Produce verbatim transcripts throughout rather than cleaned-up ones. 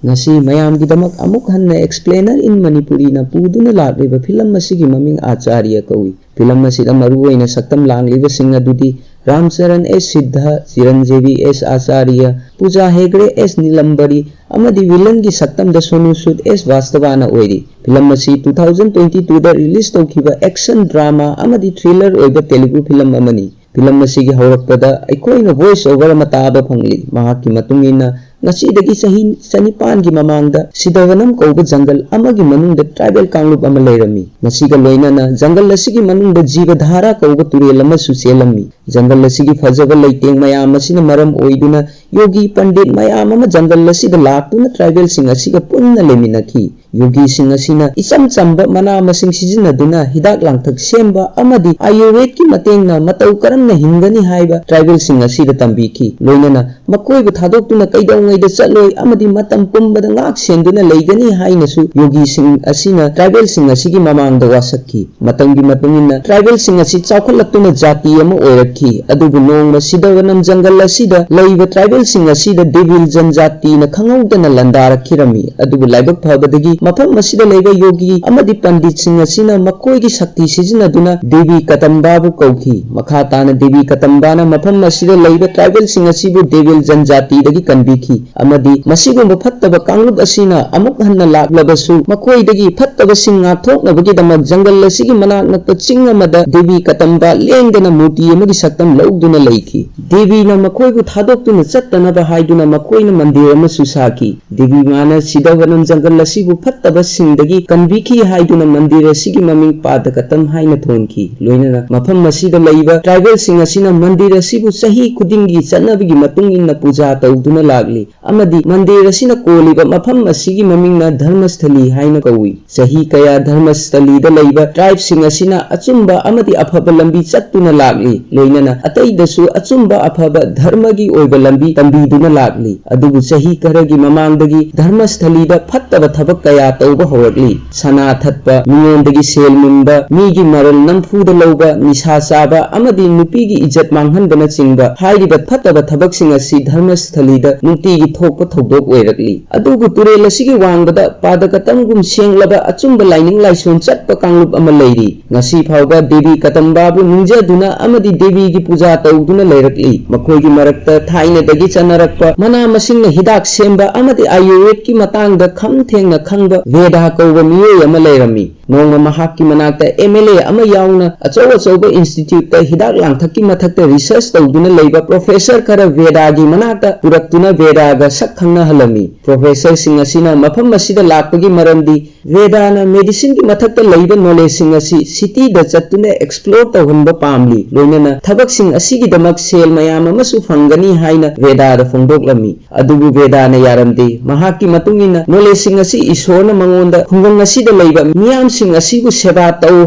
ꯉꯁꯤ ꯃꯌꯥꯝꯒꯤꯗꯃꯛ ꯑꯃꯨꯛ ꯍꯟꯅ Explainer in Manipuri ꯅ ꯄꯨꯗꯨꯅ ꯂꯥꯛꯂꯤꯕ ꯐꯤꯂꯝ ꯑꯁꯤꯒꯤ ꯃꯃꯤꯡ ꯑꯆꯥꯔꯌ ꯀꯧꯏ꯫ ꯐꯤꯂꯝ ꯑꯁꯤꯗ ꯃꯔꯨꯑꯣꯏꯅ ꯁꯛꯇꯝ ꯂꯥꯡꯂꯤꯕꯁꯤꯡ ꯑꯗꯨꯗꯤ ꯔꯥꯝꯆꯔꯟ ꯑꯦꯁ ꯁꯤꯗꯙ, ꯆꯤꯔꯟꯖꯦꯕꯤ ꯑꯦꯁ ꯑꯆꯥꯔꯌ, ꯄꯨꯖꯥ ꯍꯦꯒ꯭ꯔꯦ ꯑꯦꯁ ꯅꯤꯂꯝꯕꯔꯤ ꯑꯃꯗꯤ villain ꯒꯤ ꯁꯛꯇꯝꯗ ꯁꯣꯅꯨ ꯁꯨꯗ ꯑꯦꯁ ꯕꯥꯁꯇꯕꯥꯅ ꯑꯣꯏꯔꯤ꯫ ꯐꯤꯂꯝ ꯑꯁꯤ two thousand twenty two ꯗ release ꯇꯧꯈꯤꯕ action drama ꯑꯃꯗꯤ thriller ꯑꯣꯏꯕ ꯇꯦꯂꯨꯒꯨ ꯐꯤꯂꯝ ꯑꯃꯅꯤ꯫ ꯐꯤꯂꯝ ꯑꯁꯤꯒꯤ ꯍꯧꯔꯛꯄꯗ ꯑꯩꯈꯣꯏꯅ voice over ꯑꯃ ꯇꯥꯕ ꯐꯪꯂꯤ꯫ ꯃꯍꯥꯛꯀꯤ ꯃꯇꯨꯡ ꯏꯟꯅ, ꯉꯁꯤꯗꯒꯤ ꯆꯍꯤ ꯆꯅꯤꯄꯥꯟꯒꯤ ꯃꯃꯥꯡꯗ ꯁꯤꯗꯋꯅꯝ ꯀꯧꯕ ꯖꯪꯒꯜ ꯑꯃꯒꯤ ꯃꯅꯨꯡꯗ tribal ꯀꯥꯡꯂꯨꯞ ꯑꯃ ꯂꯩꯔꯝꯃꯤ꯫ ꯃꯁꯤꯒ ꯂꯣꯏꯅꯅ ꯖꯪꯒꯜ ꯑꯁꯤꯒꯤ ꯃꯅꯨꯡꯗ ꯖꯤꯕꯙꯥꯔꯥ ꯀꯧꯕ ꯇꯨꯔꯦꯜ ꯑꯃꯁꯨ ꯆꯦꯜꯂꯝꯃꯤ꯫ ꯖꯪꯒꯜ ꯑꯁꯤꯒꯤ ꯐꯖꯕ ꯂꯩꯇꯦꯡ ꯃꯌꯥꯝ ꯑꯁꯤꯅ ꯃꯔꯝ ꯑꯣꯏꯗꯨꯅ ꯌꯣꯒꯤ ꯄꯟꯗꯤꯠ ꯃꯌꯥꯝ ꯑꯃ ꯖꯪꯒꯜ ꯑꯁꯤꯗ ꯂꯥꯛꯇꯨꯅ tribal ꯁꯤꯡ ꯑꯁꯤꯒ ꯄꯨꯟꯅ ꯂꯩꯃꯤꯟꯅꯈꯤ꯫ ꯌꯣꯒꯤꯁꯤꯡ ꯑꯁꯤꯅ ꯏꯆꯝ ꯆꯝꯕ ꯃꯅꯥ ꯃꯁꯤꯡ ꯁꯤꯖꯤꯟꯅꯗꯨꯅ ꯍꯤꯗꯥꯛ ꯂꯥꯡꯊꯛ ꯁꯦꯝꯕ ꯑꯃꯗꯤ ꯑꯥꯌꯨꯔꯚꯦꯗꯀꯤ ꯃꯇꯦꯡꯅ ꯃꯇꯧ ꯀꯔꯝꯅ ꯍꯤꯡꯒꯅꯤ ꯍꯥꯏꯕ tribal ꯁꯤꯡ ꯑꯁꯤꯗ ꯇꯝꯕꯤꯈꯤ꯫ ꯂꯣꯏꯅꯅ ꯃꯈꯣꯏꯕꯨ ꯊꯥꯗꯣꯛꯇꯨꯅ ꯀꯩꯗꯧꯉꯩꯗ ꯆꯠꯂꯣꯏ ꯑꯃꯗꯤ ꯃꯇꯝ ꯄꯨꯝꯕꯗ ꯉꯥꯛ ꯁꯦꯟꯗꯨꯅ ꯂꯩꯒꯅꯤ ꯍꯥꯏꯅꯁꯨ ꯌꯣꯒꯤꯁꯤꯡ ꯑꯁꯤꯅ tribal ꯁꯤꯡ ꯑꯁꯤꯒꯤ ꯃꯃꯥꯡꯗ ꯋꯥꯁꯛꯈꯤ꯫ ꯃꯇꯝꯒꯤ ꯃꯇꯨꯡ ꯏꯟꯅ tribal ꯁꯤꯡ ꯑꯁꯤ ꯆꯥꯎꯈꯠꯂꯛꯇꯨꯅ ꯖꯥꯇꯤ ꯑꯃ ꯑꯣꯏꯔꯛꯈꯤ꯫ ꯑꯗꯨꯕꯨ ꯅꯣꯡꯃ ꯁꯤꯗꯋꯅꯝ ꯖꯪꯒꯜ ꯑꯁꯤꯗ ꯂꯩꯕ tribal ꯁꯤꯡ ꯑꯁꯤꯗ ꯗꯦꯕꯤꯜ ꯖꯟꯖꯥꯇꯤꯅ ꯈꯪꯍꯧꯗꯅ ꯂꯥꯟꯗꯥꯔꯛꯈꯤꯔꯝꯃꯤ꯫ ꯑꯗꯨꯕꯨ ꯂꯥꯏꯕꯛ ꯐꯕꯗꯒꯤ ꯃꯐꯝ ꯑꯁꯤꯗ ꯂꯩꯕ ꯌꯣꯒꯤ ꯑꯃꯗꯤ ꯄꯟꯗꯤꯠꯁꯤꯡ ꯑꯁꯤꯅ ꯃꯈꯣꯏꯒꯤ ꯁꯛꯇꯤ ꯁꯤꯖꯤꯟꯅꯗꯨꯅ ꯗꯦꯕꯤ ꯀꯗꯝꯕꯥꯕꯨ ꯀꯧꯈꯤ꯫ ꯃꯈꯥ ꯇꯥꯅ ꯗꯦꯕꯤ ꯀꯗꯝꯕꯥꯅ ꯃꯐꯝ ꯑꯁꯤꯗ ꯂꯩꯕ tribal ꯁꯤꯡ ꯑꯁꯤꯕꯨ ꯗꯦꯕꯤꯜ ꯖꯟꯖꯥꯇꯤꯗꯒꯤ ꯀꯟꯕꯤꯈꯤ ꯑꯃꯗꯤ ꯃꯁꯤꯒꯨꯝꯕ ꯐꯠꯇꯕ ꯀꯥꯡꯂꯨꯞ ꯑꯁꯤꯅ ꯑꯃꯨꯛ ꯍꯟꯅ ꯂꯥꯛꯂꯕꯁꯨ ꯃꯈꯣꯏꯗꯒꯤ ꯐꯠꯇꯕꯁꯤꯡ ꯉꯥꯛꯊꯣꯛꯅꯕꯒꯤꯗꯃꯛ ꯖꯪꯒꯜ ꯑꯁꯤꯒꯤ ꯃꯅꯥꯛ ꯅꯛꯄ ꯆꯤꯡ ꯑꯃꯗ ꯗꯦꯕꯤ ꯀꯗꯝꯕꯥ ꯂꯦꯡꯗꯅ ꯃꯨꯔꯇꯤ ꯑꯃꯒꯤ ꯁꯛꯇꯝ ꯂꯧꯗꯨꯅ ꯂꯩꯈꯤ꯫ ꯗꯦꯕꯤꯅ ꯃꯈꯣꯏꯕꯨ ꯊꯥꯗꯣꯛꯇꯨꯅ ꯆꯠꯇꯅꯕ ꯍꯥꯏꯗꯨꯅ ꯃꯈꯣꯏꯅ ꯃꯟꯗꯤꯔ ꯑꯃꯁꯨ ꯁꯥꯈꯤ꯫ ꯗꯦꯕꯤ ꯃꯥꯅ ꯁꯤꯗꯋꯅꯝ ꯖꯪꯒꯜ ꯑꯁꯤꯕꯨ ꯐꯠꯇꯕꯁꯤꯡꯗꯒꯤ ꯀꯟꯕꯤꯈꯤ ꯍꯥꯏꯗꯨꯅ ꯃꯟꯗꯤꯔ ꯑꯁꯤꯒꯤ ꯃꯃꯤꯡ ꯄꯥꯗꯀꯇꯝ ꯍꯥꯏꯅ ꯊꯣꯟꯈꯤ꯫ ꯂꯣꯏꯅꯅ ꯃꯐꯝ ꯑꯁꯤꯗ ꯂꯩꯕ tribal ꯁꯤꯡ ꯑꯁꯤꯅ ꯃꯟꯗꯤꯔ ꯑꯁꯤꯕꯨ ꯆꯍꯤ ꯈꯨꯗꯤꯡꯒꯤ ꯆꯠꯅꯕꯤꯒꯤ ꯃꯇꯨꯡ ꯏꯟꯅ ꯄꯨꯖꯥ ꯇꯧꯗꯨꯅ ꯂꯥꯛꯂꯤ ꯑꯃꯗꯤ ꯃꯟꯗꯤꯔ ꯑꯁꯤꯅ ꯀꯣꯜꯂꯤꯕ ꯃꯐꯝ ꯑꯁꯤꯒꯤ ꯃꯃꯤꯡꯅ ꯙꯔꯃꯁꯊꯂꯤ ꯍꯥꯏꯅ ꯀꯧꯏ꯫ ꯆꯍꯤ ꯀꯌꯥ ꯙꯔꯃꯁꯊꯂꯤꯗ ꯂꯩꯕ tribe ꯁꯤꯡ ꯑꯁꯤꯅ ꯑꯆꯨꯝꯕ ꯑꯃꯗꯤ ꯑꯐꯕ ꯂꯝꯕꯤ ꯆꯠꯇꯨꯅ ꯂꯥꯛꯂꯤ꯫ ꯂꯣꯏꯅꯅ ꯑꯇꯩꯗꯁꯨ ꯑꯆꯨꯝꯕ ꯑꯐꯕ ꯙꯔꯃꯒꯤ ꯑꯣꯏꯕ ꯂꯝꯕꯤ ꯇꯝꯕꯤꯗꯨꯅ ꯂꯥꯛꯂꯤ꯫ ꯑꯗꯨꯕꯨ ꯆꯍꯤ ꯈꯔꯒꯤ ꯃꯃꯥꯡꯗꯒꯤ ꯙꯔꯃꯁꯊꯂꯤꯗ ꯐꯠꯇꯕ ꯊꯕꯛ ꯀꯌꯥ ꯇꯧꯕ ꯍꯧꯔꯛꯂꯤ꯫ ꯁꯅꯥ ꯊꯠꯄ, ꯃꯤꯉꯣꯟꯗꯒꯤ ꯁꯦꯜ ꯃꯨꯟꯕ, ꯃꯤꯒꯤ ꯃꯔꯜ ꯅꯝꯐꯨꯗ ꯂꯧꯕ, ꯅꯤꯁꯥ ꯆꯥꯕ ꯑꯃꯗꯤ ꯅꯨꯄꯤꯒꯤ ꯏꯖꯠ ꯃꯥꯡꯍꯟꯕꯅꯆꯤꯡꯕ ꯍꯥꯏꯔꯤꯕ ꯐꯠꯇꯕ ꯊꯕꯛꯁꯤꯡ ꯑꯁꯤ ꯙꯔꯃꯁꯊꯂꯤꯗ ꯅꯨꯡꯇꯤꯒꯤ ꯊꯣꯛꯄ ꯊꯧꯗꯣꯛ ꯑꯣꯏꯔꯛꯂꯤ꯫ ꯑꯗꯨꯕꯨ ꯇꯨꯔꯦꯜ ꯑꯁꯤꯒꯤ ꯋꯥꯡꯃꯗ ꯄꯥꯗꯀꯇꯝꯒꯨꯝ ꯁꯦꯡꯂꯕ ꯑꯆꯨꯝꯕ ꯂꯥꯏꯅꯤꯡ ꯂꯥꯏꯁꯣꯟ ꯆꯠꯄ ꯀꯥꯡꯂꯨꯞ ꯑꯃ ꯂꯩꯔꯤ꯫ ꯉꯁꯤ ꯐꯥꯎꯕ ꯗꯦꯕꯤ ꯀꯗꯝꯕꯥꯕꯨ ꯅꯤꯡꯖꯗꯨꯅ ꯑꯃꯗꯤ ꯗꯦꯕꯤꯒꯤ ꯄꯨꯖꯥ ꯇꯧꯗꯨꯅ ꯂꯩꯔꯛꯂꯤ꯫ ꯃꯈꯣꯏꯒꯤ ꯃꯔꯛꯇ ꯊꯥꯏꯅꯗꯒꯤ ꯆꯠꯅꯔꯛꯄ ꯃꯅꯥ ꯃꯁꯤꯡꯅ ꯍꯤꯗꯥꯛ ꯁꯦꯝꯕ ꯑꯃꯗꯤ ꯑꯥꯌꯨꯔꯚꯦꯗꯀꯤ ꯃꯇꯥꯡꯗ ꯈꯝ ꯊꯦꯡꯅ ꯈꯪꯕ ꯚꯦꯗꯥ ꯀꯧꯕ ꯃꯤꯑꯣꯏ ꯑꯃ ꯂꯩꯔꯝꯃꯤ꯫ ꯅꯣꯡꯃ ꯃꯍꯥꯛꯀꯤ ꯃꯅꯥꯛꯇ ꯑꯦꯝ ꯑꯦꯜ ꯑꯦ ꯑꯃ ꯌꯥꯎꯅ ꯑꯆꯧ ꯑꯆꯧꯕ ꯏꯟꯁꯇꯤꯇ꯭ꯌꯨꯠꯇ ꯍꯤꯗꯥꯛ ꯂꯥꯡꯊꯛꯀꯤ ꯃꯊꯛꯇ ꯔꯤꯁꯔꯆ ꯇꯧꯗꯨꯅ ꯂꯩꯕ ꯄ꯭ꯔꯣꯐꯦꯁꯔ ꯈꯔ ꯚꯦꯗꯥꯒꯤ ꯃꯅꯥꯛꯇ ꯄꯨꯔꯛꯇꯨꯅ ꯚꯦꯗꯥꯒ ꯁꯛ ꯈꯪꯅꯍꯜꯂꯝꯃꯤ꯫ ꯄ꯭ꯔꯣꯐꯦꯁꯔꯁꯤꯡ ꯑꯁꯤꯅ ꯃꯐꯝ ꯑꯁꯤꯗ ꯂꯥꯛꯄꯒꯤ ꯃꯔꯝꯗꯤ ꯚꯦꯗꯥꯅ ꯃꯦꯗꯤꯁꯤꯟꯒꯤ ꯃꯊꯛꯇ ꯂꯩꯕ ꯅꯣꯂꯦꯖꯁꯤꯡ ꯑꯁꯤ ꯁꯤꯇꯤꯗ ꯆꯠꯇꯨꯅ ꯑꯦꯛꯁꯄ꯭ꯂꯣꯔ ꯇꯧꯍꯟꯕ ꯄꯥꯝꯂꯤ, ꯂꯣꯏꯅꯅ ꯊꯕꯛꯁꯤꯡ ꯑꯁꯤꯒꯤꯗꯃꯛ ꯁꯦꯜ ꯃꯌꯥꯝ ꯑꯃꯁꯨ ꯐꯪꯒꯅꯤ ꯍꯥꯏꯅ ꯚꯦꯗꯥꯗ ꯐꯣꯡꯗꯣꯛꯂꯝꯃꯤ꯫ ꯑꯗꯨꯕꯨ ꯚꯦꯗꯥꯅ ꯌꯥꯔꯝꯗꯦ꯫ ꯃꯍꯥꯛꯀꯤ ꯃꯇꯨꯡ ꯏꯟꯅ ꯅꯣꯂꯦꯖꯁꯤꯡ ꯑꯁꯤ ꯏꯁꯣꯔꯅ ꯃꯉꯣꯟꯗ ꯈꯨꯡꯒꯪ ꯑꯁꯤꯗ ꯂꯩꯕ ꯃꯤꯌꯥꯝꯁꯤꯡ ꯑꯁꯤꯕꯨ ꯁꯦꯕꯥ ꯇꯧ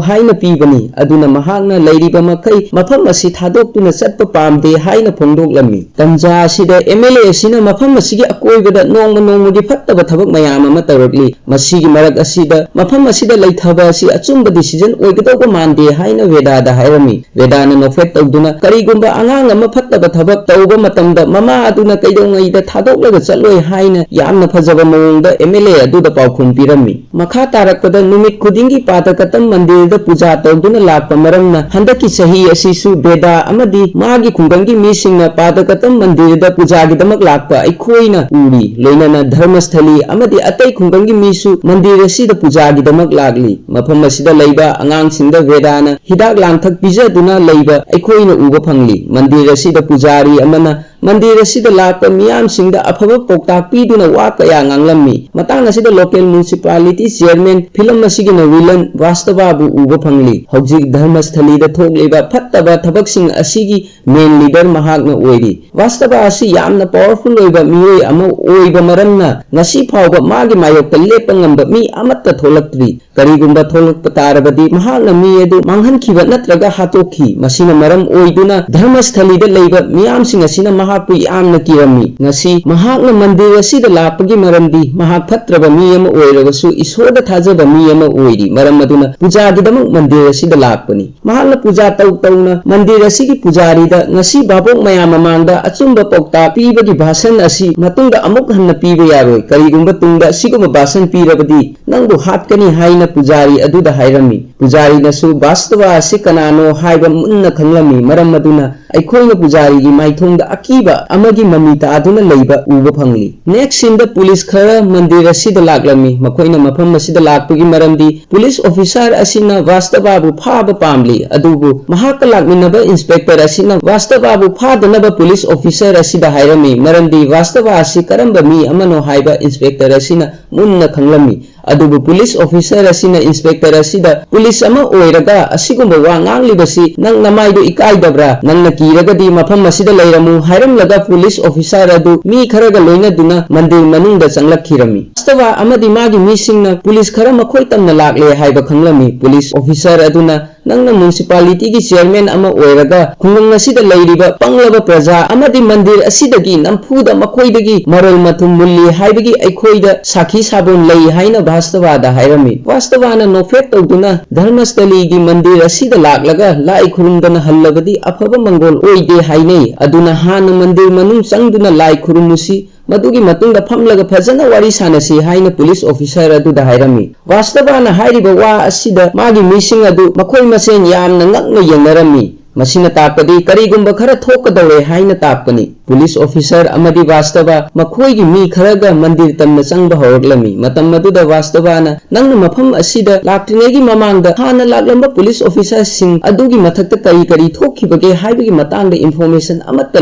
ꯍꯥꯏꯅ ꯄꯤꯕꯅꯤ, ꯑꯗꯨꯅ ꯃꯍꯥꯛꯅ ꯂꯩꯔꯤꯕ ꯃꯈꯩ ꯃꯐꯝ ꯑꯁꯤ ꯊꯥꯗꯣꯛꯇꯨꯅ ꯆꯠꯄ ꯄꯥꯝꯗꯦ ꯍꯥꯏꯅ ꯐꯣꯡꯗꯣꯛꯂꯝꯃꯤ꯫ ꯇꯟꯖꯥ ꯑꯁꯤꯗ ꯑꯦꯝ ꯑꯦꯜ ꯑꯦ ꯑꯁꯤꯅ ꯃꯐꯝ ꯑꯁꯤꯒꯤ ꯑꯀꯣꯏꯕꯗ ꯅꯣꯡꯃ ꯅꯣꯡꯃꯒꯤ ꯐꯠꯇꯕ ꯊꯕꯛ ꯃꯌꯥꯝ ꯑꯃ ꯇꯧꯔꯛꯂꯤ꯫ ꯃꯁꯤꯒꯤ ꯃꯔꯛ ꯑꯁꯤꯗ ꯃꯐꯝ ꯑꯁꯤꯗ ꯂꯩꯊꯕ ꯑꯁꯤ ꯑꯆꯨꯝꯕ ꯗꯤꯁꯤꯖꯟ ꯑꯣꯏꯒꯗꯧꯕ ꯃꯥꯟꯗꯦ ꯍꯥꯏꯅ ꯚꯦꯗꯥꯗ ꯍꯥꯏꯔꯝꯃꯤ꯫ ꯚꯦꯗꯥꯅ ꯅꯣꯛꯐꯦꯠ ꯇꯧꯗꯨꯅ, "ꯀꯔꯤꯒꯨꯝꯕ ꯑꯉꯥꯡ ꯑꯃ ꯐꯠꯇꯕ ꯊꯕꯛ ꯇꯧꯕ ꯃꯇꯝꯗ ꯃꯃꯥ ꯑꯗꯨꯅ ꯀꯩꯗꯧꯉꯩꯗ ꯊꯥꯗꯣꯛꯂꯒ ꯆꯠꯂꯣꯏ" ꯍꯥꯏꯅ ꯌꯥꯝꯅ ꯐꯖꯕ ꯃꯑꯣꯡꯗ ꯑꯦꯝ ꯑꯦꯜ ꯑꯦ ꯑꯗꯨꯗ ꯄꯥꯎꯈꯨꯝ ꯄꯤꯔꯝꯃꯤ꯫ ꯃꯈꯥ ꯇꯥꯔꯛꯄꯗ ꯅꯨꯃꯤꯠ ꯈꯨꯗꯤꯡꯒꯤ ꯄꯥꯗꯀꯇꯝ ꯃꯟꯗꯤꯔꯗ ꯄꯨꯖꯥ ꯇꯧꯗꯨꯅ ꯂꯥꯛꯄ ꯃꯔꯝꯅ ꯍꯟꯗꯛꯀꯤ ꯆꯍꯤ ꯑꯁꯤꯁꯨ ꯚꯦꯗꯥ ꯑꯃꯗꯤ ꯃꯥꯒꯤ ꯈꯨꯡꯒꯪꯒꯤ ꯃꯤꯁꯤꯡꯅ ꯄꯥꯗꯀꯇꯝ ꯃꯟꯗꯤꯔꯗ ꯄꯨꯖꯥꯒꯤꯗꯃꯛ ꯂꯥꯛꯄ ꯑꯩꯈꯣꯏꯅ ꯎꯔꯤ꯫ ꯂꯣꯏꯅꯅ ꯙꯔꯃꯁꯊꯂꯤ ꯑꯃꯗꯤ ꯑꯇꯩ ꯈꯨꯡꯒꯪꯒꯤ ꯃꯤꯁꯨ ꯃꯟꯗꯤꯔ ꯑꯁꯤꯗ ꯄꯨꯖꯥꯒꯤꯗꯃꯛ ꯂꯥꯛꯂꯤ꯫ ꯃꯐꯝ ꯑꯁꯤꯗ ꯂꯩꯕ ꯑꯉꯥꯡꯁꯤꯡꯗ ꯚꯦꯗꯥꯅ ꯍꯤꯗꯥꯛ ꯂꯥꯡꯊꯛ ꯄꯤꯖꯗꯨꯅ ꯂꯩꯕ ꯑꯩꯈꯣꯏꯅ ꯎꯕ ꯐꯪꯂꯤ꯫ ꯃꯟꯗꯤꯔ ꯑꯁꯤꯗ ꯄꯨꯖꯥꯔꯤ ꯑꯃꯅ ꯃꯟꯗꯤꯔ ꯑꯁꯤꯗ ꯂꯥꯛꯄ ꯃꯤꯌꯥꯝꯁꯤꯡꯗ ꯑꯐꯕ ꯄꯥꯎꯇꯥꯛ ꯄꯤꯗꯨꯅ ꯋꯥ ꯀꯌꯥ ꯉꯥꯡꯂꯝꯃꯤ꯫ ꯃꯇꯥꯡ ꯑꯁꯤꯗ ꯂꯣꯀꯦꯜ ꯃ꯭ꯌꯨꯅꯤꯁꯤꯄꯥꯂꯤꯇꯤ ꯆꯤꯌꯔꯃꯦꯟ, ꯐꯤꯂꯝ ꯑꯁꯤꯒꯤ ꯅꯣ ꯋꯤꯂꯟ ꯚꯥꯁꯇꯕꯥꯕꯨ ꯎꯕ ꯐꯪꯂꯤ꯫ ꯍꯧꯖꯤꯛ ꯙꯔꯃꯁꯊꯂꯤꯗ ꯊꯣꯛꯂꯤꯕ ꯐꯠꯇꯕ ꯊꯕꯛꯁꯤꯡ ꯑꯁꯤꯒꯤ ꯃꯦꯟ ꯂꯤꯗꯔ ꯃꯍꯥꯛꯅ ꯑꯣꯏꯔꯤ꯫ ꯚꯥꯁꯇꯕꯥ ꯑꯁꯤ ꯌꯥꯝꯅ ꯄꯥꯋꯔꯐꯨꯜ ꯑꯣꯏꯕ ꯃꯤꯑꯣꯏ ꯑꯃ ꯑꯣꯏꯕ ꯃꯔꯝꯅ ꯉꯁꯤ ꯐꯥꯎꯕ ꯃꯥꯒꯤ ꯃꯥꯌꯣꯛꯇ ꯂꯦꯞꯄ ꯉꯝꯕ ꯃꯤ ꯑꯃꯠꯇ ꯊꯣꯛꯂꯛꯇ꯭ꯔꯤ꯫ ꯀꯔꯤꯒꯨꯝꯕ ꯊꯣꯛꯂꯛꯄ ꯇꯥꯔꯕꯗꯤ ꯃꯍꯥꯛꯅ ꯃꯤ ꯑꯗꯨ ꯃꯥꯡꯍꯟꯈꯤꯕ ꯅꯠꯇ꯭ꯔꯒ ꯍꯥꯠꯇꯣꯛꯈꯤ꯫ ꯃꯁꯤꯅ ꯃꯔꯝ ꯑꯣꯏꯗꯨꯅ ꯙꯔꯃꯁꯊꯂꯤꯗ ꯂꯩꯕ ꯃꯤꯌꯥꯝꯁꯤꯡ ꯑꯁꯤꯅ ꯃꯍꯥꯛꯄꯨ ꯌꯥꯝꯅ ꯀꯤꯔꯝꯃꯤ꯫ ꯉꯁꯤ ꯃꯍꯥꯛꯅ ꯃꯟꯗꯤꯔ ꯑꯁꯤꯗ ꯂꯥꯛꯄꯒꯤ ꯃꯔꯝꯗꯤ ꯃꯍꯥꯛ ꯐꯠꯇ꯭ꯔꯕ ꯃꯤ ꯑꯃ ꯑꯣꯏꯔꯕꯁꯨ ꯏꯁꯣꯔꯗ ꯊꯥꯖꯕ ꯃꯤ ꯑꯃ ꯑꯣꯏꯔꯤ꯫ ꯃꯔꯝ ꯑꯗꯨꯅ ꯄꯨꯖꯥꯒꯤꯗꯃꯛ ꯃꯟꯗꯤꯔ ꯑꯁꯤꯗ ꯂꯥꯛꯄꯅꯤ꯫ ꯃꯍꯥꯛꯅ ꯄꯨꯖꯥ ꯇꯧ ꯇꯧꯅ ꯃꯟꯗꯤꯔ ꯑꯁꯤꯒꯤ ꯄꯨꯖꯥꯔꯤꯗ ꯉꯁꯤ ꯚꯥꯕꯣꯛ ꯃꯌꯥꯝ ꯃꯃꯥꯡꯗ ꯑꯆꯨꯝꯕ ꯄꯥꯎꯇꯥꯛ ꯄꯤꯕꯒꯤ ꯚꯥꯁꯟ ꯑꯁꯤ ꯃꯇꯨꯡꯗ ꯑꯃꯨꯛ ꯍꯟꯅ ꯄꯤꯕ ꯌꯥꯔꯣꯏ꯫ ꯀꯔꯤꯒꯨꯝꯕ ꯇꯨꯡꯗ ꯑꯁꯤꯒꯨꯝꯕ ꯚꯥꯁꯟ ꯄꯤꯔꯕꯗꯤ ꯅꯪꯕꯨ ꯍꯥꯠꯀꯅꯤ ꯍꯥꯏꯅ ꯄꯨꯖꯥꯔꯤ ꯑꯗꯨꯗ ꯍꯥꯏꯔꯝꯃꯤ꯫ ꯄꯨꯖꯥꯔꯤꯅꯁꯨ ꯕꯥꯁꯇꯕ ꯑꯁꯤ ꯀꯅꯥꯅꯣ ꯍꯥꯏꯕ ꯃꯨꯟꯅ ꯈꯪꯂꯝꯃꯤ꯫ ꯃꯔꯝ ꯑꯗꯨꯅ ꯑꯩꯈꯣꯏꯅ ꯄꯨꯖꯥꯔꯤꯒꯤ ꯃꯥꯏꯊꯣꯡꯗ ꯑꯀꯤꯕ ꯑꯃꯒꯤ ꯃꯃꯤ ꯇꯥꯗꯨꯅ ꯂꯩꯕ ꯎꯕ ꯐꯪꯂꯤ꯫ Next scene ꯗ ꯄꯨꯂꯤꯁ ꯈꯔ ꯃꯟꯗꯤꯔ ꯑꯁꯤꯗ ꯂꯥꯛꯂꯝꯃꯤ꯫ ꯃꯈꯣꯏꯅ ꯃꯐꯝ ꯑꯁꯤꯗ ꯂꯥꯛꯄꯒꯤ ꯃꯔꯝꯗꯤ ꯄꯨꯂꯤꯁ ꯑꯣꯐꯤꯁꯥꯔ ꯑꯁꯤꯅ ꯕꯥꯁꯇꯕꯥꯕꯨ ꯐꯥꯕ ꯄꯥꯝꯂꯤ, ꯑꯗꯨꯕꯨ ꯃꯍꯥꯛꯀ ꯂꯥꯛꯃꯤꯟꯅꯕ ꯏꯟꯁꯄꯦꯛꯇꯔ ꯑꯁꯤꯅ ꯕꯥꯁꯇꯕꯥꯕꯨ ꯐꯥꯗꯅꯕ ꯄꯨꯂꯤꯁ ꯑꯣꯐꯤꯁꯥꯔ ꯑꯁꯤꯗ ꯍꯥꯏꯔꯝꯃꯤ꯫ ꯃꯔꯝꯗꯤ ꯕꯥꯁꯇꯕꯥ ꯑꯁꯤ ꯀꯔꯝꯕ ꯃꯤ ꯑꯃꯅꯣ ꯍꯥꯏꯕ ꯏꯟꯁꯄꯦꯛꯇꯔ ꯑꯁꯤꯅ ꯃꯨꯟꯅ ꯈꯪꯂꯝꯃꯤ꯫ ꯑꯗꯨꯕꯨ ꯄꯨꯂꯤꯁ ꯑꯣꯐꯤꯁꯥꯔ ꯑꯁꯤꯅ ꯏꯟꯁꯄꯦꯛꯇꯔ ꯑꯁꯤꯗ, "ꯄꯨꯂꯤꯁ ꯑꯃ ꯑꯣꯏꯔꯒ ꯑꯁꯤꯒꯨꯝꯕ ꯋꯥ ꯉꯥꯡꯂꯤꯕꯁꯤ ꯅꯪ ꯅꯃꯥꯏꯗꯨ ꯏꯀꯥꯏꯗꯕ꯭ꯔꯥ? ꯅꯪꯅ ꯀꯤꯔꯒꯗꯤ ꯃꯐꯝ ꯑꯁꯤꯗ ꯂꯩꯔꯝꯃꯨ" ꯍꯥꯏꯔꯝꯂꯒ ꯄꯨꯂꯤꯁ ꯑꯣꯐꯤꯁꯥꯔ ꯑꯗꯨ ꯃꯤ ꯈꯔꯒ ꯂꯣꯏꯅꯗꯨꯅ ꯃꯟꯗꯤꯔ ꯃꯅꯨꯡꯗ ꯆꯪꯂꯛꯈꯤꯔꯝꯃꯤ꯫ ꯕꯥꯁꯇꯕꯥ ꯑꯃꯗꯤ ꯃꯥꯒꯤ ꯃꯤꯁꯤꯡꯅ ꯄꯨꯂꯤꯁ ꯈꯔ ꯃꯈꯣꯏ ꯇꯝꯅ ꯂꯥꯛꯂꯦ ꯍꯥꯏꯕ ꯈꯪꯂꯝꯃꯤ꯫ ꯄꯨꯂꯤꯁ ꯑꯣꯐꯤꯁꯥꯔ ꯑꯗꯨꯅ, "ꯅꯪꯅ ꯃ꯭ꯌꯨꯅꯤꯁꯤꯄꯥꯂꯤꯇꯤꯒꯤ ꯆꯤꯌꯔꯃꯦꯟ ꯑꯃ ꯑꯣꯏꯔꯒ ꯈꯨꯡꯒꯪ ꯑꯁꯤꯗ ꯂꯩꯔꯤꯕ ꯄꯪꯂꯕ ꯄ꯭ꯔꯖꯥ ꯑꯃꯗꯤ ꯃꯟꯗꯤꯔ ꯑꯁꯤꯗꯒꯤ ꯅꯝꯐꯨꯗ ꯃꯈꯣꯏꯗꯒꯤ ꯃꯔꯜ ꯃꯊꯨꯝ ꯃꯨꯜꯂꯤ ꯍꯥꯏꯕꯒꯤ ꯑꯩꯈꯣꯏꯗ ꯁꯥꯈꯤ ꯁꯥꯕꯣꯟ ꯂꯩ" ꯍꯥꯏꯅ ꯕꯥꯁꯇꯕꯥꯗ ꯍꯥꯏꯔꯝꯃꯤ꯫ ꯕꯥꯁꯇꯕꯥꯅ ꯅꯣꯛꯐꯦꯠ ꯇꯧꯗꯨꯅ, "ꯙꯔꯃꯁꯊꯂꯤꯒꯤ ꯃꯟꯗꯤꯔ ꯑꯁꯤꯗ ꯂꯥꯛꯂꯒ ꯂꯥꯏ ꯈꯨꯔꯨꯝꯗꯅ ꯍꯜꯂꯕꯗꯤ ꯑꯐꯕ ꯃꯪꯒꯣꯜ ꯑꯣꯏꯗꯦ ꯍꯥꯏꯅꯩ꯫ ꯑꯗꯨꯅ ꯍꯥꯟꯅ ꯃꯟꯗꯤꯔ ꯃꯅꯨꯡ ꯆꯪꯗꯨꯅ ꯂꯥꯏ ꯈꯨꯔꯨꯝꯃꯨꯁꯤ, ꯃꯗꯨꯒꯤ ꯃꯇꯨꯡꯗ ꯐꯝꯂꯒ ꯐꯖꯅ ꯋꯥꯔꯤ ꯁꯥꯟꯅꯁꯤ" ꯍꯥꯏꯅ ꯄꯨꯂꯤꯁ ꯑꯣꯐꯤꯁꯥꯔ ꯑꯗꯨꯗ ꯍꯥꯏꯔꯝꯃꯤ꯫ ꯕꯥꯁꯇꯕꯥꯅ ꯍꯥꯏꯔꯤꯕ ꯋꯥ ꯑꯁꯤꯗ ꯃꯥꯒꯤ ꯃꯤꯁꯤꯡ ꯑꯗꯨ ꯃꯈꯣꯏ ꯃꯁꯦꯟ ꯌꯥꯝꯅ ꯉꯛꯅ ꯌꯦꯡꯅꯔꯝꯃꯤ꯫ ꯃꯁꯤꯅ ꯇꯥꯛꯄꯗꯤ ꯀꯔꯤꯒꯨꯝꯕ ꯈꯔ ꯊꯣꯛꯀꯗꯧꯔꯦ ꯍꯥꯏꯅ ꯇꯥꯛꯄꯅꯤ꯫ ꯄꯨꯂꯤꯁ ꯑꯣꯐꯤꯁꯥꯔ ꯑꯃꯗꯤ ꯕꯥꯁꯇꯕꯥ ꯃꯈꯣꯏꯒꯤ ꯃꯤ ꯈꯔꯒ ꯃꯟꯗꯤꯔ ꯇꯝꯅ ꯆꯪꯕ ꯍꯧꯔꯛꯂꯝꯃꯤ꯫ ꯃꯇꯝ ꯑꯗꯨꯗ ꯕꯥꯁꯇꯕꯥꯅ, "ꯅꯪꯅ ꯃꯐꯝ ꯑꯁꯤꯗ ꯂꯥꯛꯇ꯭ꯔꯤꯉꯩꯒꯤ ꯃꯃꯥꯡꯗ ꯍꯥꯟꯅ ꯂꯥꯛꯂꯝꯕ ꯄꯨꯂꯤꯁ ꯑꯣꯐꯤꯁꯥꯔꯁꯤꯡ ꯑꯗꯨꯒꯤ ꯃꯊꯛꯇ ꯀꯔꯤ ꯀꯔꯤ ꯊꯣꯛꯈꯤꯕꯒꯦ ꯍꯥꯏꯕꯒꯤ ꯃꯇꯥꯡꯗ ꯏꯟꯐꯣꯔꯃꯦꯁꯟ ꯑꯃꯠꯇ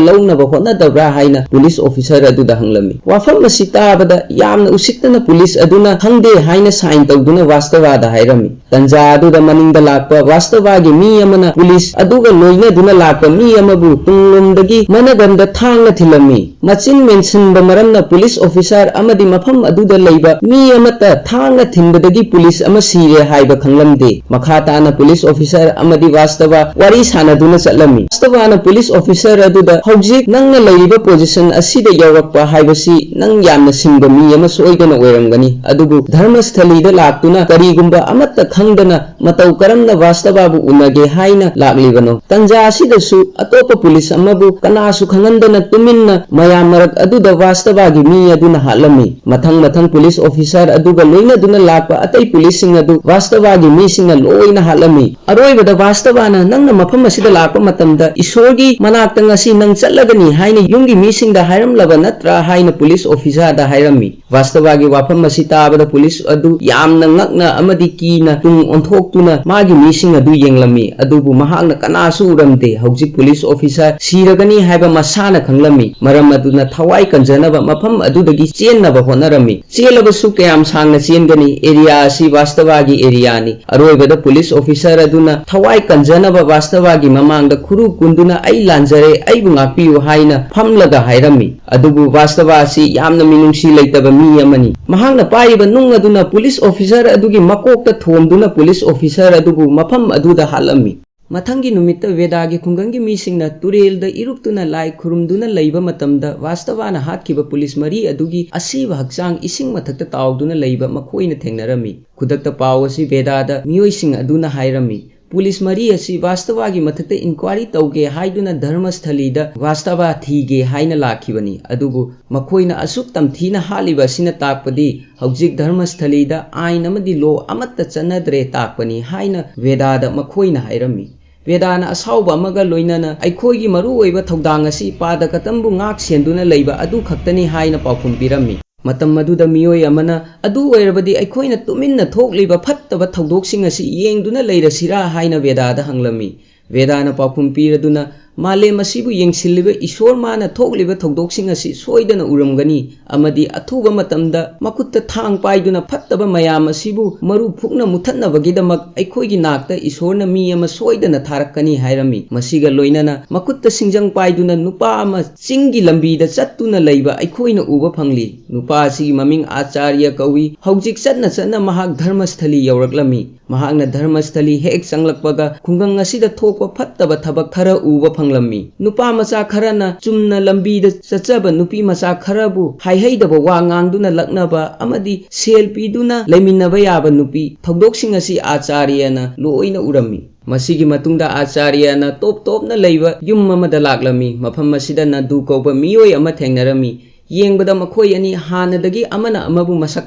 ꯂꯧꯅꯕ ꯍꯣꯠꯅꯗꯕ꯭ꯔꯥ?" ꯍꯥꯏꯅ ꯄꯨꯂꯤꯁ ꯑꯣꯐꯤꯁꯥꯔ ꯑꯗꯨꯗ ꯍꯪꯂꯝꯃꯤ꯫ ꯋꯥꯐꯝ ꯑꯁꯤ ꯇꯥꯕꯗ ꯌꯥꯝꯅ ꯎꯁꯤꯠꯇꯅ ꯄꯨꯂꯤꯁ ꯑꯗꯨꯅ ꯈꯪꯗꯦ ꯍꯥꯏꯅ ꯁꯥꯏꯟ ꯇꯧꯗꯨꯅ ꯕꯥꯁꯇꯕꯥꯗ ꯍꯥꯏꯔꯝꯃꯤ꯫ ꯇꯟꯖꯥ ꯑꯗꯨꯗ ꯃꯅꯤꯡꯗ ꯂꯥꯛꯄ ꯕꯥꯁꯇꯕꯥꯒꯤ ꯃꯤ ꯑꯃꯅ ꯄꯨꯂꯤꯁ ꯑꯗꯨꯒ ꯂꯣꯏꯅꯗꯨꯅ ꯂꯥꯛꯄ ꯃꯤ ꯑꯃꯕꯨ ꯇꯨꯡꯂꯣꯝꯗꯒꯤ ꯃꯅꯒꯟꯗ ꯊꯥꯡ ꯊꯥꯡꯅ ꯊꯤꯜꯂꯝꯃꯤ꯫ ꯃꯆꯤꯟ ꯃꯦꯟꯁꯤꯟꯕ ꯃꯔꯝꯅ ꯄꯨꯂꯤꯁ ꯑꯣꯐꯤꯁꯥꯔ ꯑꯃꯗꯤ ꯃꯐꯝ ꯑꯗꯨꯗ ꯂꯩꯕ ꯃꯤ ꯑꯃꯠꯇ ꯊꯥꯡꯅ ꯊꯤꯟꯕꯗꯒꯤ ꯄꯨꯂꯤꯁ ꯑꯃ ꯁꯤꯔꯦ ꯍꯥꯏꯕ ꯈꯪꯂꯝꯗꯦ꯫ ꯃꯈꯥ ꯇꯥꯅ ꯄꯨꯂꯤꯁ ꯑꯣꯐꯤꯁꯥꯔ ꯑꯃꯗꯤ ꯋꯥꯁꯇꯕꯥ ꯋꯥꯔꯤ ꯁꯥꯟꯅꯗꯨꯅ ꯆꯠꯂꯝꯃꯤ꯫ ꯋꯥꯁꯇꯕꯥꯅ ꯄꯨꯂꯤꯁ ꯑꯣꯐꯤꯁꯥꯔ ꯑꯗꯨꯗ, "ꯍꯧꯖꯤꯛ ꯅꯪꯅ ꯂꯩꯔꯤꯕ ꯄꯣꯖꯤꯁꯟ ꯑꯁꯤꯗ ꯌꯧꯔꯛꯄ ꯍꯥꯏꯕꯁꯤ ꯅꯪ ꯌꯥꯝꯅ ꯁꯤꯡꯕ ꯃꯤ ꯑꯃ ꯁꯣꯏꯗꯅ ꯑꯣꯏꯔꯝꯒꯅꯤ꯫ ꯑꯗꯨꯕꯨ ꯙꯔꯃꯁꯊꯂꯤꯗ ꯂꯥꯛꯇꯨꯅ ꯀꯔꯤꯒꯨꯝꯕ ꯑꯃꯠꯇ ꯈꯪꯗꯅ ꯃꯇꯧ ꯀꯔꯝꯅ ꯋꯥꯁꯇꯕꯥꯕꯨ ꯎꯅꯒꯦ ꯍꯥꯏꯅ ꯂꯥꯛꯂꯤꯕꯅꯣ?" ꯇꯟꯖꯥ ꯑꯁꯤꯗꯁꯨ ꯑꯇꯣꯞꯄ ꯄꯨꯂꯤꯁ ꯑꯃꯕꯨ ꯀꯅꯥꯁꯨ ꯈꯪꯍꯟꯗꯅ ꯇꯨꯃꯤꯟꯅ ꯃꯌꯥꯝ ꯃꯔꯛ ꯑꯗꯨꯗ ꯋꯥꯁꯇꯕꯥꯒꯤ ꯃꯤ ꯑꯗꯨꯅ ꯍꯥꯠꯂꯝꯃꯤ꯫ ꯃꯊꯪ ꯃꯊꯪ ꯄꯨꯂꯤꯁ ꯑꯣꯐꯤꯁꯥꯔ ꯑꯗꯨꯒ ꯂꯣꯏꯅꯗꯨꯅ ꯂꯥꯛꯄ ꯑꯇꯩ ꯄꯨꯂꯤꯁꯁꯤꯡ ꯑꯗꯨ ꯋꯥꯁꯇꯕꯥꯒꯤ ꯃꯤꯁꯤꯡꯅ ꯂꯣꯏꯅ ꯍꯥꯠꯂꯝꯃꯤ꯫ ꯑꯔꯣꯏꯕꯗ ꯋꯥꯁꯇꯕꯥꯅ, "ꯅꯪꯅ ꯃꯐꯝ ꯑꯁꯤꯗ ꯂꯥꯛꯄ ꯃꯇꯝꯗ ꯏꯁꯣꯔꯒꯤ ꯃꯅꯥꯛꯇ ꯉꯁꯤ ꯅꯪ ꯆꯠꯂꯒꯅꯤ ꯍꯥꯏꯅ ꯌꯨꯝꯒꯤ ꯃꯤꯁꯤꯡꯗ ꯍꯥꯏꯔꯝꯂꯕ ꯅꯠꯇ꯭ꯔꯥ?" ꯍꯥꯏꯅ ꯄꯨꯂꯤꯁ ꯑꯣꯐꯤꯁꯥꯔꯗ ꯍꯥꯏꯔꯝꯃꯤ꯫ ꯋꯥꯁꯇꯕꯥꯒꯤ ꯋꯥꯐꯝ ꯑꯁꯤ ꯇꯥꯕꯗ ꯄꯨꯂꯤꯁ ꯑꯗꯨ ꯌꯥꯝꯅ ꯉꯛꯅ ꯑꯃꯗꯤ ꯀꯤꯅ ꯇꯨꯡ ꯑꯣꯟꯊꯣꯛꯇꯨꯅ ꯃꯥꯒꯤ ꯃꯤꯁꯤꯡ ꯑꯗꯨ ꯌꯦꯡꯂꯝꯃꯤ, ꯑꯗꯨꯕꯨ ꯃꯍꯥꯛꯅ ꯀꯅꯥꯁꯨ ꯎꯔꯝꯗꯦ꯫ ꯍꯧꯖꯤꯛ ꯄꯨꯂꯤꯁ ꯑꯣꯐꯤꯁꯥꯔ ꯁꯤꯔꯒꯅꯤ ꯍꯥꯏꯕ ꯃꯁꯥꯅ ꯈꯪꯂꯝꯃꯤ, ꯃꯔꯝ ꯑꯗꯨꯅ ꯊꯋꯥꯏ ꯀꯟꯖꯅꯕ ꯃꯐꯝ ꯑꯗꯨꯗꯒꯤ ꯆꯦꯟꯅꯕ ꯍꯣꯠꯅꯔꯝꯃꯤ꯫ ꯆꯦꯜꯂꯕꯁꯨ ꯀꯌꯥꯝ ꯁꯥꯡꯅ ꯆꯦꯟꯒꯅꯤ? ꯑꯦꯔꯤꯌꯥ ꯑꯁꯤ ꯋꯥꯁꯇꯕꯥꯒꯤ ꯑꯦꯔꯤꯌꯥꯅꯤ꯫ ꯑꯔꯣꯏꯕꯗ ꯄꯨꯂꯤꯁ ꯑꯣꯐꯤꯁꯥꯔ ꯑꯗꯨꯅ ꯊꯋꯥꯏ ꯀꯟꯖꯅꯕ ꯋꯥꯁꯇꯕꯥꯒꯤ ꯃꯃꯥꯡꯗ ꯈꯨꯔꯨ ꯀꯨꯟꯗꯨꯅ, "ꯑꯩ ꯂꯥꯟꯖꯔꯦ, ꯑꯩꯕꯨ ꯉꯥꯛꯄꯤꯌꯨ" ꯍꯥꯏꯅ ꯐꯝꯂꯒ ꯍꯥꯏꯔꯝꯃꯤ꯫ ꯑꯗꯨꯕꯨ ꯋꯥꯁꯇꯕꯥ ꯑꯁꯤ ꯌꯥꯝꯅ ꯃꯤꯅꯨꯡꯁꯤ ꯂꯩꯇꯕ ꯃꯤ ꯑꯃꯅꯤ꯫ ꯃꯍꯥꯛꯅ ꯄꯥꯏꯔꯤꯕ ꯅꯨꯡ ꯑꯗꯨꯅ ꯄꯨꯂꯤꯁ ꯑꯣꯐꯤꯁꯥꯔ ꯑꯗꯨꯒꯤ ꯃꯀꯣꯛꯇ ꯊꯣꯝꯗꯨꯅ ꯄꯨꯂꯤꯁ ꯑꯣꯐꯤꯁꯥꯔ ꯑꯗꯨꯕꯨ ꯃꯐꯝ ꯑꯗꯨꯗ ꯍꯥꯠꯂꯝꯃꯤ꯫ ꯃꯊꯪꯒꯤ ꯅꯨꯃꯤꯠꯇ ꯕꯦꯗꯥꯒꯤ ꯈꯨꯡꯒꯪꯒꯤ ꯃꯤꯁꯤꯡꯅ ꯇꯨꯔꯦꯜꯗ ꯏꯔꯨꯞꯇꯨꯅ ꯂꯥꯏ ꯈꯨꯔꯨꯝꯗꯨꯅ ꯂꯩꯕ ꯃꯇꯝꯗ, ꯋꯥꯁꯇꯕꯥꯅ ꯍꯥꯠꯈꯤꯕ ꯄꯨꯂꯤꯁ ꯃꯔꯤ ꯑꯗꯨꯒꯤ ꯑꯁꯤꯕ ꯍꯛꯆꯥꯡ ꯏꯁꯤꯡ ꯃꯊꯛꯇ ꯇꯥꯎꯗꯨꯅ ꯂꯩꯕ ꯃꯈꯣꯏꯅ ꯊꯦꯡꯅꯔꯝꯃꯤ꯫ ꯈꯨꯗꯛꯇ ꯄꯥꯎ ꯑꯁꯤ ꯕꯦꯗꯥꯗ ꯃꯤꯑꯣꯏꯁꯤꯡ ꯑꯗꯨꯅ ꯍꯥꯏꯔꯝꯃꯤ꯫ ꯄꯨꯂꯤꯁ ꯃꯔꯤ ꯑꯁꯤ ꯋꯥꯁꯇꯕꯥꯒꯤ ꯃꯊꯛꯇ ꯏꯟꯀ꯭ꯋꯥꯔꯤ ꯇꯧꯒꯦ ꯍꯥꯏꯗꯨꯅ ꯙꯔꯃꯁꯊꯂꯤꯗ ꯋꯥꯁꯇꯕꯥ ꯊꯤꯒꯦ ꯍꯥꯏꯅ ꯂꯥꯛꯈꯤꯕꯅꯤ꯫ ꯑꯗꯨꯕꯨ ꯃꯈꯣꯏꯅ ꯑꯁꯨꯛ ꯇꯝꯊꯤꯅ ꯍꯥꯠꯂꯤꯕ ꯑꯁꯤꯅ ꯇꯥꯛꯄꯗꯤ ꯍꯧꯖꯤꯛ ꯙꯔꯃꯁꯊꯂꯤꯗ ꯑꯥꯏꯟ ꯑꯃꯗꯤ ꯂꯣ ꯑꯃꯠꯇ ꯆꯠꯅꯗ꯭ꯔꯦ ꯇꯥꯛꯄꯅꯤ ꯍꯥꯏꯅ ꯕꯦꯗꯥꯗ ꯃꯈꯣꯏꯅ ꯍꯥꯏꯔꯝꯃꯤ꯫ ꯕꯦꯗꯥꯅ ꯑꯁꯥꯎꯕ ꯑꯃꯒ ꯂꯣꯏꯅꯅ ꯑꯩꯈꯣꯏꯒꯤ ꯃꯔꯨꯑꯣꯏꯕ ꯊꯧꯗꯥꯡ ꯑꯁꯤ ꯄꯥꯗꯀꯇꯝꯕꯨ ꯉꯥꯛ ꯁꯦꯟꯗꯨꯅ ꯂꯩꯕ ꯑꯗꯨ ꯈꯛꯇꯅꯤ ꯍꯥꯏꯅ ꯄꯥꯎꯈꯨꯝ ꯄꯤꯔꯝꯃꯤ꯫ ꯃꯇꯝ ꯑꯗꯨꯗ ꯃꯤꯑꯣꯏ ꯑꯃꯅ, "ꯑꯗꯨ ꯑꯣꯏꯔꯕꯗꯤ ꯑꯩꯈꯣꯏꯅ ꯇꯨꯃꯤꯟꯅ ꯊꯣꯛꯂꯤꯕ ꯐꯠꯇꯕ ꯊꯧꯗꯣꯛꯁꯤꯡ ꯑꯁꯤ ꯌꯦꯡꯗꯨꯅ ꯂꯩꯔꯁꯤꯔꯥ?" ꯍꯥꯏꯅ ꯕꯦꯗꯥꯗ ꯍꯪꯂꯝꯃꯤ꯫ ꯕꯦꯗꯥꯅ ꯄꯥꯎꯈꯨꯝ ꯄꯤꯔꯗꯨꯅ, ꯃꯥꯂꯦꯝ ꯑꯁꯤꯕꯨ ꯌꯦꯡꯁꯤꯜꯂꯤꯕ ꯏꯁꯣꯔ ꯃꯥꯅ ꯊꯣꯛꯂꯤꯕ ꯊꯧꯗꯣꯛꯁꯤꯡ ꯑꯁꯤ ꯁꯣꯏꯗꯅ ꯎꯔꯝꯒꯅꯤ ꯑꯃꯗꯤ ꯑꯊꯨꯕ ꯃꯇꯝꯗ ꯃꯈꯨꯠꯇ ꯊꯥꯡ ꯄꯥꯏꯗꯨꯅ ꯐꯠꯇꯕ ꯃꯌꯥꯝ ꯑꯁꯤꯕꯨ ꯃꯔꯨ ꯐꯨꯛꯅ ꯃꯨꯊꯠꯅꯕꯒꯤꯗꯃꯛ ꯑꯩꯈꯣꯏꯒꯤ ꯅꯥꯛꯇ ꯏꯁꯣꯔꯅ ꯃꯤ ꯑꯃ ꯁꯣꯏꯗꯅ ꯊꯥꯔꯛꯀꯅꯤ ꯍꯥꯏꯔꯝꯃꯤ꯫ ꯃꯁꯤꯒ ꯂꯣꯏꯅꯅ ꯃꯈꯨꯠꯇ ꯁꯤꯡꯖꯪ ꯄꯥꯏꯗꯨꯅ ꯅꯨꯄꯥ ꯑꯃ ꯆꯤꯡꯒꯤ ꯂꯝꯕꯤꯗ ꯆꯠꯇꯨꯅ ꯂꯩꯕ ꯑꯩꯈꯣꯏꯅ ꯎꯕ ꯐꯪꯂꯤ꯫ ꯅꯨꯄꯥ ꯑꯁꯤꯒꯤ ꯃꯃꯤꯡ ꯑꯥꯆꯥꯔꯌ ꯀꯧꯏ꯫ ꯍꯧꯖꯤꯛ ꯆꯠꯅ ꯆꯠꯅ ꯃꯍꯥꯛ ꯙꯔꯃꯁꯊꯂꯤ ꯌꯧꯔꯛꯂꯝꯃꯤ꯫ ꯃꯍꯥꯛꯅ ꯙꯔꯃꯁꯊꯂꯤ ꯍꯦꯛ ꯆꯪꯂꯛꯄꯒ ꯈꯨꯡꯒꯪ ꯑꯁꯤꯗ ꯊꯣꯛꯄ ꯐꯠꯇꯕ ꯊꯕꯛ ꯈꯔ ꯎꯕ ꯐꯪꯂꯝꯃꯤ꯫ ꯅꯨꯄꯥ ꯃꯆꯥ ꯈꯔꯅ ꯆꯨꯝꯅ ꯂꯝꯕꯤꯗ ꯆꯠꯆꯕ ꯅꯨꯄꯤ ꯃꯆꯥ ꯈꯔꯕꯨ ꯍꯥꯏꯍꯩꯗꯕ ꯋꯥ ꯉꯥꯡꯗꯨꯅ ꯂꯛꯅꯕ ꯑꯃꯗꯤ ꯁꯦꯜ ꯄꯤꯗꯨꯅ ꯂꯩꯃꯤꯟꯅꯕ ꯌꯥꯕ ꯅꯨꯄꯤ, ꯊꯧꯗꯣꯛꯁꯤꯡ ꯑꯁꯤ ꯑꯥꯆꯥꯔꯌꯅ ꯂꯣꯏꯅ ꯎꯔꯝꯃꯤ꯫ ꯃꯁꯤꯒꯤ ꯃꯇꯨꯡꯗ ꯑꯥꯆꯥꯔꯌꯅ ꯇꯣꯞ ꯇꯣꯞꯅ ꯂꯩꯕ ꯌꯨꯝ ꯑꯃꯗ ꯂꯥꯛꯂꯝꯃꯤ꯫ ꯃꯐꯝ ꯑꯁꯤꯗ ꯅꯟꯗꯨ ꯀꯧꯕ ꯃꯤꯑꯣꯏ ꯑꯃ ꯊꯦꯡꯅꯔꯝꯃꯤ꯫ ꯌꯦꯡꯕꯗ ꯃꯈꯣꯏ ꯑꯅꯤ ꯍꯥꯟꯅꯗꯒꯤ ꯑꯃꯅ ꯑꯃꯕꯨ ꯃꯁꯛ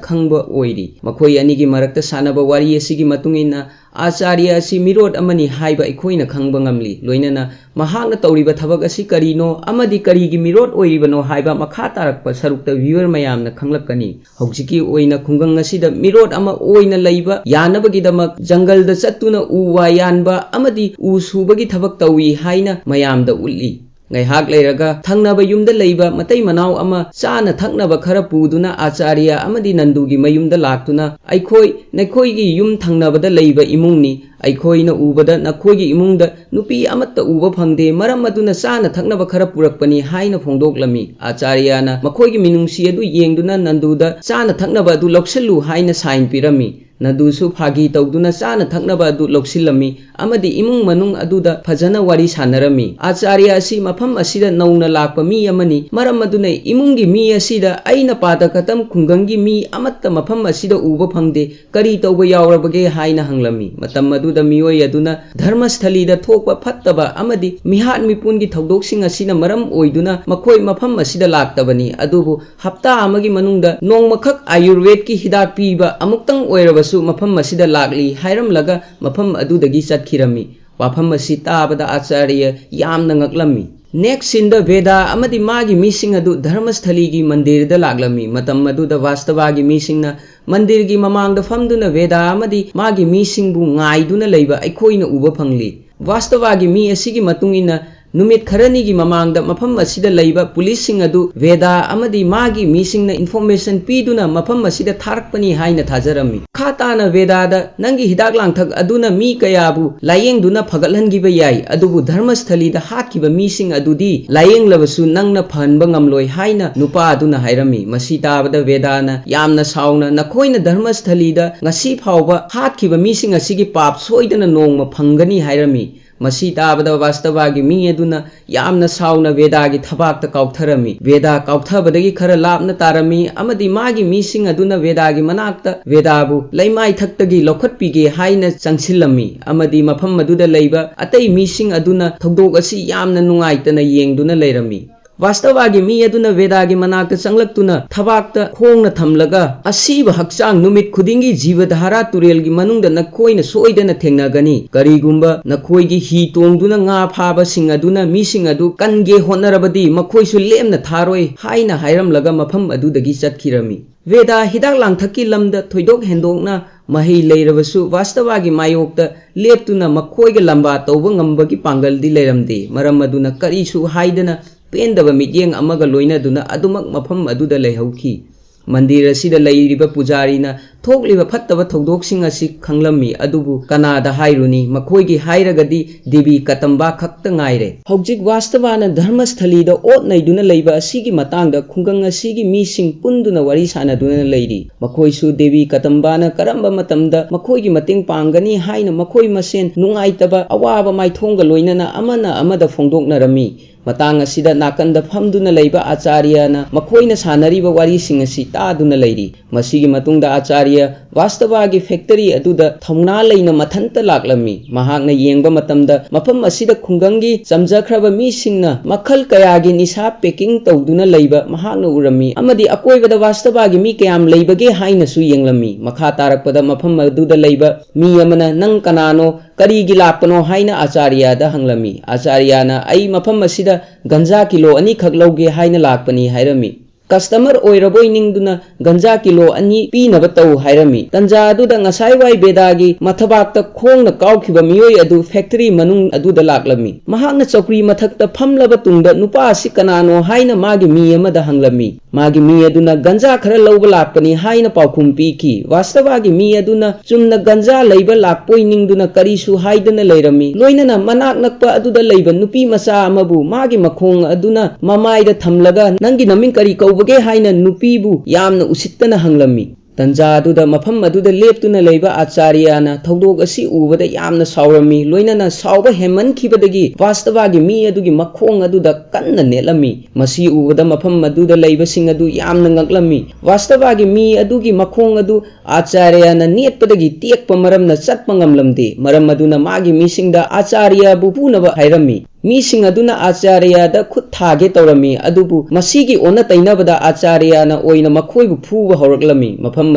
ꯈꯪꯕ ꯑꯣꯏꯔꯤ꯫ ꯃꯈꯣꯏ ꯑꯅꯤꯒꯤ ꯃꯔꯛꯇ ꯁꯥꯟꯅꯕ ꯋꯥꯔꯤ ꯑꯁꯤꯒꯤ ꯃꯇꯨꯡ ꯏꯟꯅ, ꯑꯥꯆꯥꯔꯌ ꯑꯁꯤ ꯃꯤꯔꯣꯠ ꯑꯃꯅꯤ ꯍꯥꯏꯕ ꯑꯩꯈꯣꯏꯅ ꯈꯪꯕ ꯉꯝꯂꯤ꯫ ꯂꯣꯏꯅꯅ ꯃꯍꯥꯛꯅ ꯇꯧꯔꯤꯕ ꯊꯕꯛ ꯑꯁꯤ ꯀꯔꯤꯅꯣ ꯑꯃꯗꯤ ꯀꯔꯤꯒꯤ ꯃꯤꯔꯣꯠ ꯑꯣꯏꯔꯤꯕꯅꯣ ꯍꯥꯏꯕ ꯃꯈꯥ ꯇꯥꯔꯛꯄ ꯁꯔꯨꯛꯇ viewer ꯃꯌꯥꯝꯅ ꯈꯪꯂꯛꯀꯅꯤ꯫ ꯍꯧꯖꯤꯛꯀꯤ ꯑꯣꯏꯅ ꯈꯨꯡꯒꯪ ꯑꯁꯤꯗ ꯃꯤꯔꯣꯠ ꯑꯃ ꯑꯣꯏꯅ ꯂꯩꯕ ꯌꯥꯅꯕꯒꯤꯗꯃꯛ ꯖꯪꯒꯜꯗ ꯆꯠꯇꯨꯅ ꯎ ꯋꯥ ꯌꯥꯟꯕ ꯑꯃꯗꯤ ꯎ ꯁꯨꯕꯒꯤ ꯊꯕꯛ ꯇꯧꯏ ꯍꯥꯏꯅ ꯃꯌꯥꯝꯗ ꯎꯠꯂꯤ꯫ ꯉꯥꯏꯍꯥꯛ ꯂꯩꯔꯒ ꯊꯪꯅꯕ ꯌꯨꯝꯗ ꯂꯩꯕ ꯃꯇꯩ ꯃꯅꯥꯎ ꯑꯃ ꯆꯥꯅ ꯊꯛꯅꯕ ꯈꯔ ꯄꯨꯗꯨꯅ ꯑꯥꯆꯥꯔꯌ ꯑꯃꯗꯤ ꯅꯟꯗꯨꯒꯤ ꯃꯌꯨꯝꯗ ꯂꯥꯛꯇꯨꯅ, "ꯑꯩꯈꯣꯏ ꯅꯈꯣꯏꯒꯤ ꯌꯨꯝ ꯊꯪꯅꯕꯗ ꯂꯩꯕ ꯏꯃꯨꯡꯅꯤ꯫ ꯑꯩꯈꯣꯏꯅ ꯎꯕꯗ ꯅꯈꯣꯏꯒꯤ ꯏꯃꯨꯡꯗ ꯅꯨꯄꯤ ꯑꯃꯠꯇ ꯎꯕ ꯐꯪꯗꯦ, ꯃꯔꯝ ꯑꯗꯨꯅ ꯆꯥꯅ ꯊꯛꯅꯕ ꯈꯔ ꯄꯨꯔꯛꯄꯅꯤ" ꯍꯥꯏꯅ ꯐꯣꯡꯗꯣꯛꯂꯝꯃꯤ꯫ ꯑꯥꯆꯥꯔꯌꯅ ꯃꯈꯣꯏꯒꯤ ꯃꯤꯅꯨꯡꯁꯤ ꯑꯗꯨ ꯌꯦꯡꯗꯨꯅ ꯅꯟꯗꯨꯗ ꯆꯥꯅ ꯊꯛꯅꯕ ꯑꯗꯨ ꯂꯧꯁꯤꯜꯂꯨ ꯍꯥꯏꯅ sign ꯄꯤꯔꯝꯃꯤ꯫ ꯅꯟꯗꯨꯁꯨ ꯐꯥꯒꯤ ꯇꯧꯗꯨꯅ ꯆꯥꯅ ꯊꯛꯅꯕ ꯑꯗꯨ ꯂꯧꯁꯤꯜꯂꯝꯃꯤ ꯑꯃꯗꯤ ꯏꯃꯨꯡ ꯃꯅꯨꯡ ꯑꯗꯨꯗ ꯐꯖꯅ ꯋꯥꯔꯤ ꯁꯥꯟꯅꯔꯝꯃꯤ꯫ ꯑꯥꯆꯥꯔꯌ ꯑꯁꯤ ꯃꯐꯝ ꯑꯁꯤꯗ ꯅꯧꯅ ꯂꯥꯛꯄ ꯃꯤ ꯑꯃꯅꯤ, ꯃꯔꯝ ꯑꯗꯨꯅ ꯏꯃꯨꯡꯒꯤ ꯃꯤ ꯑꯁꯤꯗ "ꯑꯩꯅ ꯄꯥꯗꯀꯇꯝ ꯈꯨꯡꯒꯪꯒꯤ ꯃꯤ ꯑꯃꯠꯇ ꯃꯐꯝ ꯑꯁꯤꯗ ꯎꯕ ꯐꯪꯗꯦ, ꯀꯔꯤ ꯇꯧꯕ ꯌꯥꯎꯔꯕꯒꯦ?" ꯍꯥꯏꯅ ꯍꯪꯂꯝꯃꯤ꯫ ꯃꯇꯝ ꯑꯗꯨꯗ ꯃꯤꯑꯣꯏ ꯑꯗꯨꯅ ꯙꯔꯃꯁꯊꯂꯤꯗ ꯊꯣꯛꯄ ꯐꯠꯇꯕ ꯑꯃꯗꯤ ꯃꯤꯍꯥꯠ ꯃꯤꯄꯨꯟꯒꯤ ꯊꯧꯗꯣꯛꯁꯤꯡ ꯑꯁꯤꯅ ꯃꯔꯝ ꯑꯣꯏꯗꯨꯅ ꯃꯈꯣꯏ ꯃꯐꯝ ꯑꯁꯤꯗ ꯂꯥꯛꯇꯕꯅꯤ, ꯑꯗꯨꯕꯨ ꯍꯞꯇꯥ ꯑꯃꯒꯤ ꯃꯅꯨꯡꯗ ꯅꯣꯡꯃꯈꯛ ꯑꯥꯌꯨꯔꯚꯦꯗꯀꯤ ꯍꯤꯗꯥꯛ ꯄꯤꯕ ꯑꯃꯨꯛꯇꯪ ꯑꯣꯏꯔꯕꯁꯨ ꯃꯐꯝ ꯑꯁꯤꯗ ꯂꯥꯛꯂꯤ ꯍꯥꯏꯔꯝꯂꯒ ꯃꯐꯝ ꯑꯗꯨꯗꯒꯤ ꯆꯠꯈꯤꯔꯝꯃꯤ꯫ ꯋꯥꯐꯝ ꯑꯁꯤ ꯇꯥꯕꯗ ꯑꯥꯆꯥꯔꯌ ꯌꯥꯝꯅ ꯉꯛꯂꯝꯃꯤ꯫ Next sceneꯗ ꯚꯦꯗꯥ ꯑꯃꯗꯤ ꯃꯥꯒꯤ ꯃꯤꯁꯤꯡ ꯑꯗꯨ ꯙꯔꯃꯁꯊꯂꯤꯒꯤ ꯃꯟꯗꯤꯔꯗ ꯂꯥꯛꯂꯝꯃꯤ꯫ ꯃꯇꯝ ꯑꯗꯨꯗ ꯚꯥꯁꯇꯚꯥꯒꯤ ꯃꯤꯁꯤꯡꯅ ꯃꯟꯗꯤꯔꯒꯤ ꯃꯃꯥꯡꯗ ꯐꯝꯗꯨꯅ ꯚꯦꯗꯥ ꯑꯃꯗꯤ ꯃꯥꯒꯤ ꯃꯤꯁꯤꯡꯕꯨ ꯉꯥꯏꯗꯨꯅ ꯂꯩꯕ ꯑꯩꯈꯣꯏꯅ ꯎꯕ ꯐꯪꯂꯤ꯫ ꯚꯥꯁꯇꯚꯥꯒꯤ ꯃꯤ ꯑꯁꯤꯒꯤ ꯃꯇꯨꯡ ꯏꯟꯅ ꯅꯨꯃꯤꯠ ꯈꯔꯅꯤꯒꯤ ꯃꯃꯥꯡꯗ ꯃꯐꯝ ꯑꯁꯤꯗ ꯂꯩꯕ ꯄꯨꯂꯤꯁꯁꯤꯡ ꯑꯗꯨ ꯕꯦꯗꯥ ꯑꯃꯗꯤ ꯃꯥꯒꯤ ꯃꯤꯁꯤꯡꯅ information ꯄꯤꯗꯨꯅ ꯃꯐꯝ ꯑꯁꯤꯗ ꯊꯥꯔꯛꯄꯅꯤ ꯍꯥꯏꯅ ꯊꯥꯖꯔꯝꯃꯤ꯫ ꯃꯈꯥ ꯇꯥꯅ ꯕꯦꯗꯥꯗ, "ꯅꯪꯒꯤ ꯍꯤꯗꯥꯛ ꯂꯥꯡꯊꯛ ꯑꯗꯨꯅ ꯃꯤ ꯀꯌꯥꯕꯨ ꯂꯥꯌꯦꯡꯗꯨꯅ ꯐꯒꯠꯍꯟꯈꯤꯕ ꯌꯥꯏ, ꯑꯗꯨꯕꯨ ꯙꯔꯃꯁꯊꯂꯤꯗ ꯍꯥꯠꯈꯤꯕ ꯃꯤꯁꯤꯡ ꯑꯗꯨꯗꯤ ꯂꯥꯌꯦꯡꯂꯕꯁꯨ ꯅꯪꯅ ꯐꯍꯟꯕ ꯉꯝꯂꯣꯏ" ꯍꯥꯏꯅ ꯅꯨꯄꯥ ꯑꯗꯨꯅ ꯍꯥꯏꯔꯝꯃꯤ꯫ ꯃꯁꯤ ꯇꯥꯕꯗ ꯕꯦꯗꯥꯅ ꯌꯥꯝꯅ ꯁꯥꯎꯅ, "ꯅꯈꯣꯏꯅ ꯙꯔꯃꯁꯊꯂꯤꯗ ꯉꯁꯤ ꯐꯥꯎꯕ ꯍꯥꯠꯈꯤꯕ ꯃꯤꯁꯤꯡ ꯑꯁꯤꯒꯤ ꯄꯥꯞ ꯁꯣꯏꯗꯅ ꯅꯣꯡꯃ ꯐꯪꯒꯅꯤ" ꯍꯥꯏꯔꯝꯃꯤ꯫ ꯃꯁꯤ ꯇꯥꯕꯗ ꯕꯥꯁꯇꯕꯥꯒꯤ ꯃꯤ ꯑꯗꯨꯅ ꯌꯥꯝꯅ ꯁꯥꯎꯅ ꯕꯦꯗꯥꯒꯤ ꯊꯕꯥꯛꯇ ꯀꯥꯎꯊꯔꯝꯃꯤ꯫ ꯕꯦꯗꯥ ꯀꯥꯎꯊꯕꯗꯒꯤ ꯈꯔ ꯂꯥꯞꯅ ꯇꯥꯔꯝꯃꯤ ꯑꯃꯗꯤ ꯃꯥꯒꯤ ꯃꯤꯁꯤꯡ ꯑꯗꯨꯅ ꯕꯦꯗꯥꯒꯤ ꯃꯅꯥꯛꯇ ꯕꯦꯗꯥꯕꯨ ꯂꯩꯃꯥꯏꯊꯛꯇꯒꯤ ꯂꯧꯈꯠꯄꯤꯒꯦ ꯍꯥꯏꯅ ꯆꯪꯁꯤꯜꯂꯝꯃꯤ ꯑꯃꯗꯤ ꯃꯐꯝ ꯑꯗꯨꯗ ꯂꯩꯕ ꯑꯇꯩ ꯃꯤꯁꯤꯡ ꯑꯗꯨꯅ ꯊꯧꯗꯣꯛ ꯑꯁꯤ ꯌꯥꯝꯅ ꯅꯨꯡꯉꯥꯏꯇꯅ ꯌꯦꯡꯗꯨꯅ ꯂꯩꯔꯝꯃꯤ꯫ ꯕꯥꯁꯇꯕꯥꯒꯤ ꯃꯤ ꯑꯗꯨꯅ ꯕꯦꯗꯥꯒꯤ ꯃꯅꯥꯛꯇ ꯆꯪꯂꯛꯇꯨꯅ ꯊꯕꯥꯛꯇ ꯈꯣꯡꯅ ꯊꯝꯂꯒ, "ꯑꯁꯤꯕ ꯍꯛꯆꯥꯡ, ꯅꯨꯃꯤꯠ ꯈꯨꯗꯤꯡꯒꯤ ꯖꯤꯕꯙꯥꯔꯥ ꯇꯨꯔꯦꯜꯒꯤ ꯃꯅꯨꯡꯗ ꯅꯈꯣꯏꯅ ꯁꯣꯏꯗꯅ ꯊꯦꯡꯅꯒꯅꯤ꯫ ꯀꯔꯤꯒꯨꯝꯕ ꯅꯈꯣꯏꯒꯤ ꯍꯤ ꯇꯣꯡꯗꯨꯅ ꯉꯥ ꯐꯥꯕꯁꯤꯡ ꯑꯗꯨꯅ ꯃꯤꯁꯤꯡ ꯑꯗꯨ ꯀꯟꯒꯦ ꯍꯣꯠꯅꯔꯕꯗꯤ ꯃꯈꯣꯏꯁꯨ ꯂꯦꯝꯅ ꯊꯥꯔꯣꯏ" ꯍꯥꯏꯅ ꯍꯥꯏꯔꯝꯂꯒ ꯃꯐꯝ ꯑꯗꯨꯗꯒꯤ ꯆꯠꯈꯤꯔꯝꯃꯤ꯫ ꯕꯦꯗꯥ ꯍꯤꯗꯥꯛ ꯂꯥꯡꯊꯛꯀꯤ ꯂꯝꯗ ꯊꯣꯏꯗꯣꯛ ꯍꯦꯟꯗꯣꯛꯅ ꯃꯍꯩ ꯂꯩꯔꯕꯁꯨ ꯕꯥꯁꯇꯕꯥꯒꯤ ꯃꯥꯌꯣꯛꯇ ꯂꯦꯞꯇꯨꯅ ꯃꯈꯣꯏꯒ ꯂꯝꯕꯥ ꯇꯧꯕ ꯉꯝꯕꯒꯤ ꯄꯥꯡꯒꯜꯗꯤ ꯂꯩꯔꯝꯗꯦ꯫ ꯃꯔꯝ ꯑꯗꯨꯅ ꯀꯔꯤꯁꯨ ꯍꯥꯏꯗꯅ ꯄꯦꯟꯗꯕ ꯃꯤꯠꯌꯦꯡ ꯑꯃꯒ ꯂꯣꯏꯅꯗꯨꯅ ꯑꯗꯨꯃꯛ ꯃꯐꯝ ꯑꯗꯨꯗ ꯂꯩꯍꯧꯈꯤ꯫ ꯃꯟꯗꯤꯔ ꯑꯁꯤꯗ ꯂꯩꯔꯤꯕ ꯄꯨꯖꯥꯔꯤꯅ ꯊꯣꯛꯂꯤꯕ ꯐꯠꯇꯕ ꯊꯧꯗꯣꯛꯁꯤꯡ ꯑꯁꯤ ꯈꯪꯂꯝꯃꯤ, ꯑꯗꯨꯕꯨ ꯀꯅꯥꯗ ꯍꯥꯏꯔꯨꯅꯤ? ꯃꯈꯣꯏꯒꯤ ꯍꯥꯏꯔꯒꯗꯤ ꯗꯦꯕꯤ ꯀꯇꯝꯕꯥ ꯈꯛꯇ ꯉꯥꯏꯔꯦ꯫ ꯍꯧꯖꯤꯛ ꯕꯥꯁꯇꯕꯥꯅ ꯙꯔꯃꯁꯊꯂꯤꯗ ꯑꯣꯠ ꯅꯩꯗꯨꯅ ꯂꯩꯕ ꯑꯁꯤꯒꯤ ꯃꯇꯥꯡꯗ ꯈꯨꯡꯒꯪ ꯑꯁꯤꯒꯤ ꯃꯤꯁꯤꯡ ꯄꯨꯟꯗꯨꯅ ꯋꯥꯔꯤ ꯁꯥꯅꯗꯨꯅ ꯂꯩꯔꯤ꯫ ꯃꯈꯣꯏꯁꯨ ꯗꯦꯕꯤ ꯀꯇꯝꯕꯥꯅ ꯀꯔꯝꯕ ꯃꯇꯝꯗ ꯃꯈꯣꯏꯒꯤ ꯃꯇꯦꯡ ꯄꯥꯡꯒꯅꯤ ꯍꯥꯏꯅ ꯃꯈꯣꯏ ꯃꯁꯦꯟ ꯅꯨꯡꯉꯥꯏꯇꯕ ꯑꯋꯥꯕ ꯃꯥꯏꯊꯣꯡꯒ ꯂꯣꯏꯅꯅ ꯑꯃꯅ ꯑꯃꯗ ꯐꯣꯡꯗꯣꯛꯅꯔꯝꯃꯤ꯫ ꯃꯇꯥꯡ ꯑꯁꯤꯗ ꯅꯥꯀꯟꯗ ꯐꯝꯗꯨꯅ ꯂꯩꯕ ꯑꯆꯥꯔꯌꯅ ꯃꯈꯣꯏꯅ ꯁꯥꯟꯅꯔꯤꯕ ꯋꯥꯔꯤꯁꯤꯡ ꯑꯁꯤ ꯇꯥꯗꯨꯅ ꯂꯩꯔꯤ꯫ ꯃꯁꯤꯒꯤ ꯃꯇꯨꯡꯗ ꯑꯆꯥꯔꯌ ꯕꯥꯁꯇꯕꯥꯒꯤ ꯐꯦꯛꯇꯔꯤ ꯑꯗꯨꯗ ꯊꯧꯅꯥ ꯂꯩꯅ ꯃꯊꯟꯇ ꯂꯥꯛꯂꯝꯃꯤ꯫ ꯃꯍꯥꯛꯅ ꯌꯦꯡꯕ ꯃꯇꯝꯗ ꯃꯐꯝ ꯑꯁꯤꯗ ꯈꯨꯡꯒꯪꯒꯤ ꯆꯝꯖꯈ꯭ꯔꯕ ꯃꯤꯁꯤꯡꯅ ꯃꯈꯜ ꯀꯌꯥꯒꯤ ꯅꯤꯁꯥ packing ꯇꯧꯗꯨꯅ ꯂꯩꯕ ꯃꯍꯥꯛꯅ ꯎꯔꯝꯃꯤ ꯑꯃꯗꯤ ꯑꯀꯣꯏꯕꯗ ꯕꯥꯁꯇꯕꯥꯒꯤ ꯃꯤ ꯀꯌꯥꯝ ꯂꯩꯕꯒꯦ ꯍꯥꯏꯅꯁꯨ ꯌꯦꯡꯂꯝꯃꯤ꯫ ꯃꯈꯥ ꯇꯥꯔꯛꯄꯗ ꯃꯐꯝ ꯑꯗꯨꯗ ꯂꯩꯕ ꯃꯤ ꯑꯃꯅ, "ꯅꯪ ꯀꯅꯥꯅꯣ? ꯀꯔꯤꯒꯤ ꯂꯥꯛꯄꯅꯣ?" ꯍꯥꯏꯅ ꯑꯆꯥꯔꯌꯗ ꯍꯪꯂꯝꯃꯤ꯫ ꯑꯆꯥꯔꯌꯅ, "ꯑꯩ ꯃꯐꯝ ꯑꯁꯤꯗ ꯒꯟꯖꯥ ꯀꯤꯂꯣ ꯑꯅꯤꯈꯛ ꯂꯧꯒꯦ ꯍꯥꯏꯅ ꯂꯥꯛꯄꯅꯤ" ꯍꯥꯏꯔꯝꯃꯤ꯫ ꯀꯁꯇꯃꯔ ꯑꯣꯏꯔꯕꯣꯏ ꯅꯤꯡꯗꯨꯅ ꯒꯟꯖꯥ ꯀꯤꯂꯣ ꯑꯅꯤ ꯄꯤꯅꯕ ꯇꯧ ꯍꯥꯏꯔꯝꯃꯤ꯫ ꯇꯟꯖꯥ ꯑꯗꯨꯗ ꯉꯁꯥꯏꯋꯥꯏ ꯕꯦꯗꯥꯒꯤ ꯃꯊꯕꯥꯛꯇ ꯈꯣꯡꯅ ꯀꯥꯎꯈꯤꯕ ꯃꯤꯑꯣꯏ ꯑꯗꯨ ꯐꯦꯛꯇꯔꯤ ꯃꯅꯨꯡ ꯑꯗꯨꯗ ꯂꯥꯛꯂꯝꯃꯤ꯫ ꯃꯍꯥꯛꯅ ꯆꯧꯀ꯭ꯔꯤ ꯃꯊꯛꯇ ꯐꯝꯂꯕ ꯇꯨꯡꯗ ꯅꯨꯄꯥ ꯑꯁꯤ ꯀꯅꯥꯅꯣ ꯍꯥꯏꯅ ꯃꯥꯒꯤ ꯃꯤ ꯑꯃꯗ ꯍꯪꯂꯝꯃꯤ꯫ ꯃꯥꯒꯤ ꯃꯤ ꯑꯗꯨꯅ ꯒꯟꯖꯥ ꯈꯔ ꯂꯧꯕ ꯂꯥꯛꯄꯅꯤ ꯍꯥꯏꯅ ꯄꯥꯎꯈꯨꯝ ꯄꯤꯈꯤ꯫ ꯋꯥꯁꯇꯕꯥꯒꯤ ꯃꯤ ꯑꯗꯨꯅ ꯆꯨꯝꯅ ꯒꯟꯖꯥ ꯂꯩꯕ ꯂꯥꯛꯄꯣꯏ ꯅꯤꯡꯗꯨꯅ ꯀꯔꯤꯁꯨ ꯍꯥꯏꯗꯅ ꯂꯩꯔꯝꯃꯤ꯫ ꯂꯣꯏꯅꯅ ꯃꯅꯥꯛ ꯅꯛꯄ ꯑꯗꯨꯗ ꯂꯩꯕ ꯅꯨꯄꯤ ꯃꯆꯥ ꯑꯃꯕꯨ ꯃꯥꯒꯤ ꯃꯈꯣꯡ ꯑꯗꯨꯅ ꯃꯃꯥꯏꯗ ꯊꯝꯂꯒ, "ꯅꯪꯒꯤ ꯅꯃꯤꯡ ꯀꯔꯤ ꯀꯧꯕꯒꯦ?" ꯍꯥꯏꯅ ꯅꯨꯄꯤꯕꯨ ꯌꯥꯝꯅ ꯎꯁꯤꯠꯇꯅ ꯍꯪꯂꯝꯃꯤ꯫ ꯇꯟꯖꯥ ꯑꯗꯨꯗ ꯃꯐꯝ ꯑꯗꯨꯗ ꯂꯦꯞꯇꯨꯅ ꯂꯩꯕ ꯑꯥꯆꯥꯔꯌꯥꯅ ꯊꯧꯗꯣꯛ ꯑꯁꯤ ꯎꯕꯗ ꯌꯥꯝꯅ ꯁꯥꯎꯔꯝꯃꯤ꯫ ꯂꯣꯏꯅꯅ ꯁꯥꯎꯕ ꯍꯦꯟꯃꯟꯈꯤꯕꯗꯒꯤ ꯋꯥꯁꯇꯕꯥꯒꯤ ꯃꯤ ꯑꯗꯨꯒꯤ ꯃꯈꯣꯡ ꯑꯗꯨꯗ ꯀꯟꯅ ꯅꯦꯠꯂꯝꯃꯤ꯫ ꯃꯁꯤ ꯎꯕꯗ ꯃꯐꯝ ꯑꯗꯨꯗ ꯂꯩꯕꯁꯤꯡ ꯑꯗꯨ ꯌꯥꯝꯅ ꯉꯛꯂꯝꯃꯤ꯫ ꯋꯥꯁꯇꯕꯥꯒꯤ ꯃꯤ ꯑꯗꯨꯒꯤ ꯃꯈꯣꯡ ꯑꯗꯨ ꯑꯥꯆꯥꯔꯌꯥꯅ ꯅꯦꯠꯄꯗꯒꯤ ꯇꯦꯛꯄ ꯃꯔꯝꯅ ꯆꯠꯄ ꯉꯝꯂꯝꯗꯦ꯫ ꯃꯔꯝ ꯑꯗꯨꯅ ꯃꯥꯒꯤ ꯃꯤꯁꯤꯡꯗ ꯑꯥꯆꯥꯔꯌꯥꯕꯨ ꯐꯨꯅꯕ ꯍꯥꯏꯔꯝꯃꯤ꯫ ꯃꯤꯁꯤꯡ ꯑꯗꯨꯅ ꯑꯥꯆꯥꯔꯌꯥꯗ ꯈꯨꯠ ꯊꯥꯒꯦ ꯇꯧꯔꯝꯃꯤ, ꯑꯗꯨꯕꯨ ꯃꯁꯤꯒꯤ ꯑꯣꯟꯅ ꯇꯩꯅꯕꯗ ꯑꯥꯆꯥꯔꯌꯥꯅ ꯑꯣꯏꯅ ꯃꯈꯣꯏꯕꯨ ꯐꯨꯕ ꯍꯧꯔꯛꯂꯝꯃꯤ꯫ ꯃꯐꯝ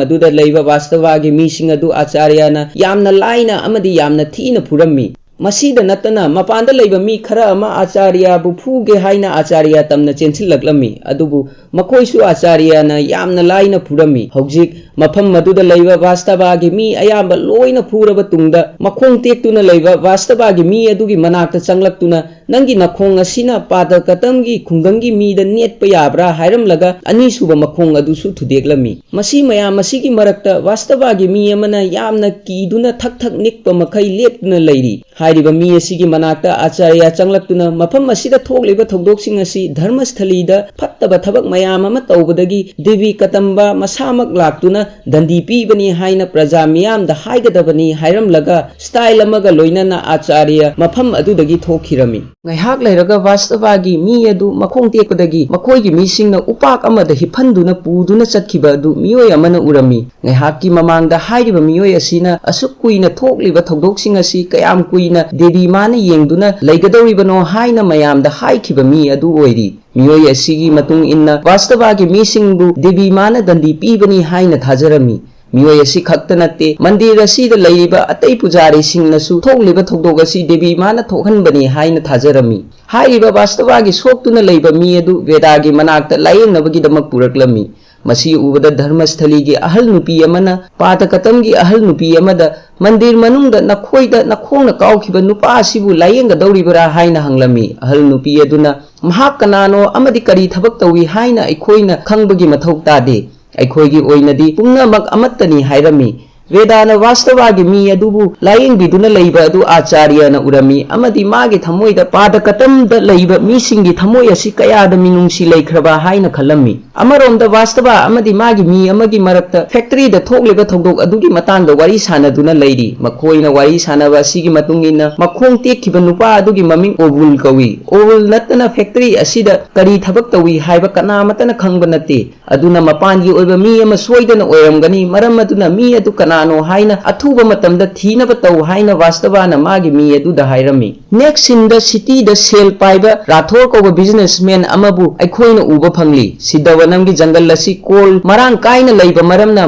ꯑꯗꯨꯗ ꯂꯩꯕ ꯋꯥꯁꯇꯕꯥꯒꯤ ꯃꯤꯁꯤꯡ ꯑꯗꯨ ꯑꯥꯆꯥꯔꯌꯥꯅ ꯌꯥꯝꯅ ꯂꯥꯏꯅ ꯑꯃꯗꯤ ꯌꯥꯝꯅ ꯊꯤꯅ ꯐꯨꯔꯝꯃꯤ꯫ ꯃꯁꯤꯗ ꯅꯠꯇꯅ ꯃꯄꯥꯟꯗ ꯂꯩꯕ ꯃꯤ ꯈꯔ ꯑꯃ ꯑꯥꯆꯥꯔꯌꯥꯕꯨ ꯐꯨꯒꯦ ꯍꯥꯏꯅ ꯑꯥꯆꯥꯔꯌꯥ ꯇꯝꯅ ꯆꯦꯟꯁꯤꯜꯂꯛꯂꯝꯃꯤ, ꯑꯗꯨꯕꯨ ꯃꯈꯣꯏꯁꯨ ꯑꯥꯆꯥꯔꯌꯥꯅ ꯌꯥꯝꯅ ꯂꯥꯏꯅ ꯐꯨꯔꯝꯃꯤ꯫ ꯍꯧꯖꯤꯛ ꯃꯐꯝ ꯑꯗꯨꯗ ꯂꯩꯕ ꯋꯥꯁꯇꯕꯥꯒꯤ ꯃꯤ ꯑꯌꯥꯝꯕ ꯂꯣꯏꯅ ꯐꯨꯔꯕ ꯇꯨꯡꯗ, ꯃꯈꯣꯡ ꯇꯦꯛꯇꯨꯅ ꯂꯩꯕ ꯋꯥꯁꯇꯕꯥꯒꯤ ꯃꯤ ꯑꯗꯨꯒꯤ ꯃꯅꯥꯛꯇ ꯆꯪꯂꯛꯇꯨꯅ, "ꯅꯪꯒꯤ ꯅꯈꯣꯡ ꯑꯁꯤꯅ ꯄꯥꯗꯜꯀꯇꯝꯒꯤ ꯈꯨꯡꯒꯪꯒꯤ ꯃꯤꯗ ꯅꯦꯠꯄ ꯌꯥꯕ꯭ꯔꯥ?" ꯍꯥꯏꯔꯝꯂꯒ ꯑꯅꯤꯁꯨꯕ ꯃꯈꯣꯡ ꯑꯗꯨꯁꯨ ꯊꯨꯗꯦꯛꯂꯝꯃꯤ꯫ ꯃꯁꯤ ꯃꯌꯥꯝ ꯑꯁꯤꯒꯤ ꯃꯔꯛꯇ ꯋꯥꯁꯇꯕꯥꯒꯤ ꯃꯤ ꯑꯃꯅ ꯌꯥꯝꯅ ꯀꯤꯗꯨꯅ ꯊꯛ ꯊꯛ ꯅꯤꯛꯄ ꯃꯈꯩ ꯂꯦꯞꯇꯨꯅ ꯂꯩꯔꯤ꯫ ꯍꯥꯏꯔꯤꯕ ꯃꯤ ꯑꯁꯤꯒꯤ ꯃꯅꯥꯛꯇ ꯑꯥꯆꯥꯔꯌ ꯆꯪꯂꯛꯇꯨꯅ, "ꯃꯐꯝ ꯑꯁꯤꯗ ꯊꯣꯛꯂꯤꯕ ꯊꯧꯗꯣꯛꯁꯤꯡ ꯑꯁꯤ ꯙꯔꯃꯁꯊꯂꯤꯗ ꯐꯠꯇꯕ ꯊꯕꯛ ꯃꯌꯥꯝ ꯑꯃ ꯇꯧꯕꯗꯒꯤ ꯗꯦꯕꯤ ꯀꯇꯝꯕ ꯃꯁꯥꯃꯛ ꯂꯥꯛꯇꯨꯅ ꯗꯟꯗꯤ ꯄꯤꯕꯅꯤ" ꯍꯥꯏꯅ ꯄ꯭ꯔꯖꯥ ꯃꯤꯌꯥꯝꯗ ꯍꯥꯏꯒꯗꯕꯅꯤ ꯍꯥꯏꯔꯝꯂꯒ ꯁ꯭ꯇꯥꯏꯜ ꯑꯃꯒ ꯂꯣꯏꯅꯅ ꯑꯥꯆꯥꯔꯌ ꯃꯐꯝ ꯑꯗꯨꯗꯒꯤ ꯊꯣꯛꯈꯤꯔꯝꯃꯤ꯫ ꯉꯥꯏꯍꯥꯛ ꯂꯩꯔꯒ ꯋꯥꯁꯇꯕꯥꯒꯤ ꯃꯤ ꯑꯗꯨ ꯃꯈꯣꯡ ꯇꯦꯛꯄꯗꯒꯤ ꯃꯈꯣꯏꯒꯤ ꯃꯤꯁꯤꯡꯅ ꯎꯄꯥꯛ ꯑꯃꯗ ꯍꯤꯞꯍꯟꯗꯨꯅ ꯄꯨꯗꯨꯅ ꯆꯠꯈꯤꯕ ꯑꯗꯨ ꯃꯤꯑꯣꯏ ꯑꯃꯅ ꯎꯔꯝꯃꯤ꯫ ꯉꯥꯏꯍꯥꯛꯀꯤ ꯃꯃꯥꯡꯗ ꯍꯥꯏꯔꯤꯕ ꯃꯤꯑꯣꯏ ꯑꯁꯤꯅ ꯑꯁꯨꯛ ꯀꯨꯏꯅ ꯊꯣꯛꯂꯤꯕ ꯊꯧꯗꯣꯛꯁꯤꯡ ꯑꯁꯤ ꯀꯌꯥꯝ ꯀꯨꯏꯅ ꯗꯦꯕꯤ ꯃꯥꯅ ꯌꯦꯡꯗꯨꯅ ꯂꯩꯒꯗꯧꯔꯤꯕꯅꯣ ꯍꯥꯏꯅ ꯃꯌꯥꯝꯗ ꯍꯥꯏꯈꯤꯕ ꯃꯤ ꯑꯗꯨ ꯑꯣꯏꯔꯤ꯫ ꯃꯤꯑꯣꯏ ꯑꯁꯤꯒꯤ ꯃꯇꯨꯡ ꯏꯟꯅ ꯋꯥꯁꯇꯕꯥꯒꯤ ꯃꯤꯁꯤꯡꯕꯨ ꯗꯦꯕꯤ ꯃꯥꯅ ꯗꯟꯗꯤ ꯄꯤꯕꯅꯤ ꯍꯥꯏꯅ ꯊꯥꯖꯔꯝꯃꯤ꯫ ꯃꯤꯑꯣꯏ ꯑꯁꯤ ꯈꯛꯇ ꯅꯠꯇꯦ, ꯃꯟꯗꯤꯔ ꯑꯁꯤꯗ ꯂꯩꯔꯤꯕ ꯑꯇꯩ ꯄꯨꯖꯥꯔꯤꯁꯤꯡꯅꯁꯨ ꯊꯣꯛꯂꯤꯕ ꯊꯧꯗꯣꯛ ꯑꯁꯤ ꯗꯦꯕꯤ ꯃꯥꯅ ꯊꯣꯛꯍꯟꯕꯅꯤ ꯍꯥꯏꯅ ꯊꯥꯖꯔꯝꯃꯤ꯫ ꯍꯥꯏꯔꯤꯕ ꯕꯥꯁꯇꯕꯥꯒꯤ ꯁꯣꯛꯇꯨꯅ ꯂꯩꯕ ꯃꯤ ꯑꯗꯨ ꯚꯦꯗꯥꯒꯤ ꯃꯅꯥꯛꯇ ꯂꯥꯌꯦꯡꯅꯕꯒꯤꯗꯃꯛ ꯄꯨꯔꯛꯂꯝꯃꯤ꯫ ꯃꯁꯤ ꯎꯕꯗ ꯙꯔꯃꯁꯊꯂꯤꯒꯤ ꯑꯍꯜ ꯅꯨꯄꯤ ꯑꯃꯅ ꯄꯥꯗꯀꯇꯝꯒꯤ ꯑꯍꯜ ꯅꯨꯄꯤ ꯑꯃꯗ, "ꯃꯟꯗꯤꯔ ꯃꯅꯨꯡꯗ ꯅꯈꯣꯏꯗ ꯅꯈꯣꯡꯅ ꯀꯥꯎꯈꯤꯕ ꯅꯨꯄꯥ ꯑꯁꯤꯕꯨ ꯂꯥꯌꯦꯡꯒꯗꯧꯔꯤꯕꯔꯥ?" ꯍꯥꯏꯅ ꯍꯪꯂꯝꯃꯤ꯫ ꯑꯍꯜ ꯅꯨꯄꯤ ꯑꯗꯨꯅ, "ꯃꯍꯥꯛ ꯀꯅꯥꯅꯣ ꯑꯃꯗꯤ ꯀꯔꯤ ꯊꯕꯛ ꯇꯧꯏ ꯍꯥꯏꯅ ꯑꯩꯈꯣꯏꯅ ꯈꯪꯕꯒꯤ ꯃꯊꯧ ꯇꯥꯗꯦ꯫ ꯑꯩꯈꯣꯏꯒꯤ ꯑꯣꯏꯅꯗꯤ ꯄꯨꯝꯅꯃꯛ ꯑꯃꯠꯇꯅꯤ" ꯍꯥꯏꯔꯝꯃꯤ꯫ ꯚꯦꯗꯥꯅ ꯕꯥꯁꯇꯕꯥꯒꯤ ꯃꯤ ꯑꯗꯨꯕꯨ ꯂꯥꯌꯦꯡꯕꯤꯗꯨꯅ ꯂꯩꯕ ꯑꯗꯨ ꯑꯥꯆꯥꯔꯌꯅ ꯎꯔꯝꯃꯤ ꯑꯃꯗꯤ ꯃꯥꯒꯤ ꯊꯃꯣꯏꯗ ꯄꯥꯗꯀꯇꯝꯗ ꯂꯩꯕ ꯃꯤꯁꯤꯡꯒꯤ ꯊꯃꯣꯏ ꯑꯁꯤ ꯀꯌꯥꯗ ꯃꯤꯅꯨꯡꯁꯤ ꯂꯩꯈ꯭ꯔꯕ ꯍꯥꯏꯅ ꯈꯜꯂꯝꯃꯤ꯫ ꯑꯃꯔꯣꯝꯗ ꯕꯥꯁꯇꯕꯥ ꯑꯃꯗꯤ ꯃꯥꯒꯤ ꯃꯤ ꯑꯃꯒꯤ ꯃꯔꯛꯇ ꯐꯦꯛꯇꯔꯤꯗ ꯊꯣꯛꯂꯤꯕ ꯊꯧꯗꯣꯛ ꯑꯗꯨꯒꯤ ꯃꯇꯥꯡꯗ ꯋꯥꯔꯤ ꯁꯥꯅꯗꯨꯅ ꯂꯩꯔꯤ꯫ ꯃꯈꯣꯏꯅ ꯋꯥꯔꯤ ꯁꯥꯅꯕ ꯑꯁꯤꯒꯤ ꯃꯇꯨꯡ ꯏꯟꯅ ꯃꯈꯣꯡ ꯇꯦꯛꯈꯤꯕ ꯅꯨꯄꯥ ꯑꯗꯨꯒꯤ ꯃꯃꯤꯡ ꯑꯣꯕꯨꯜ ꯀꯧꯏ꯫ ꯑꯣꯕꯨꯜ ꯅꯠꯇꯅ ꯐꯦꯛꯇꯔꯤ ꯑꯁꯤꯗ ꯀꯔꯤ ꯊꯕꯛ ꯇꯧꯏ ꯍꯥꯏꯕ ꯀꯅꯥꯃꯠꯇꯅ ꯈꯪꯕ ꯅꯠꯇꯦ꯫ ꯑꯗꯨꯅ ꯃꯄꯥꯟꯒꯤ ꯑꯣꯏꯕ ꯃꯤ ꯑꯃ ꯁꯣꯏꯗꯅ ꯑꯣꯏꯔꯝꯒꯅꯤ, ꯃꯔꯝ ꯑꯗꯨꯅ ꯃꯤ ꯑꯗꯨ ꯀꯅꯥꯅꯣ ꯍꯥꯏꯅ ꯑꯊꯨꯕ ꯃꯇꯝꯗ ꯊꯤꯅꯕ ꯇꯧ ꯍꯥꯏꯅ ꯕꯥꯁꯇꯕꯥꯅ ꯃꯥꯒꯤ ꯃꯤ ꯑꯗꯨꯗ ꯍꯥꯏꯔꯝꯃꯤ꯫ ꯅꯦꯛꯁ ꯁꯤꯟꯗ ꯁꯤꯇꯤꯗ ꯁꯦꯜ ꯄꯥꯏꯕ ꯔꯥꯊꯣꯔ ꯀꯧꯕ ꯕꯤꯖꯤꯅꯦꯁꯃꯦꯟ ꯑꯃꯕꯨ ꯑꯩꯈꯣꯏꯅ ꯎꯕ ꯐꯪꯂꯤ꯫ ꯁꯤꯗꯋꯅꯝꯒꯤ ꯖꯪꯒꯜ ꯑꯁꯤ ꯀꯣꯜ ꯃꯔꯥꯡ ꯀꯥꯏꯅ ꯂꯩꯕ ꯃꯔꯝꯅ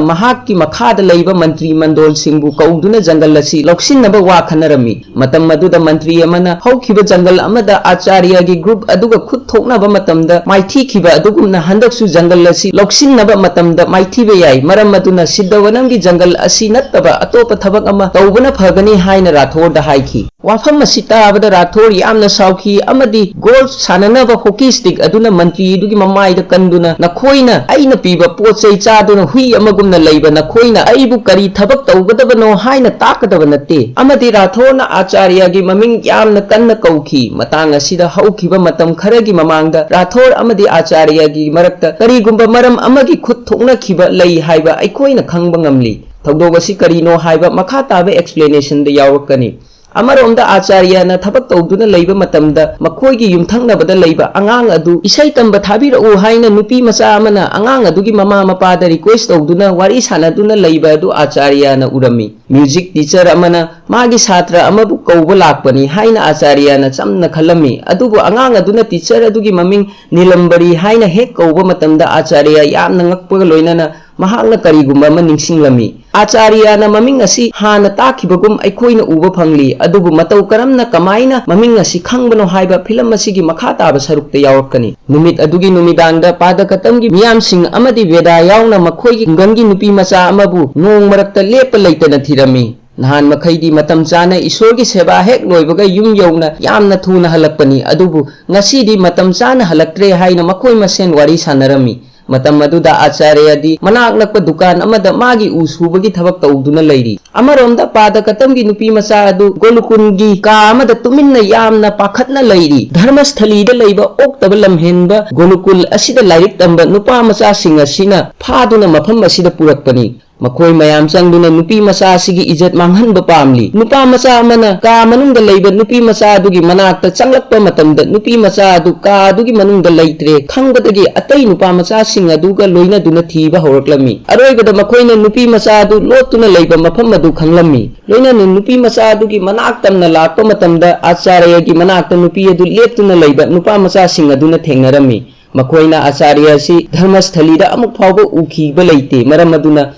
ꯃꯍꯥꯛꯀꯤ ꯃꯈꯥꯗ ꯂꯩꯕ ꯃꯟꯇ꯭ꯔꯤ ꯃꯟꯗꯣꯜꯁꯤꯡꯕꯨ ꯀꯧꯗꯨꯅ ꯖꯪꯒꯜ ꯑꯁꯤ ꯂꯧꯁꯤꯟꯅꯕ ꯋꯥ ꯈꯟꯅꯔꯝꯃꯤ꯫ ꯃꯇꯝ ꯑꯗꯨꯗ ꯃꯟꯇ꯭ꯔꯤ ꯑꯃꯅ ꯍꯧꯈꯤꯕ ꯖꯪꯒꯜ ꯑꯃꯗ ꯑꯥꯆꯥꯔꯌꯒꯤ ꯒ꯭ꯔꯨꯞ ꯑꯗꯨꯒ ꯈꯨꯠ ꯊꯣꯛꯅꯕ ꯃꯇꯝꯗ ꯃꯥꯏꯊꯤꯈꯤꯕ ꯑꯗꯨꯒꯨꯝꯅ ꯍꯟꯗꯛꯁꯨ ꯖꯪꯒꯜ ꯑꯁꯤ ꯂꯧꯁꯤꯟꯅꯕ ꯃꯇꯝꯗ ꯃꯥꯏꯊꯤꯕ ꯌꯥꯏ, ꯃꯔꯝ ꯑꯗꯨꯅ ꯁꯤꯗꯋꯅꯝꯒꯤ ꯖꯪꯒꯜ ꯑꯁꯤ ꯅꯠꯇꯕ ꯑꯇꯣꯞꯄ ꯊꯕꯛ ꯑꯃ ꯇꯧꯕꯅ ꯐꯒꯅꯤ ꯍꯥꯏꯅ ꯔꯥꯊꯣꯔꯗ ꯍꯥꯏꯈꯤ꯫ ꯋꯥꯐꯝ ꯑꯁꯤ ꯇꯥꯕꯗ ꯔꯥꯊꯣꯔ ꯌꯥꯝꯅ ꯁꯥꯎꯈꯤ ꯑꯃꯗꯤ ꯒꯣꯜꯐ ꯁꯥꯟꯅꯅꯕ ꯍꯣꯀꯤ ꯁ꯭ꯇꯤꯛ ꯑꯗꯨꯅ ꯃꯟꯇ꯭ꯔꯤ ꯑꯗꯨꯒꯤ ꯃꯃꯥꯏꯗ ꯀꯟꯗꯨꯅ, "ꯅꯈꯣꯏꯅ ꯑꯩꯅ ꯄꯤꯕ ꯄꯣꯠ ꯆꯩ ꯆꯥꯗꯨꯅ ꯍꯨꯏ ꯑꯃꯒꯨꯝꯅ ꯂꯩꯕ ꯅꯈꯣꯏꯅ ꯑꯩꯕꯨ ꯀꯔꯤ ꯊꯕꯛ ꯇꯧꯒꯗꯕꯅꯣ ꯍꯥꯏꯅ ꯇꯥꯛꯀꯗꯕ ꯅꯠꯇꯦ"꯫ ꯑꯃꯗꯤ ꯔꯥꯊꯣꯔꯅ ꯑꯥꯆꯥꯔꯌꯒꯤ ꯃꯃꯤꯡ ꯌꯥꯝꯅ ꯀꯟꯅ ꯀꯧꯈꯤ꯫ ꯃꯇꯥꯡ ꯑꯁꯤꯗ ꯍꯧꯈꯤꯕ ꯃꯇꯝ ꯈꯔꯒꯤ ꯃꯃꯥꯡꯗ ꯔꯥꯊꯣꯔ ꯑꯃꯗꯤ ꯑꯥꯆꯥꯔꯌꯒꯤ ꯃꯔꯛꯇ ꯀꯔꯤꯒꯨꯝꯕ ꯃꯔꯝ ꯑꯃꯒꯤ ꯈꯨꯠ ꯊꯣꯛꯅꯈꯤꯕ ꯂꯩ ꯍꯥꯏꯕ ꯑꯩꯈꯣꯏꯅ ꯈꯪꯕ ꯉꯝꯂꯤ꯫ ꯊꯧꯗꯣꯛ ꯑꯁꯤ ꯀꯔꯤꯅꯣ ꯍꯥꯏꯕ ꯃꯈꯥ ꯇꯥꯕ ꯑꯦꯛꯁꯄ꯭ꯂꯦꯅꯦꯁꯟꯗ ꯌꯥꯎꯔꯛꯀꯅꯤ꯫ ꯑꯃꯔꯣꯝꯗ ꯑꯥꯆꯥꯔꯌꯅ ꯊꯕꯛ ꯇꯧꯗꯨꯅ ꯂꯩꯕ ꯃꯇꯝꯗ ꯃꯈꯣꯏꯒꯤ ꯌꯨꯝꯊꯪꯅꯕꯗ ꯂꯩꯕ ꯑꯉꯥꯡ ꯑꯗꯨ ꯏꯁꯩ ꯇꯝꯕ ꯊꯥꯕꯤꯔꯛꯎ ꯍꯥꯏꯅ ꯅꯨꯄꯤ ꯃꯆꯥ ꯑꯃꯅ ꯑꯉꯥꯡ ꯑꯗꯨꯒꯤ ꯃꯃꯥ ꯃꯄꯥꯗ request ꯇꯧꯗꯨꯅ ꯋꯥꯔꯤ ꯁꯥꯟꯅꯗꯨꯅ ꯂꯩꯕ ꯑꯗꯨ ꯑꯥꯆꯥꯔꯌꯅ ꯎꯔꯝꯃꯤ꯫ Music teacher ꯑꯃꯅ ꯃꯥꯒꯤ ꯁꯥꯇ꯭ꯔ ꯑꯃꯕꯨ ꯀꯧꯕ ꯂꯥꯛꯄꯅꯤ ꯍꯥꯏꯅ ꯑꯥꯆꯥꯔꯌꯅ ꯆꯝꯅ ꯈꯜꯂꯝꯃꯤ꯫ ꯑꯗꯨꯕꯨ ꯑꯉꯥꯡ ꯑꯗꯨꯅ teacher ꯑꯗꯨꯒꯤ ꯃꯃꯤꯡ ꯅꯤꯂꯝꯕꯔꯤ ꯍꯥꯏꯅ ꯍꯦꯛ ꯀꯧꯕ ꯃꯇꯝꯗ ꯑꯥꯆꯥꯔꯌ ꯌꯥꯝꯅ ꯉꯛꯄꯒ ꯂꯣꯏꯅꯅ ꯃꯍꯥꯛꯅ ꯀꯔꯤꯒꯨꯝꯕ ꯑꯃ ꯅꯤꯡꯁꯤꯡꯂꯝꯃꯤ꯫ ꯑꯥꯆꯥꯔꯌꯅ ꯃꯃꯤꯡ ꯑꯁꯤ ꯍꯥꯟꯅ ꯇꯥꯈꯤꯕꯒꯨꯝ ꯑꯩꯈꯣꯏꯅ ꯎꯕ ꯐꯪꯂꯤ, ꯑꯗꯨꯕꯨ ꯃꯇꯧ ꯀꯔꯝꯅ ꯀꯃꯥꯏꯅ ꯃꯃꯤꯡ ꯑꯁꯤ ꯈꯪꯕꯅꯣ ꯍꯥꯏꯕ ꯐꯤꯂꯝ ꯑꯁꯤꯒꯤ ꯃꯈꯥ ꯇꯥꯕ ꯁꯔꯨꯛꯇ ꯌꯥꯎꯔꯛꯀꯅꯤ꯫ ꯅꯨꯃꯤꯠ ꯑꯗꯨꯒꯤ ꯅꯨꯃꯤꯗꯥꯡꯗ ꯄꯥꯗꯀꯇꯝꯒꯤ ꯃꯤꯌꯥꯝꯁꯤꯡ ꯑꯃꯗꯤ ꯕꯦꯗꯥ ꯌꯥꯎꯅ ꯃꯈꯣꯏꯒꯤ ꯈꯨꯡꯒꯪꯒꯤ ꯅꯨꯄꯤ ꯃꯆꯥ ꯑꯃꯕꯨ ꯅꯣꯡ ꯃꯔꯛꯇ ꯂꯦꯞꯄ ꯂꯩꯇꯅ ꯊꯤꯔꯝꯃꯤ꯫ ꯅꯍꯥꯟ ꯃꯈꯩꯗꯤ ꯃꯇꯝ ꯆꯥꯅ ꯏꯁꯣꯔꯒꯤ ꯁꯦꯕꯥ ꯍꯦꯛ ꯂꯣꯏꯕꯒ ꯌꯨꯝ ꯌꯧꯅ ꯌꯥꯝꯅ ꯊꯨꯅ ꯍꯜꯂꯛꯄꯅꯤ, ꯑꯗꯨꯕꯨ ꯉꯁꯤꯗꯤ ꯃꯇꯝ ꯆꯥꯅ ꯍꯜꯂꯛꯇ꯭ꯔꯦ ꯍꯥꯏꯅ ꯃꯈꯣꯏ ꯃꯁꯦꯟ ꯋꯥꯔꯤ ꯁꯥꯟꯅꯔꯝꯃꯤ꯫ ꯃꯇꯝ ꯑꯗꯨꯗ ꯑꯥꯆꯥꯔꯌꯗꯤ ꯃꯅꯥꯛ ꯅꯛꯄ ꯗꯨꯀꯥꯟ ꯑꯃꯗ ꯃꯥꯒꯤ ꯎ ꯁꯨꯕꯒꯤ ꯊꯕꯛ ꯇꯧꯗꯨꯅ ꯂꯩꯔꯤ꯫ ꯑꯃꯔꯣꯝꯗ ꯄꯥꯗꯀꯇꯝꯒꯤ ꯅꯨꯄꯤ ꯃꯆꯥ ꯑꯗꯨ ꯒꯣꯂꯨꯀꯨꯟꯒꯤ ꯀꯥ ꯑꯃꯗ ꯇꯨꯃꯤꯟꯅ ꯌꯥꯝꯅ ꯄꯥꯈꯠꯅ ꯂꯩꯔꯤ꯫ ꯙꯔꯃꯁꯊꯂꯤꯗ ꯂꯩꯕ ꯑꯣꯛꯇꯕ ꯂꯝꯍꯦꯟꯕ ꯒꯣꯂꯨꯀꯨꯜ ꯑꯁꯤꯗ ꯂꯥꯏꯔꯤꯛ ꯇꯝꯕ ꯅꯨꯄꯥ ꯃꯆꯥꯁꯤꯡ ꯑꯁꯤꯅ ꯐꯥꯗꯨꯅ ꯃꯐꯝ ꯑꯁꯤꯗ ꯄꯨꯔꯛꯄꯅꯤ꯫ ꯃꯈꯣꯏ ꯃꯌꯥꯝ ꯆꯪꯗꯨꯅ ꯅꯨꯄꯤ ꯃꯆꯥ ꯑꯁꯤꯒꯤ ꯏꯖꯠ ꯃꯥꯡꯍꯟꯕ ꯄꯥꯝꯂꯤ꯫ ꯅꯨꯄꯥ ꯃꯆꯥ ꯑꯃꯅ ꯀꯥ ꯃꯅꯨꯡꯗ ꯂꯩꯕ ꯅꯨꯄꯤ ꯃꯆꯥ ꯑꯗꯨꯒꯤ ꯃꯅꯥꯛꯇ ꯆꯪꯂꯛꯄ ꯃꯇꯝꯗ ꯅꯨꯄꯤ ꯃꯆꯥ ꯑꯗꯨ ꯀꯥ ꯑꯗꯨꯒꯤ ꯃꯅꯨꯡꯗ ꯂꯩꯇ꯭ꯔꯦ ꯈꯪꯕꯗꯒꯤ ꯑꯇꯩ ꯅꯨꯄꯥ ꯃꯆꯥꯁꯤꯡ ꯑꯗꯨꯒ ꯂꯣꯏꯅꯗꯨꯅ ꯊꯤꯕ ꯍꯧꯔꯛꯂꯝꯃꯤ꯫ ꯑꯔꯣꯏꯕꯗ ꯃꯈꯣꯏꯅ ꯅꯨꯄꯤ ꯃꯆꯥ ꯑꯗꯨ ꯂꯣꯠꯇꯨꯅ ꯂꯩꯕ ꯃꯐꯝ ꯑꯗꯨ ꯈꯪꯂꯝꯃꯤ꯫ ꯂꯣꯏꯅꯅ ꯅꯨꯄꯤ ꯃꯆꯥ ꯑꯗꯨꯒꯤ ꯃꯅꯥꯛ ꯇꯝꯅ ꯂꯥꯛꯄ ꯃꯇꯝꯗ ꯑꯥꯆꯥꯔꯌꯒꯤ ꯃꯅꯥꯛꯇ ꯅꯨꯄꯤ ꯑꯗꯨ ꯂꯦꯞꯇꯨꯅ ꯂꯩꯕ ꯅꯨꯄꯥ ꯃꯆꯥꯁꯤꯡ ꯑꯗꯨꯅ ꯊꯦꯡꯅꯔꯝꯃꯤ꯫ ꯃꯈꯣꯏꯅ ꯑꯥꯆꯥꯔꯌ ꯑꯁꯤ ꯙꯔꯃꯁꯊꯂꯤꯗ ꯑꯃꯨꯛ ꯐꯥꯎꯕ ꯎꯈꯤꯕ ꯂꯩꯇꯦ꯫ ꯃꯔꯝ ꯑꯗꯨꯅ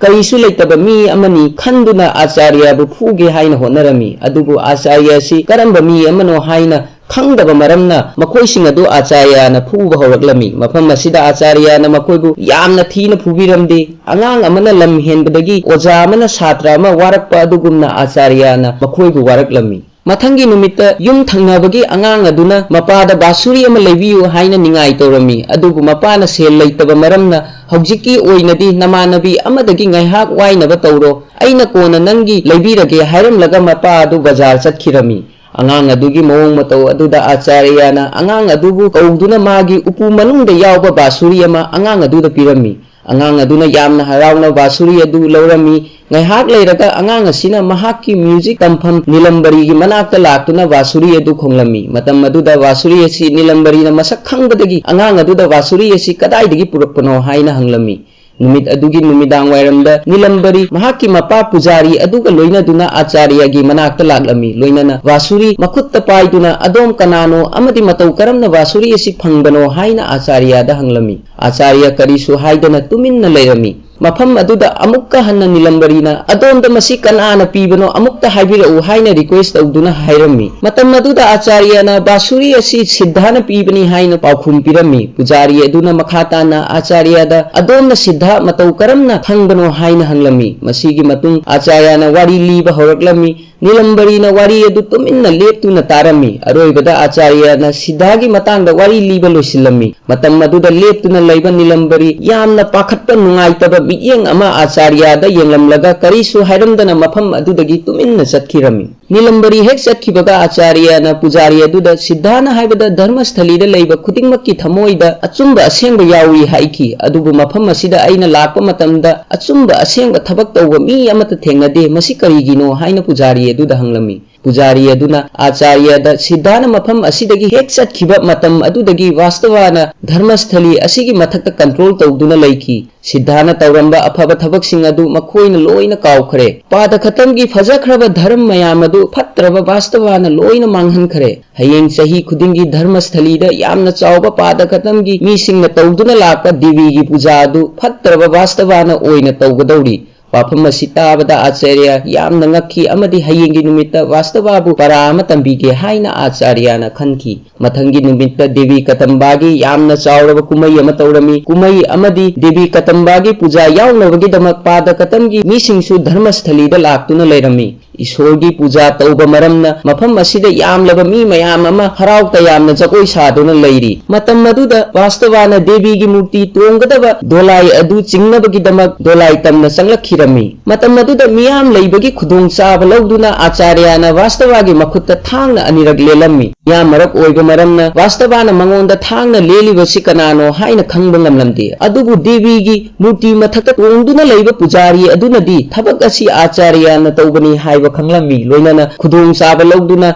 ꯀꯔꯤꯁꯨ ꯂꯩꯇꯕ ꯃꯤ ꯑꯃꯅꯤ ꯈꯟꯗꯨꯅ ꯑꯥꯆꯥꯔꯌꯕꯨ ꯐꯨꯒꯦ ꯍꯥꯏꯅ ꯍꯣꯠꯅꯔꯝꯃꯤ꯫ ꯑꯗꯨꯕꯨ ꯑꯥꯆꯥꯔꯌ ꯑꯁꯤ ꯀꯔꯝꯕ ꯃꯤ ꯑꯃꯅꯣ ꯍꯥꯏꯅ ꯈꯪꯗꯕ ꯃꯔꯝꯅ ꯃꯈꯣꯏꯁꯤꯡ ꯑꯗꯨ ꯑꯥꯆꯥꯔꯌꯅ ꯐꯨꯕ ꯍꯧꯔꯛꯂꯝꯃꯤ꯫ ꯃꯐꯝ ꯑꯁꯤꯗ ꯑꯥꯆꯥꯔꯌꯅ ꯃꯈꯣꯏꯕꯨ ꯌꯥꯝꯅ ꯊꯤꯅ ꯐꯨꯕꯤꯔꯝꯗꯦ꯫ ꯑꯉꯥꯡ ꯑꯃꯅ ꯂꯝ ꯍꯦꯟꯕꯗꯒꯤ ꯑꯣꯖꯥ ꯑꯃꯅ ꯁꯥꯇ꯭ꯔ ꯑꯃ ꯋꯥꯔꯛꯄ ꯑꯗꯨꯒꯨꯝꯅ ꯑꯥꯆꯥꯔꯌꯅ ꯃꯈꯣꯏꯕꯨ ꯋꯥꯔꯛꯂꯝꯃꯤ꯫ ꯃꯊꯪꯒꯤ ꯅꯨꯃꯤꯠꯇ ꯌꯨꯝ ꯊꯪꯅꯕꯒꯤ ꯑꯉꯥꯡ ꯑꯗꯨꯅ ꯃꯄꯥꯗ ꯕꯥꯁꯨꯔꯤ ꯑꯃ ꯂꯩꯕꯤꯌꯨ ꯍꯥꯏꯅ ꯅꯤꯡꯉꯥꯏ ꯇꯧꯔꯝꯃꯤ꯫ ꯑꯗꯨꯕꯨ ꯃꯄꯥꯅ ꯁꯦꯜ ꯂꯩꯇꯕ ꯃꯔꯝꯅ ꯍꯧꯖꯤꯛꯀꯤ ꯑꯣꯏꯅꯗꯤ ꯅꯃꯥꯟꯅꯕꯤ ꯑꯃꯗꯒꯤ ꯉꯥꯏꯍꯥꯛ ꯋꯥꯏꯅꯕ ꯇꯧꯔꯣ, ꯑꯩꯅ ꯀꯣꯟꯅ ꯅꯪꯒꯤ ꯂꯩꯕꯤꯔꯒꯦ ꯍꯥꯏꯔꯝꯂꯒ ꯃꯄꯥ ꯑꯗꯨ ꯕꯖꯥꯔ ꯆꯠꯈꯤꯔꯝꯃꯤ꯫ ꯑꯉꯥꯡ ꯑꯗꯨꯒꯤ ꯃꯑꯣꯡ ꯃꯇꯧ ꯑꯗꯨꯗ ꯑꯥꯆꯥꯔꯌꯅ ꯑꯉꯥꯡ ꯑꯗꯨꯕꯨ ꯀꯧꯗꯨꯅ ꯃꯥꯒꯤ ꯎꯄꯨ ꯃꯅꯨꯡꯗ ꯌꯥꯎꯕ ꯕꯥꯁꯨꯔꯤ ꯑꯃ ꯑꯉꯥꯡ ꯑꯗꯨꯗ ꯄꯤꯔꯝꯃꯤ꯫ ꯑꯉꯥꯡ ꯑꯗꯨꯅ ꯌꯥꯝꯅ ꯍꯔꯥꯎꯅ ꯕꯥꯁꯨꯔꯤ ꯑꯗꯨ ꯂꯧꯔꯝꯃꯤ꯫ ꯉꯥꯏꯍꯥꯛ ꯂꯩꯔꯒ ꯑꯉꯥꯡ ꯑꯁꯤꯅ ꯃꯍꯥꯛꯀꯤ ꯃ꯭ꯌꯨꯖꯤꯛ ꯇꯝꯐꯝ ꯅꯤꯂꯝꯕꯔꯤꯒꯤ ꯃꯅꯥꯛꯇ ꯂꯥꯛꯇꯨꯅ ꯕꯥꯁꯨꯔꯤ ꯑꯗꯨ ꯈꯣꯡꯂꯝꯃꯤ꯫ ꯃꯇꯝ ꯑꯗꯨꯗ ꯕꯥꯁꯨꯔꯤ ꯑꯁꯤ ꯅꯤꯂꯝꯕꯔꯤꯅ ꯃꯁꯛ ꯈꯪꯕꯗꯒꯤ ꯑꯉꯥꯡ ꯑꯗꯨꯗ ꯕꯥꯁꯨꯔꯤ ꯑꯁꯤ ꯀꯗꯥꯏꯗꯒꯤ ꯄꯨꯔꯛꯄꯅꯣ ꯍꯥꯏꯅ ꯍꯪꯂꯝꯃꯤ꯫ ꯅꯨꯃꯤꯠ ꯑꯗꯨꯒꯤ ꯅꯨꯃꯤꯗꯥꯡ ꯋꯥꯏꯔꯝꯗ ꯅꯤꯂꯝꯕꯔꯤ ꯃꯍꯥꯛꯀꯤ ꯃꯄꯥ ꯄꯨꯖꯥꯔꯤ ꯑꯗꯨꯒ ꯂꯣꯏꯅꯗꯨꯅ ꯑꯥꯆꯥꯔꯌꯒꯤ ꯃꯅꯥꯛꯇ ꯂꯥꯛꯂꯝꯃꯤ꯫ ꯂꯣꯏꯅꯅ ꯕꯥꯁꯨꯔꯤ ꯃꯈꯨꯠꯇ ꯄꯥꯏꯗꯨꯅ ꯑꯗꯣꯝ ꯀꯅꯥꯅꯣ ꯑꯃꯗꯤ ꯃꯇꯧ ꯀꯔꯝꯅ ꯕꯥꯁꯨꯔꯤ ꯑꯁꯤ ꯐꯪꯕꯅꯣ ꯍꯥꯏꯅ ꯑꯥꯆꯥꯔꯌꯗ ꯍꯪꯂꯝꯃꯤ꯫ ꯑꯥꯆꯥꯔꯌ ꯀꯔꯤꯁꯨ ꯍꯥꯏꯗꯅ ꯇꯨꯃꯤꯟꯅ ꯂꯩꯔꯝꯃꯤ꯫ ꯃꯐꯝ ꯑꯗꯨꯗ ꯑꯃꯨꯛꯀ ꯍꯟꯅ ꯅꯤꯂꯝꯕꯔꯤꯅ ꯑꯗꯣꯝꯗ ꯃꯁꯤ ꯀꯅꯥꯅ ꯄꯤꯕꯅꯣ ꯑꯃꯨꯛꯇ ꯍꯥꯏꯕꯤꯔꯛꯎ ꯍꯥꯏꯅ ꯔꯤꯀ꯭ꯋꯦꯁ ꯇꯧꯗꯨꯅ ꯍꯥꯏꯔꯝꯃꯤ꯫ ꯃꯇꯝ ꯑꯗꯨꯗ ꯑꯥꯆꯥꯔꯌꯅ ꯕꯥꯁꯨꯔꯤ ꯑꯁꯤ ꯁꯤꯗꯙꯥꯅ ꯄꯤꯕꯅꯤ ꯍꯥꯏꯅ ꯄꯥꯎꯈꯨꯝ ꯄꯤꯔꯝꯃꯤ꯫ ꯄꯨꯖꯥꯔꯤ ꯑꯗꯨꯅ ꯃꯈꯥ ꯇꯥꯅ ꯑꯥꯆꯥꯔꯌꯗ ꯑꯗꯣꯝꯅ ꯁꯤꯗꯙꯥ ꯃꯇꯧ ꯀꯔꯝꯅ ꯈꯪꯕꯅꯣ ꯍꯥꯏꯅ ꯍꯪꯂꯝꯃꯤ꯫ ꯃꯁꯤꯒꯤ ꯃꯇꯨꯡ ꯑꯥꯆꯥꯔꯌꯅ ꯋꯥꯔꯤ ꯂꯤꯕ ꯍꯧꯔꯛꯂꯝꯃꯤ꯫ ꯅꯤꯂꯝꯕꯔꯤꯅ ꯋꯥꯔꯤ ꯑꯗꯨ ꯇꯨꯃꯤꯟꯅ ꯂꯦꯞꯇꯨꯅ ꯇꯥꯔꯝꯃꯤ꯫ ꯑꯔꯣꯏꯕꯗ ꯑꯥꯆꯥꯔꯌꯅ ꯁꯤꯗꯙꯥꯒꯤ ꯃꯇꯥꯡꯗ ꯋꯥꯔꯤ ꯂꯤꯕ ꯂꯣꯏꯁꯤꯜꯂꯝꯃꯤ꯫ ꯃꯇꯝ ꯑꯗꯨꯗ ꯂꯦꯞꯇꯨꯅ ꯂꯩꯕ ꯅꯤꯂꯝꯕꯔꯤ ꯌꯥꯝꯅ ꯄꯥꯈꯠꯄ ꯅꯨꯡꯉꯥꯏꯇꯕ ꯃꯤꯠꯌꯦꯡ ꯑꯃ ꯑꯥꯆꯥꯔꯌꯗ ꯌꯦꯡꯂꯝꯂꯒ ꯀꯔꯤꯁꯨ ꯍꯥꯏꯔꯝꯗꯅ ꯃꯐꯝ ꯑꯗꯨꯗꯒꯤ ꯇꯨꯃꯤꯟꯅ ꯆꯠꯈꯤꯔꯝꯃꯤ꯫ ꯅꯤꯂꯝꯕꯔꯤ ꯍꯦꯛ ꯆꯠꯈꯤꯕꯒ ꯑꯥꯆꯥꯔꯌꯅ ꯄꯨꯖꯥꯔꯤ ꯑꯗꯨꯗ ꯁꯤꯗꯙꯥꯅ ꯍꯥꯏꯕꯗ ꯙꯔꯃꯁꯊꯂꯤꯗ ꯂꯩꯕ ꯈꯨꯗꯤꯡꯃꯛꯀꯤ ꯊꯃꯣꯏꯗ ꯑꯆꯨꯝꯕ ꯑꯁꯦꯡꯕ ꯌꯥꯎꯏ ꯍꯥꯏꯈꯤ꯫ ꯑꯗꯨꯕꯨ ꯃꯐꯝ ꯑꯁꯤꯗ ꯑꯩꯅ ꯂꯥꯛꯄ ꯃꯇꯝꯗ ꯑꯆꯨꯝꯕ ꯑꯁꯦꯡꯕ ꯊꯕꯛ ꯇꯧꯕ ꯃꯤ ꯑꯃꯠꯇ ꯊꯦꯡꯅꯗꯦ꯫ ꯃꯁꯤ ꯀꯔꯤꯒꯤꯅꯣ ꯍꯥꯏꯅ ꯄꯨꯖꯥꯔꯤ ꯑꯗꯨꯗ ꯍꯪꯂꯝꯃꯤ꯫ ꯄꯨꯖꯥꯔꯤ ꯑꯗꯨꯅ ꯑꯥꯆꯥꯔꯌꯗ ꯁꯤꯗꯙꯥꯅ ꯃꯐꯝ ꯑꯁꯤꯗꯒꯤ ꯍꯦꯛ ꯆꯠꯈꯤꯕ ꯃꯇꯝ ꯑꯗꯨꯗꯒꯤ ꯋꯥꯁꯇꯕꯥꯅ ꯙꯔꯃꯁꯊꯂꯤ ꯑꯁꯤꯒꯤ ꯃꯊꯛꯇ ꯀꯟꯇ꯭ꯔꯣꯜ ꯇꯧꯗꯨꯅ ꯂꯩꯈꯤ꯫ ꯁꯤꯗꯙꯥꯅ ꯇꯧꯔꯝꯕ ꯑꯐꯕ ꯊꯕꯛꯁꯤꯡ ꯑꯗꯨ ꯃꯈꯣꯏꯅ ꯂꯣꯏꯅ ꯀꯥꯎꯈ꯭ꯔꯦ꯫ ꯄꯥꯗ ꯈꯇꯝꯒꯤ ꯐꯖꯈ꯭ꯔꯕ ꯙꯔꯝ ꯃꯌꯥꯝ ꯑꯗꯨ ꯐꯠꯇ꯭ꯔꯕ ꯋꯥꯁꯇꯕꯥꯅ ꯂꯣꯏꯅ ꯃꯥꯡꯍꯟꯈ꯭ꯔꯦ꯫ ꯍꯌꯦꯡ ꯆꯍꯤ ꯈꯨꯗꯤꯡꯒꯤ ꯙꯔꯃꯁꯊꯂꯤꯗ ꯌꯥꯝꯅ ꯆꯥꯎꯕ ꯄꯥꯗ ꯈꯇꯝꯒꯤ ꯃꯤꯁꯤꯡꯅ ꯇꯧꯗꯨꯅ ꯂꯥꯛꯄ ꯗꯦꯕꯤꯒꯤ ꯄꯨꯖꯥ ꯑꯗꯨ ꯐꯠꯇ꯭ꯔꯕ ꯋꯥꯁꯇꯕꯥꯅ ꯑꯣꯏꯅ ꯇꯧꯒꯗꯧꯔꯤ꯫ ꯋꯥꯐꯝ ꯑꯁꯤ ꯇꯥꯕꯗ ꯑꯥꯆꯥꯔꯌ ꯌꯥꯝꯅ ꯉꯛꯈꯤ ꯑꯃꯗꯤ ꯍꯌꯦꯡꯒꯤ ꯅꯨꯃꯤꯠꯇ ꯋꯥꯁꯇꯕꯥꯕꯨ ꯄꯔꯥ ꯑꯃ ꯇꯝꯕꯤꯒꯦ ꯍꯥꯏꯅ ꯑꯥꯆꯥꯔꯌꯅ ꯈꯟꯈꯤ꯫ ꯃꯊꯪꯒꯤ ꯅꯨꯃꯤꯠꯇ ꯗꯦꯕꯤ ꯀꯇꯝꯕꯥꯒꯤ ꯌꯥꯝꯅ ꯆꯥꯎꯔꯕ ꯀꯨꯝꯍꯩ ꯑꯃ ꯇꯧꯔꯝꯃꯤ꯫ ꯀꯨꯝꯍꯩ ꯑꯃꯗꯤ ꯗꯦꯕꯤ ꯀꯇꯝꯕꯥꯒꯤ ꯄꯨꯖꯥ ꯌꯥꯎꯅꯕꯒꯤꯗꯃꯛ ꯄꯥꯗ ꯀꯇꯝꯒꯤ ꯃꯤꯁꯤꯡꯁꯨ ꯙꯔꯃꯁꯊꯂꯤꯗ ꯂꯥꯛꯇꯨꯅ ꯂꯩꯔꯝꯃꯤ꯫ ꯏꯁꯣꯔꯒꯤ ꯄꯨꯖꯥ ꯇꯧꯕ ꯃꯔꯝꯅ ꯃꯐꯝ ꯑꯁꯤꯗ ꯌꯥꯝꯂꯕ ꯃꯤ ꯃꯌꯥꯝ ꯑꯃ ꯍꯔꯥꯎ ꯇꯌꯥꯝꯅ ꯖꯒꯣꯏ ꯁꯥꯗꯨꯅ ꯂꯩꯔꯤ꯫ ꯃꯇꯝ ꯑꯗꯨꯗ ꯋꯥꯁꯇꯕꯥꯅ ꯗꯦꯕꯤꯒꯤ ꯃꯨꯔꯇꯤ ꯇꯣꯡꯒꯗꯕ ꯗꯣꯂꯥꯏ ꯑꯗꯨ ꯆꯤꯡꯅꯕꯒꯤꯗꯃꯛ ꯗꯣꯂꯥꯏ ꯇꯝꯅ ꯆꯪꯂꯛꯈꯤꯔꯝꯃꯤ꯫ ꯂꯩꯔꯝꯃꯤ꯫ ꯃꯇꯝ ꯑꯗꯨꯗ ꯃꯤꯌꯥꯝ ꯂꯩꯕꯒꯤ ꯈꯨꯗꯣꯡꯆꯥꯕ ꯂꯧꯗꯨꯅ ꯑꯥꯆꯥꯔꯌꯅ ꯋꯥꯁꯇꯕꯥꯒꯤ ꯃꯈꯨꯠꯇ ꯊꯥꯡꯅ ꯑꯅꯤꯔꯛ ꯂꯦꯜꯂꯝꯃꯤ꯫ ꯃꯤꯌꯥꯝ ꯃꯔꯛ ꯑꯣꯏꯕ ꯃꯔꯝꯅ ꯋꯥꯁꯇꯕꯥꯅ ꯃꯉꯣꯟꯗ ꯊꯥꯡꯅ ꯂꯦꯜꯂꯤꯕꯁꯤ ꯀꯅꯥꯅꯣ ꯍꯥꯏꯅ ꯈꯪꯕ ꯉꯝꯂꯝꯗꯦ꯫ ꯑꯗꯨꯕꯨ ꯗꯦꯕꯤꯒꯤ ꯃꯨꯔꯇꯤ ꯃꯊꯛꯇ ꯇꯣꯡꯗꯨꯅ ꯂꯩꯕ ꯄꯨꯖꯥꯔꯤ ꯑꯗꯨꯅꯗꯤ ꯊꯕꯛ ꯑꯁꯤ ꯑꯥꯆꯥꯔꯌꯅ ꯇꯧꯕꯅꯤ ꯍꯥꯏꯕ ꯈꯪꯂꯝꯃꯤ꯫ ꯂꯣꯏꯅꯅ ꯈꯨꯗꯣꯡꯆꯥꯕ ꯂꯧꯗꯨꯅ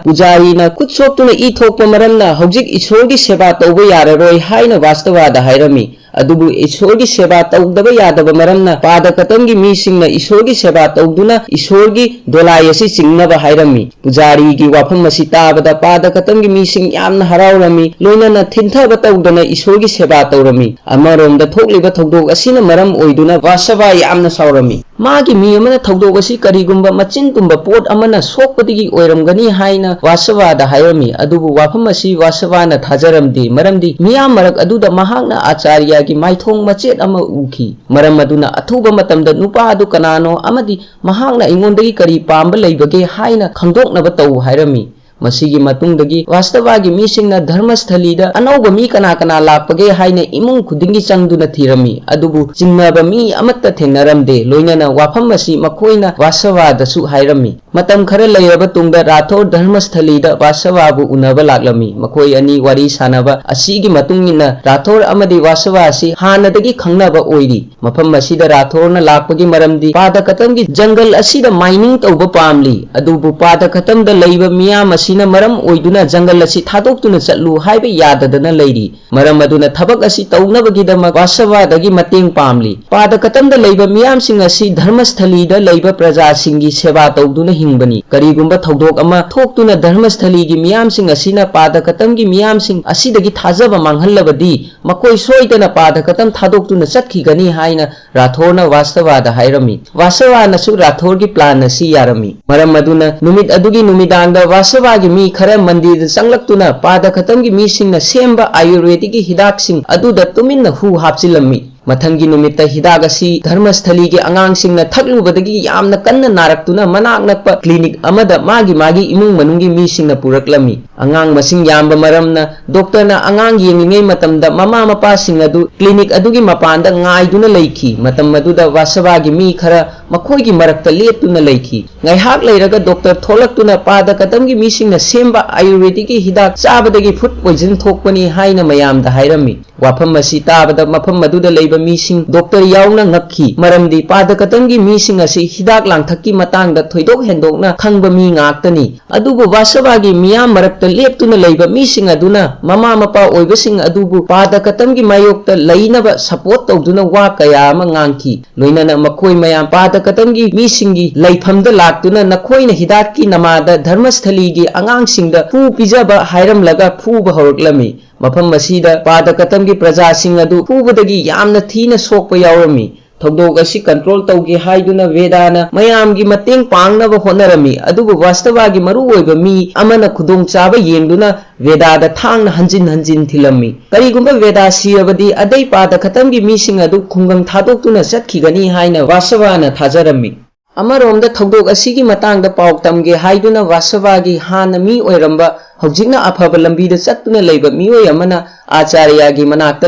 ꯄꯨꯖꯥꯔꯤꯅ ꯈꯨꯠ ꯁꯣꯛꯇꯨꯅ ꯏ ꯊꯣꯛꯄ ꯃꯔꯝꯅ ꯍꯧꯖꯤꯛ ꯏꯁꯣꯔꯒꯤ ꯁꯦꯕꯥ ꯇꯧꯕ ꯌꯥꯔꯔꯣꯏ ꯍꯥꯏꯅ ꯋꯥꯁꯇꯕꯥꯗ ꯍꯥꯏꯔꯝꯃꯤ꯫ ꯑꯗꯨꯕꯨ ꯏꯁꯣꯔꯒꯤ ꯁꯦꯕꯥ ꯇꯧꯗꯕ ꯌꯥꯗꯕ ꯃꯔꯝꯅ ꯄꯥꯗ ꯀꯇꯝꯒꯤ ꯃꯤꯁꯤꯡꯅ ꯏꯁꯣꯔꯒꯤ ꯁꯦꯕꯥ ꯇꯧꯗꯨꯅ ꯏꯁꯣꯔꯒꯤ ꯗꯣꯂꯥꯏ ꯑꯁꯤ ꯆꯤꯡꯅꯕ ꯍꯥꯏꯔꯝꯃꯤ꯫ ꯄꯨꯖꯥꯔꯤꯒꯤ ꯋꯥꯐꯝ ꯑꯁꯤ ꯇꯥꯕꯗ ꯄꯥꯗ ꯀꯇꯝꯒꯤ ꯃꯤꯁꯤꯡ ꯌꯥꯝꯅ ꯍꯔꯥꯎꯔꯝꯃꯤ꯫ ꯂꯣꯏꯅꯅ ꯊꯤꯟꯊꯕ ꯇꯧꯗꯅ ꯏꯁꯣꯔꯒꯤ ꯁꯦꯕꯥ ꯇꯧꯔꯝꯃꯤ꯫ ꯑꯃꯔꯣꯝꯗ ꯊꯣꯛꯂꯤꯕ ꯊꯧꯗꯣꯛ ꯑꯁꯤꯅ ꯃꯔꯝ ꯑꯣꯏꯗꯨꯅ ꯋꯥꯁꯕꯥ ꯌꯥꯝꯅ ꯁꯥꯎꯔꯝꯃꯤ꯫ ꯃꯥꯒꯤ ꯃꯤ ꯑꯃꯅ ꯊꯧꯗꯣꯛ ꯑꯁꯤ ꯀꯔꯤꯒꯨꯝꯕ ꯃꯆꯤꯟ ꯇꯨꯝꯕ ꯄꯣꯠ ꯑꯃꯅ ꯁꯣꯛꯄꯗꯒꯤ ꯑꯣꯏꯔꯝꯒꯅꯤ ꯍꯥꯏꯅ ꯋꯥꯁꯕꯥꯗ ꯍꯥꯏꯔꯝꯃꯤ꯫ ꯑꯗꯨꯕꯨ ꯋꯥꯐꯝ ꯑꯁꯤ ꯋꯥꯁꯕꯥꯅ ꯊꯥꯖꯔꯝꯗꯦ, ꯃꯔꯝꯗꯤ ꯃꯤꯌꯥꯝ ꯃꯔꯛ ꯑꯗꯨꯗ ꯃꯍꯥꯛꯅ ꯑꯥꯆꯥꯔꯌꯒꯤ ꯃꯥꯏꯊꯣꯡ ꯃꯆꯦꯠ ꯑꯃ ꯎꯈꯤ꯫ ꯃꯔꯝ ꯑꯗꯨꯅ ꯑꯊꯨꯕ ꯃꯇꯝꯗ ꯅꯨꯄꯥ ꯑꯗꯨ ꯀꯅꯥꯅꯣ ꯑꯃꯗꯤ ꯃꯍꯥꯛꯅ ꯑꯩꯉꯣꯟꯗꯒꯤ ꯀꯔꯤ ꯄꯥꯝꯕ ꯂꯩꯕꯒꯦ ꯍꯥꯏꯅ ꯈꯪꯗꯣꯛꯅꯕ ꯇꯧ ꯍꯥꯏꯔꯝꯃꯤ꯫ ꯃꯁꯤꯒꯤ ꯃꯇꯨꯡꯗꯒꯤ ꯋꯥꯁꯇꯕꯥꯒꯤ ꯃꯤꯁꯤꯡꯅ ꯙꯔꯃꯁꯊꯂꯤꯗ ꯑꯅꯧꯕ ꯃꯤ ꯀꯅꯥ ꯀꯅꯥ ꯂꯥꯛꯄꯒꯦ ꯍꯥꯏꯅ ꯏꯃꯨꯡ ꯈꯨꯗꯤꯡꯒꯤ ꯆꯪꯗꯨꯅ ꯊꯤꯔꯝꯃꯤ꯫ ꯑꯗꯨꯕꯨ ꯆꯤꯡꯅꯕ ꯃꯤ ꯑꯃꯠꯇ ꯊꯦꯡꯅꯔꯝꯗꯦ꯫ ꯂꯣꯏꯅꯅ ꯋꯥꯐꯝ ꯑꯁꯤ ꯃꯈꯣꯏꯅ ꯋꯥꯁꯕꯥꯗꯁꯨ ꯍꯥꯏꯔꯝꯃꯤ꯫ ꯃꯇꯝ ꯈꯔ ꯂꯩꯔꯕ ꯇꯨꯡꯗ ꯔꯥꯊꯣꯔ ꯙꯔꯃꯁꯊꯂꯤꯗ ꯋꯥꯁꯕꯥꯕꯨ ꯎꯅꯕ ꯂꯥꯛꯂꯝꯃꯤ꯫ ꯃꯈꯣꯏ ꯑꯅꯤ ꯋꯥꯔꯤ ꯁꯥꯟꯅꯕ ꯑꯁꯤꯒꯤ ꯃꯇꯨꯡ ꯏꯟꯅ ꯔꯥꯊꯣꯔ ꯑꯃꯗꯤ ꯋꯥꯁꯕꯥ ꯑꯁꯤ ꯍꯥꯟꯅꯗꯒꯤ ꯈꯪꯅꯕ ꯑꯣꯏꯔꯤ꯫ ꯃꯐꯝ ꯑꯁꯤꯗ ꯔꯥꯊꯣꯔꯅ ꯂꯥꯛꯄꯒꯤ ꯃꯔꯝꯗꯤ ꯄꯥꯗ ꯀꯇꯝꯒꯤ ꯖꯪꯒꯜ ꯑꯁꯤꯗ ꯃꯥꯏꯅꯤꯡ ꯇꯧꯕ ꯄꯥꯝꯂꯤ꯫ ꯑꯗꯨꯕꯨ ꯄꯥꯗ ꯀꯇꯝꯗ ꯂꯩꯕ ꯃꯤꯌꯥꯝ ꯑꯁꯤꯅ ꯃꯔꯝ ꯑꯣꯏꯗꯨꯅ ꯖꯪꯒꯜ ꯑꯁꯤ ꯊꯥꯗꯣꯛꯇꯨꯅ ꯆꯠꯂꯨ ꯍꯥꯏꯕ ꯌꯥꯗꯗꯅ ꯂꯩꯔꯤ꯫ ꯃꯔꯝ ꯑꯗꯨꯅ ꯊꯕꯛ ꯑꯁꯤ ꯇꯧꯅꯕꯒꯤꯗꯃꯛ ꯋꯥꯁꯕꯥꯗꯒꯤ ꯃꯇꯦꯡ ꯄꯥꯝꯂꯤ꯫ ꯄꯥꯗ ꯀꯇꯝꯗ ꯂꯩꯕ ꯃꯤꯌꯥꯝꯁꯤꯡ ꯑꯁꯤ ꯙꯔꯃꯁꯊꯂꯤꯗ ꯂꯩꯕ ꯄ꯭ꯔꯖꯥꯁꯤꯡꯒꯤ ꯁꯦꯕꯥ ꯇꯧꯗꯨꯅ ꯍꯤꯡꯕꯅꯤ꯫ ꯀꯔꯤꯒꯨꯝꯕ ꯊꯧꯗꯣꯛ ꯑꯃ ꯊꯣꯛꯇꯨꯅ ꯙꯔꯃꯁꯊꯂꯤꯒꯤ ꯃꯤꯌꯥꯝꯁꯤꯡ ꯑꯁꯤꯅ ꯄꯥꯗ ꯀꯇꯝꯒꯤ ꯃꯤꯌꯥꯝꯁꯤꯡ ꯑꯁꯤꯗꯒꯤ ꯊꯥꯖꯕ ꯃꯥꯡꯍꯜꯂꯕꯗꯤ ꯃꯈꯣꯏ ꯁꯣꯏꯗꯅ ꯄꯥꯗ ꯀꯇꯝ ꯊꯥꯗꯣꯛꯇꯨꯅ ꯆꯠꯈꯤꯒꯅꯤ ꯍꯥꯏꯅ ꯔꯥꯊꯣꯔꯅ ꯋꯥꯁꯇꯕꯥꯗ ꯍꯥꯏꯔꯝꯃꯤ꯫ ꯋꯥꯁꯇꯕꯥꯅꯁꯨ ꯔꯥꯊꯣꯔꯒꯤ ꯄ꯭ꯂꯥꯟ ꯑꯁꯤ ꯌꯥꯔꯝꯃꯤ꯫ ꯃꯔꯝ ꯑꯗꯨꯅ ꯅꯨꯃꯤꯠ ꯑꯗꯨꯒꯤ ꯅꯨꯃꯤꯗꯥꯡꯗ ꯋꯥꯁꯇꯕꯥꯒꯤ ꯃꯤ ꯈꯔ ꯃꯟꯗꯤꯔꯗ ꯆꯪꯂꯛꯇꯨꯅ ꯄꯥꯗ ꯀꯇꯝꯒꯤ ꯃꯤꯁꯤꯡꯅ ꯁꯦꯝꯕ ꯑꯥꯌꯨꯔꯚꯦꯗꯤꯛꯀꯤ ꯍꯤꯗꯥꯛꯁꯤꯡ ꯑꯗꯨꯗ ꯇꯨꯃꯤꯟꯅ ꯍꯨ ꯍꯥꯞꯆꯤꯜꯂꯝꯃꯤ꯫ ꯃꯊꯪꯒꯤ ꯅꯨꯃꯤꯠꯇ ꯍꯤꯗꯥꯛ ꯑꯁꯤ ꯙꯔꯃꯁꯊꯂꯤꯒꯤ ꯑꯉꯥꯡꯁꯤꯡꯅ ꯊꯛꯂꯨꯕꯗꯒꯤ ꯌꯥꯝꯅ ꯀꯟꯅ ꯅꯥꯔꯛꯇꯨꯅ ꯃꯅꯥꯛ ꯅꯛꯄ ꯀ꯭ꯂꯤꯅꯤꯛ ꯑꯃꯗ ꯃꯥꯒꯤ ꯃꯥꯒꯤ ꯏꯃꯨꯡ ꯃꯅꯨꯡꯒꯤ ꯃꯤꯁꯤꯡꯅ ꯄꯨꯔꯛꯂꯝꯃꯤ꯫ ꯑꯉꯥꯡ ꯃꯁꯤꯡ ꯌꯥꯝꯕ ꯃꯔꯝꯅ ꯗꯣꯛꯇꯔꯅ ꯑꯉꯥꯡ ꯌꯦꯡꯂꯤꯉꯩ ꯃꯇꯝꯗ ꯃꯃꯥ ꯃꯄꯥꯁꯤꯡ ꯑꯗꯨ ꯀ꯭ꯂꯤꯅꯤꯛ ꯑꯗꯨꯒꯤ ꯃꯄꯥꯟꯗ ꯉꯥꯏꯗꯨꯅ ꯂꯩꯈꯤ꯫ ꯃꯇꯝ ꯑꯗꯨꯗ ꯋꯥꯁꯕꯥꯒꯤ ꯃꯤ ꯈꯔ ꯃꯈꯣꯏꯒꯤ ꯃꯔꯛꯇ ꯂꯦꯞꯇꯨꯅ ꯂꯩꯈꯤ꯫ ꯉꯥꯏꯍꯥꯛ ꯂꯩꯔꯒ ꯗꯣꯛꯇꯔ ꯊꯣꯛꯂꯛꯇꯨꯅ ꯄꯥꯗ ꯀꯇꯝꯒꯤ ꯃꯤꯁꯤꯡꯅ ꯁꯦꯝꯕ ꯑꯥꯌꯨꯔꯚꯦꯗꯤꯛꯀꯤ ꯍꯤꯗꯥꯛ ꯆꯥꯕꯗꯒꯤ ꯐꯨꯗ ꯄꯣꯏꯖꯟ ꯊꯣꯛꯄꯅꯤ ꯍꯥꯏꯅ ꯃꯌꯥꯝꯗ ꯍꯥꯏꯔꯝꯃꯤ꯫ ꯋꯥꯐꯝ ꯑꯁꯤ ꯇꯥꯕꯗ ꯃꯐꯝ ꯑꯗꯨꯗ ꯂꯩꯕ ꯃꯤꯁꯤꯡ ꯗꯣꯛꯇꯔ ꯌꯥꯎꯅ ꯉꯛꯈꯤ, ꯃꯔꯝꯗꯤ ꯄꯥꯗ ꯀꯇꯝꯒꯤ ꯃꯤꯁꯤꯡ ꯑꯁꯤ ꯍꯤꯗꯥꯛ ꯂꯥꯡꯊꯛꯀꯤ ꯃꯇꯥꯡꯗ ꯊꯣꯏꯗꯣꯛ ꯍꯦꯟꯗꯣꯛꯅ ꯈꯪꯕ ꯃꯤ ꯉꯥꯛꯇꯅꯤ꯫ ꯑꯗꯨꯕꯨ ꯋꯥꯁꯕꯥꯒꯤ ꯃꯤꯌꯥꯝ ꯃꯔꯛꯇ ꯂꯦꯞꯇꯨꯅ ꯂꯩꯕ ꯃꯤꯁꯤꯡ ꯑꯗꯨꯅ ꯃꯃꯥ ꯃꯄꯥ ꯑꯣꯏꯕꯁꯤꯡ ꯑꯗꯨꯕꯨ ꯄꯥꯗ ꯀꯇꯝꯒꯤ ꯃꯥꯌꯣꯛꯇ ꯂꯩꯅꯕ ꯁꯄꯣꯔꯠ ꯇꯧꯗꯨꯅ ꯋꯥ ꯀꯌꯥ ꯑꯃ ꯉꯥꯡꯈꯤ꯫ ꯂꯣꯏꯅꯅ ꯃꯈꯣꯏ ꯃꯌꯥꯝ ꯄꯥꯗ ꯀꯇꯝꯒꯤ ꯃꯤꯁꯤꯡꯒꯤ ꯂꯩꯐꯝꯗ ꯂꯥꯛꯇꯨꯅ ꯅꯈꯣꯏꯅ ꯍꯤꯗꯥꯛꯀꯤ ꯅꯃꯥꯗ ꯙꯔꯃꯁꯊꯂꯤꯒꯤ ꯑꯉꯥꯡꯁꯤꯡꯗ ꯐꯨ ꯄꯤꯖꯕ ꯍꯥꯏꯔꯝꯂꯒ ꯐꯨꯕ ꯍꯧꯔꯛꯂꯝꯃꯤ꯫ ꯃꯐꯝ ꯑꯁꯤꯗ ꯄꯥꯗ ꯀꯇꯝꯒꯤ ꯄ꯭ꯔꯖꯥꯁꯤꯡ ꯑꯗꯨ ꯐꯨꯕꯗꯒꯤ ꯌꯥꯝꯅ ꯊꯤꯅ ꯁꯣꯛꯄ ꯌꯥꯎꯔꯝꯃꯤ꯫ ꯊꯧꯗꯣꯛ ꯑꯁꯤ ꯀꯟꯇ꯭ꯔꯣꯜ ꯇꯧꯒꯦ ꯍꯥꯏꯗꯨꯅ ꯚꯦꯗꯥꯅ ꯃꯌꯥꯝꯒꯤ ꯃꯇꯦꯡ ꯄꯥꯡꯅꯕ ꯍꯣꯠꯅꯔꯝꯃꯤ, ꯑꯗꯨꯕꯨ ꯋꯥꯁꯇꯕꯥꯒꯤ ꯃꯔꯨꯑꯣꯏꯕ ꯃꯤ ꯑꯃꯅ ꯈꯨꯗꯣꯡꯆꯥꯕ ꯌꯦꯡꯗꯨꯅ ꯚꯦꯗꯥꯗ ꯊꯥꯡꯅ ꯍꯟꯖꯤꯟ ꯍꯟꯖꯤꯟ ꯊꯤꯜꯂꯝꯃꯤ꯫ ꯀꯔꯤꯒꯨꯝꯕ ꯚꯦꯗꯥ ꯁꯤꯔꯕꯗꯤ ꯑꯗꯩ ꯄꯥꯗ ꯈꯇꯝꯒꯤ ꯃꯤꯁꯤꯡ ꯑꯗꯨ ꯈꯨꯡꯒꯪ ꯊꯥꯗꯣꯛꯇꯨꯅ ꯆꯠꯈꯤꯒꯅꯤ ꯍꯥꯏꯅ ꯋꯥꯁꯕꯥꯅ ꯊꯥꯖꯔꯝꯃꯤ꯫ ꯑꯃꯔꯣꯝꯗ ꯊꯧꯗꯣꯛ ꯑꯁꯤꯒꯤ ꯃꯇꯥꯡꯗ ꯄꯥꯎ ꯇꯝꯒꯦ ꯍꯥꯏꯗꯨꯅ ꯋꯥꯁꯕꯥꯒꯤ ꯍꯥꯟꯅ ꯃꯤ ꯑꯣꯏꯔꯝꯕ, ꯍꯧꯖꯤꯛꯅ ꯑꯐꯕ ꯂꯝꯕꯤꯗ ꯆꯠꯇꯨꯅ ꯂꯩꯕ ꯃꯤꯑꯣꯏ ꯑꯃꯅ ꯑꯥꯆꯥꯔꯌꯥꯒꯤ ꯃꯅꯥꯛꯇ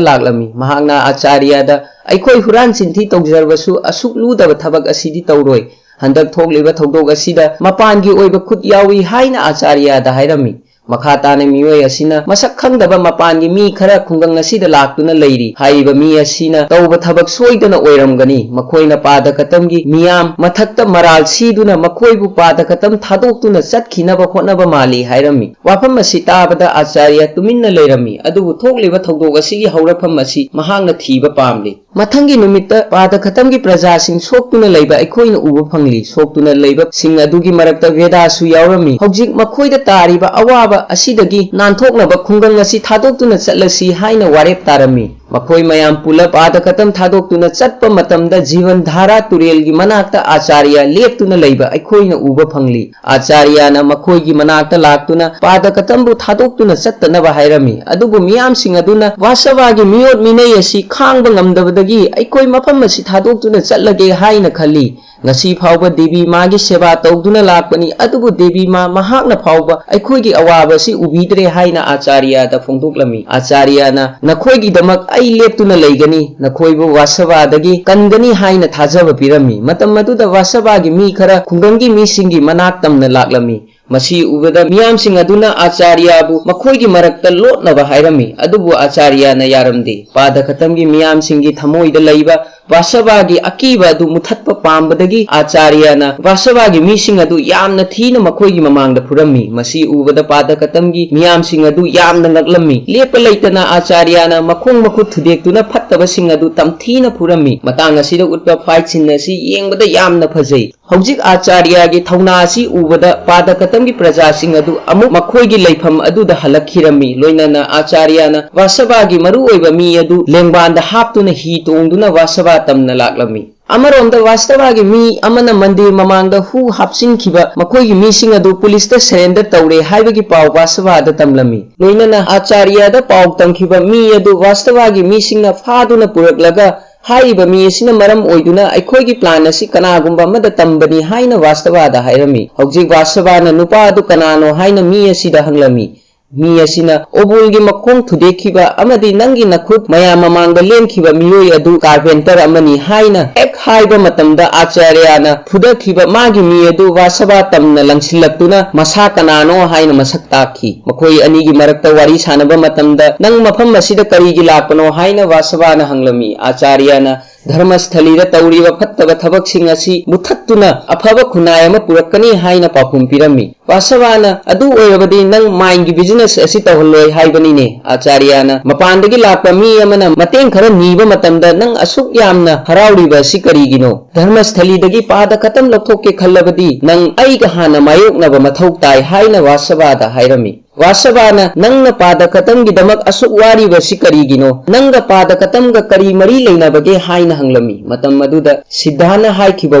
ꯂꯥꯛꯂꯝꯃꯤ꯫ ꯃꯍꯥꯛꯅ ꯑꯥꯆꯥꯔꯌꯥꯗ, "ꯑꯩꯈꯣꯏ ꯍꯨꯔꯥꯟ ꯆꯤꯟꯊꯤ ꯇꯧꯖꯔꯕꯁꯨ ꯑꯁꯨꯛ ꯂꯨꯗꯕ ꯊꯕꯛ ꯑꯁꯤꯗꯤ ꯇꯧꯔꯣꯏ꯫ ꯍꯟꯗꯛ ꯊꯣꯛꯂꯤꯕ ꯊꯧꯗꯣꯛ ꯑꯁꯤꯗ ꯃꯄꯥꯟꯒꯤ ꯑꯣꯏꯕ ꯈꯨꯠ ꯌꯥꯎꯏ" ꯍꯥꯏꯅ ꯑꯥꯆꯥꯔꯌꯥꯗ ꯍꯥꯏꯔꯝꯃꯤ꯫ ꯃꯈꯥ ꯇꯥꯅ ꯃꯤꯑꯣꯏ ꯑꯁꯤꯅ ꯃꯁꯛ ꯈꯪꯗꯕ ꯃꯄꯥꯟꯒꯤ ꯃꯤ ꯈꯔ ꯈꯨꯡꯒꯪ ꯑꯁꯤꯗ ꯂꯥꯛꯇꯨꯅ ꯂꯩꯔꯤ꯫ ꯍꯥꯏꯔꯤꯕ ꯃꯤ ꯑꯁꯤꯅ ꯇꯧꯕ ꯊꯕꯛ ꯁꯣꯏꯗꯅ ꯑꯣꯏꯔꯝꯒꯅꯤ꯫ ꯃꯈꯣꯏꯅ ꯄꯥꯗ ꯀꯇꯝꯒꯤ ꯃꯤꯌꯥꯝ ꯃꯊꯛꯇ ꯃꯔꯥꯜ ꯁꯤꯗꯨꯅ ꯃꯈꯣꯏꯕꯨ ꯄꯥꯗ ꯀꯇꯝ ꯊꯥꯗꯣꯛꯇꯨꯅ ꯆꯠꯈꯤꯅꯕ ꯍꯣꯠꯅꯕ ꯃꯥꯜꯂꯤ ꯍꯥꯏꯔꯝꯃꯤ꯫ ꯋꯥꯐꯝ ꯑꯁꯤ ꯇꯥꯕꯗ ꯑꯥꯆꯥꯔꯌ ꯇꯨꯃꯤꯟꯅ ꯂꯩꯔꯝꯃꯤ, ꯑꯗꯨꯕꯨ ꯊꯣꯛꯂꯤꯕ ꯊꯧꯗꯣꯛ ꯑꯁꯤꯒꯤ ꯍꯧꯔꯛꯐꯝ ꯑꯁꯤ ꯃꯍꯥꯛꯅ ꯊꯤꯕ ꯄꯥꯝꯂꯤ꯫ ꯃꯊꯪꯒꯤ ꯅꯨꯃꯤꯠꯇ ꯄꯥꯗ ꯈꯇꯝꯒꯤ ꯄ꯭ꯔꯖꯥꯁꯤꯡ ꯁꯣꯛꯇꯨꯅ ꯂꯩꯕ ꯑꯩꯈꯣꯏꯅ ꯎꯕ ꯐꯪꯂꯤ꯫ ꯁꯣꯛꯇꯨꯅ ꯂꯩꯕꯁꯤꯡ ꯑꯗꯨꯒꯤ ꯃꯔꯛꯇ ꯚꯦꯗꯥꯁꯨ ꯌꯥꯎꯔꯝꯃꯤ꯫ ꯍꯧꯖꯤꯛ ꯃꯈꯣꯏꯗ ꯇꯥꯔꯤꯕ ꯑꯋꯥꯕ ꯑꯁꯤꯗꯒꯤ ꯅꯥꯟꯊꯣꯛꯅꯕ ꯈꯨꯡꯒꯪ ꯑꯁꯤ ꯊꯥꯗꯣꯛꯇꯨꯅ ꯆꯠꯂꯁꯤ ꯍꯥꯏꯅ ꯋꯥꯔꯦꯞ ꯇꯥꯔꯝꯃꯤ꯫ ꯃꯈꯣꯏ ꯃꯌꯥꯝ ꯄꯨꯂꯞ ꯄꯥꯗꯀꯇꯝ ꯊꯥꯗꯣꯛꯇꯨꯅ ꯆꯠꯄ ꯃꯇꯝꯗ ꯖꯤꯕꯟ ꯙꯥꯔꯥ ꯇꯨꯔꯦꯜꯒꯤ ꯃꯅꯥꯛꯇ ꯑꯥꯆꯥꯔꯌ ꯂꯦꯞꯇꯨꯅ ꯂꯩꯕ ꯑꯩꯈꯣꯏꯅ ꯎꯕ ꯐꯪꯂꯤ꯫ ꯑꯥꯆꯥꯔꯌꯅ ꯃꯈꯣꯏꯒꯤ ꯃꯅꯥꯛꯇ ꯂꯥꯛꯇꯨꯅ ꯄꯥꯗꯀꯇꯝꯕꯨ ꯊꯥꯗꯣꯛꯇꯨꯅ ꯆꯠꯇꯅꯕ ꯍꯥꯏꯔꯝꯃꯤ꯫ ꯑꯗꯨꯕꯨ ꯃꯤꯌꯥꯝꯁꯤꯡ ꯑꯗꯨꯅ ꯋꯥꯁꯕꯥꯒꯤ ꯃꯤꯑꯣꯠ ꯃꯤꯅꯩ ꯑꯁꯤ ꯈꯥꯡꯕ ꯉꯝꯗꯕꯗꯒꯤ ꯑꯩꯈꯣꯏ ꯃꯐꯝ ꯑꯁꯤ ꯊꯥꯗꯣꯛꯇꯨꯅ ꯆꯠꯂꯒꯦ ꯍꯥꯏꯅ ꯈꯜꯂꯤ꯫ ꯉꯁꯤ ꯐꯥꯎꯕ ꯗꯦꯕꯤ ꯃꯥꯒꯤ ꯁꯦꯕꯥ ꯇꯧꯗꯨꯅ ꯂꯥꯛꯄꯅꯤ, ꯑꯗꯨꯕꯨ ꯗꯦꯕꯤ ꯃꯥ ꯃꯍꯥꯛꯅ ꯐꯥꯎꯕ ꯑꯩꯈꯣꯏꯒꯤ ꯑꯋꯥꯕ ꯑꯁꯤ ꯎꯕꯤꯗ꯭ꯔꯦ ꯍꯥꯏꯅ ꯑꯥꯆꯥꯔꯌꯗ ꯐꯣꯡꯗꯣꯛꯂꯝꯃꯤ꯫ ꯑꯥꯆꯥꯔꯌꯅ ꯅꯈꯣꯏꯒꯤꯗꯃꯛ ꯑꯩ ꯂꯦꯞꯇꯨꯅ ꯂꯩꯒꯅꯤ, ꯅꯈꯣꯏꯕꯨ ꯋꯥꯁꯕꯥꯗꯒꯤ ꯀꯟꯒꯅꯤ ꯍꯥꯏꯅ ꯊꯥꯖꯕ ꯄꯤꯔꯝꯃꯤ꯫ ꯃꯇꯝ ꯑꯗꯨꯗ ꯋꯥꯁꯕꯥꯒꯤ ꯃꯤ ꯈꯔ ꯈꯨꯡꯒꯪꯒꯤ ꯃꯤꯁꯤꯡꯒꯤ ꯃꯅꯥꯛ ꯇꯝꯅ ꯂꯥꯛꯂꯝꯃꯤ꯫ ꯃꯁꯤ ꯎꯕꯗ ꯃꯤꯌꯥꯝꯁꯤꯡ ꯑꯗꯨꯅ ꯑꯥꯆꯥꯔꯌꯕꯨ ꯃꯈꯣꯏꯒꯤ ꯃꯔꯛꯇ ꯂꯣꯠꯅꯕ ꯍꯥꯏꯔꯝꯃꯤ, ꯑꯗꯨꯕꯨ ꯑꯥꯆꯥꯔꯌꯅ ꯌꯥꯔꯝꯗꯦ꯫ ꯄꯥꯗꯀꯇꯝꯒꯤ ꯃꯤꯌꯥꯝꯁꯤꯡꯒꯤ ꯊꯃꯣꯏꯗ ꯂꯩꯕ ꯋꯥꯁꯕꯥꯒꯤ ꯑꯀꯤꯕ ꯑꯗꯨ ꯃꯨꯊꯠꯄ ꯄꯥꯝꯕꯗꯒꯤ ꯑꯥꯆꯥꯔꯌꯅ ꯋꯥꯁꯕꯥꯒꯤ ꯃꯤꯁꯤꯡ ꯑꯗꯨ ꯌꯥꯝꯅ ꯊꯤꯅ ꯃꯈꯣꯏꯒꯤ ꯃꯃꯥꯡꯗ ꯐꯨꯔꯝꯃꯤ꯫ ꯃꯁꯤ ꯎꯕꯗ ꯄꯥꯗꯀꯇꯝꯒꯤ ꯃꯤꯌꯥꯝꯁꯤꯡ ꯑꯗꯨ ꯌꯥꯝꯅ ꯉꯛꯂꯝꯃꯤ꯫ ꯂꯦꯞꯄ ꯂꯩꯇꯅ ꯑꯥꯆꯥꯔꯌꯅ ꯃꯈꯣꯡ ꯃꯈꯨꯠ ꯊꯨꯗꯦꯛꯇꯨꯅ ꯐꯠꯇꯕꯁꯤꯡ ꯑꯗꯨ ꯇꯝꯊꯤꯅ ꯐꯨꯔꯝꯃꯤ꯫ ꯃꯇꯥꯡ ꯑꯁꯤꯗ ꯎꯠꯄ fight scene ꯑꯁꯤ ꯌꯦꯡꯕꯗ ꯌꯥꯝꯅ ꯐꯖꯩ꯫ ꯍꯧꯖꯤꯛ ꯑꯥꯆꯥꯔꯌꯒꯤ ꯊꯧꯅꯥ ꯑꯁꯤ ꯎꯕꯗ ꯄꯥꯗꯀꯇꯝꯒꯤ ꯄ꯭ꯔꯖꯥꯁꯤꯡ ꯑꯗꯨ ꯑꯃꯨꯛ ꯃꯈꯣꯏꯒꯤ ꯂꯩꯐꯝ ꯑꯗꯨꯗ ꯍꯜꯂꯛꯈꯤꯔꯝꯃꯤ꯫ ꯂꯣꯏꯅꯅ ꯑꯥꯆꯥꯔꯌꯅ ꯋꯥꯁꯕꯥꯒꯤ ꯃꯔꯨꯑꯣꯏꯕ ꯃꯤ ꯑꯗꯨ ꯂꯦꯡꯕꯥꯟꯗ ꯍꯥꯞꯇꯨꯅ ꯍꯤ ꯇꯣꯡꯗꯨꯅ ꯋꯥꯁꯕꯥ ꯇꯝꯅ ꯂꯥꯛꯂꯝꯃꯤ꯫ ꯑꯃꯔꯣꯝꯗ ꯋꯥꯁꯇꯕꯥꯒꯤ ꯃꯤ ꯑꯃꯅ ꯃꯟꯗꯤꯔ ꯃꯃꯥꯡꯗ ꯍꯨ ꯍꯥꯞꯆꯤꯟꯈꯤꯕ ꯃꯈꯣꯏꯒꯤ ꯃꯤꯁꯤꯡ ꯑꯗꯨ ꯄꯨꯂꯤꯁꯇ surrender ꯇꯧꯔꯦ ꯍꯥꯏꯕꯒꯤ ꯄꯥꯎ ꯋꯥꯁꯇꯕꯥꯗ ꯇꯝꯂꯝꯃꯤ꯫ ꯂꯣꯏꯅꯅ ꯑꯥꯆꯥꯔꯌꯗ ꯄꯥꯎ ꯇꯝꯈꯤꯕ ꯃꯤ ꯑꯗꯨ ꯋꯥꯁꯇꯕꯥꯒꯤ ꯃꯤꯁꯤꯡꯅ ꯐꯥꯗꯨꯅ ꯄꯨꯔꯛꯂꯒ ꯍꯥꯏꯔꯤꯕ ꯃꯤ ꯑꯁꯤꯅ ꯃꯔꯝ ꯑꯣꯏꯗꯨꯅ ꯑꯩꯈꯣꯏꯒꯤ plan ꯑꯁꯤ ꯀꯅꯥꯒꯨꯝꯕ ꯑꯃꯗ ꯇꯝꯕꯅꯤ ꯍꯥꯏꯅ ꯋꯥꯁꯇꯕꯥꯗ ꯍꯥꯏꯔꯝꯃꯤ꯫ ꯍꯧꯖꯤꯛ ꯋꯥꯁꯇꯕꯥꯅ ꯅꯨꯄꯥ ꯑꯗꯨ ꯀꯅꯥꯅꯣ ꯍꯥꯏꯅ ꯃꯤ ꯑꯁꯤꯗ ꯍꯪꯂꯝꯃꯤ꯫ ꯃꯤ ꯑꯁꯤꯅ ꯑꯣꯕꯨꯜꯒꯤ ꯃꯈꯣꯡ ꯊꯨꯗꯦꯛꯈꯤꯕ ꯑꯃꯗꯤ ꯅꯪꯒꯤ ꯅꯈꯨꯠ ꯃꯌꯥꯝ ꯃꯃꯥꯡꯗ ꯂꯦꯟꯈꯤꯕ ꯃꯤꯑꯣꯏ ꯑꯗꯨ carpenter ꯑꯃꯅꯤ ꯍꯥꯏꯅ ꯍꯦꯛ ꯍꯥꯏꯕ ꯃꯇꯝꯗ ꯑꯥꯆꯥꯔꯌꯅ ꯐꯨꯗꯈꯤꯕ ꯃꯥꯒꯤ ꯃꯤ ꯑꯗꯨ ꯋꯥꯁꯕꯥ ꯇꯝꯅ ꯂꯪꯁꯤꯜꯂꯛꯇꯨꯅ ꯃꯁꯥ ꯀꯅꯥꯅꯣ ꯍꯥꯏꯅ ꯃꯁꯛ ꯇꯥꯛꯈꯤ꯫ ꯃꯈꯣꯏ ꯑꯅꯤꯒꯤ ꯃꯔꯛꯇ ꯋꯥꯔꯤ ꯁꯥꯟꯅꯕ ꯃꯇꯝꯗ ꯅꯪ ꯃꯐꯝ ꯑꯁꯤꯗ ꯀꯔꯤꯒꯤ ꯂꯥꯛꯄꯅꯣ ꯍꯥꯏꯅ ꯋꯥꯁꯕꯥꯅ ꯍꯪꯂꯝꯃꯤ꯫ ꯑꯥꯆꯥꯔꯌꯅ ꯙꯔꯃꯁꯊꯂꯤꯗ ꯇꯧꯔꯤꯕ ꯐꯠꯇꯕ ꯊꯕꯛꯁꯤꯡ ꯑꯁꯤ ꯃꯨꯊꯠꯇꯨꯅ ꯑꯐꯕ ꯈꯨꯟꯅꯥꯏ ꯑꯃ ꯄꯨꯔꯛꯀꯅꯤ ꯍꯥꯏꯅ ꯄꯥꯎꯈꯨꯝ ꯄꯤꯔꯝꯃꯤ꯫ ꯋꯥꯁꯕꯥꯅ, "ꯑꯗꯨ ꯑꯣꯏꯔꯕꯗꯤ ꯅꯪ ꯃꯥꯏꯟꯒꯤ business ꯑꯁꯤ ꯇꯧꯍꯜꯂꯣꯏ ꯍꯥꯏꯕꯅꯤꯅꯦ?" ꯑꯥꯆꯥꯔꯌꯅ ꯃꯄꯥꯟꯗꯒꯤ ꯂꯥꯛꯄ ꯃꯤ ꯑꯃꯅ ꯃꯇꯦꯡ ꯈꯔ ꯅꯤꯕ ꯃꯇꯝꯗ ꯅꯪ ꯑꯁꯨꯛ ꯌꯥꯝꯅ ꯍꯔꯥꯎꯔꯤꯕ ꯑꯁꯤ ꯀꯔꯤꯒꯤꯅꯣ? ꯙꯔꯃꯁꯊꯂꯤꯗꯒꯤ ꯄꯥꯗ ꯈꯇꯝ ꯂꯧꯊꯣꯛꯀꯦ ꯈꯜꯂꯕꯗꯤ ꯅꯪ ꯑꯩꯒ ꯍꯥꯟꯅ ꯃꯥꯌꯣꯛꯅꯕ ꯃꯊꯧ ꯇꯥꯏ ꯍꯥꯏꯅ ꯋꯥꯁꯕꯥꯗ ꯍꯥꯏꯔꯝꯃꯤ꯫ ꯋꯥꯁꯕꯥꯅ, "ꯅꯪꯅ ꯄꯥꯗ ꯈꯇꯝꯒꯤꯗꯃꯛ ꯑꯁꯨꯛ ꯋꯥꯔꯤꯕꯁꯤ ꯀꯔꯤꯒꯤꯅꯣ? ꯅꯪꯒ ꯄꯥꯗ ꯈꯇꯝꯒ ꯀꯔꯤ ꯃꯔꯤ ꯂꯩꯅꯕꯒꯦ?" ꯍꯥꯏꯅ ꯍꯪꯂꯝꯃꯤ꯫ ꯃꯇꯝ ꯑꯗꯨꯗ ꯁꯤꯗꯥꯅ ꯍꯥꯏꯈꯤꯕ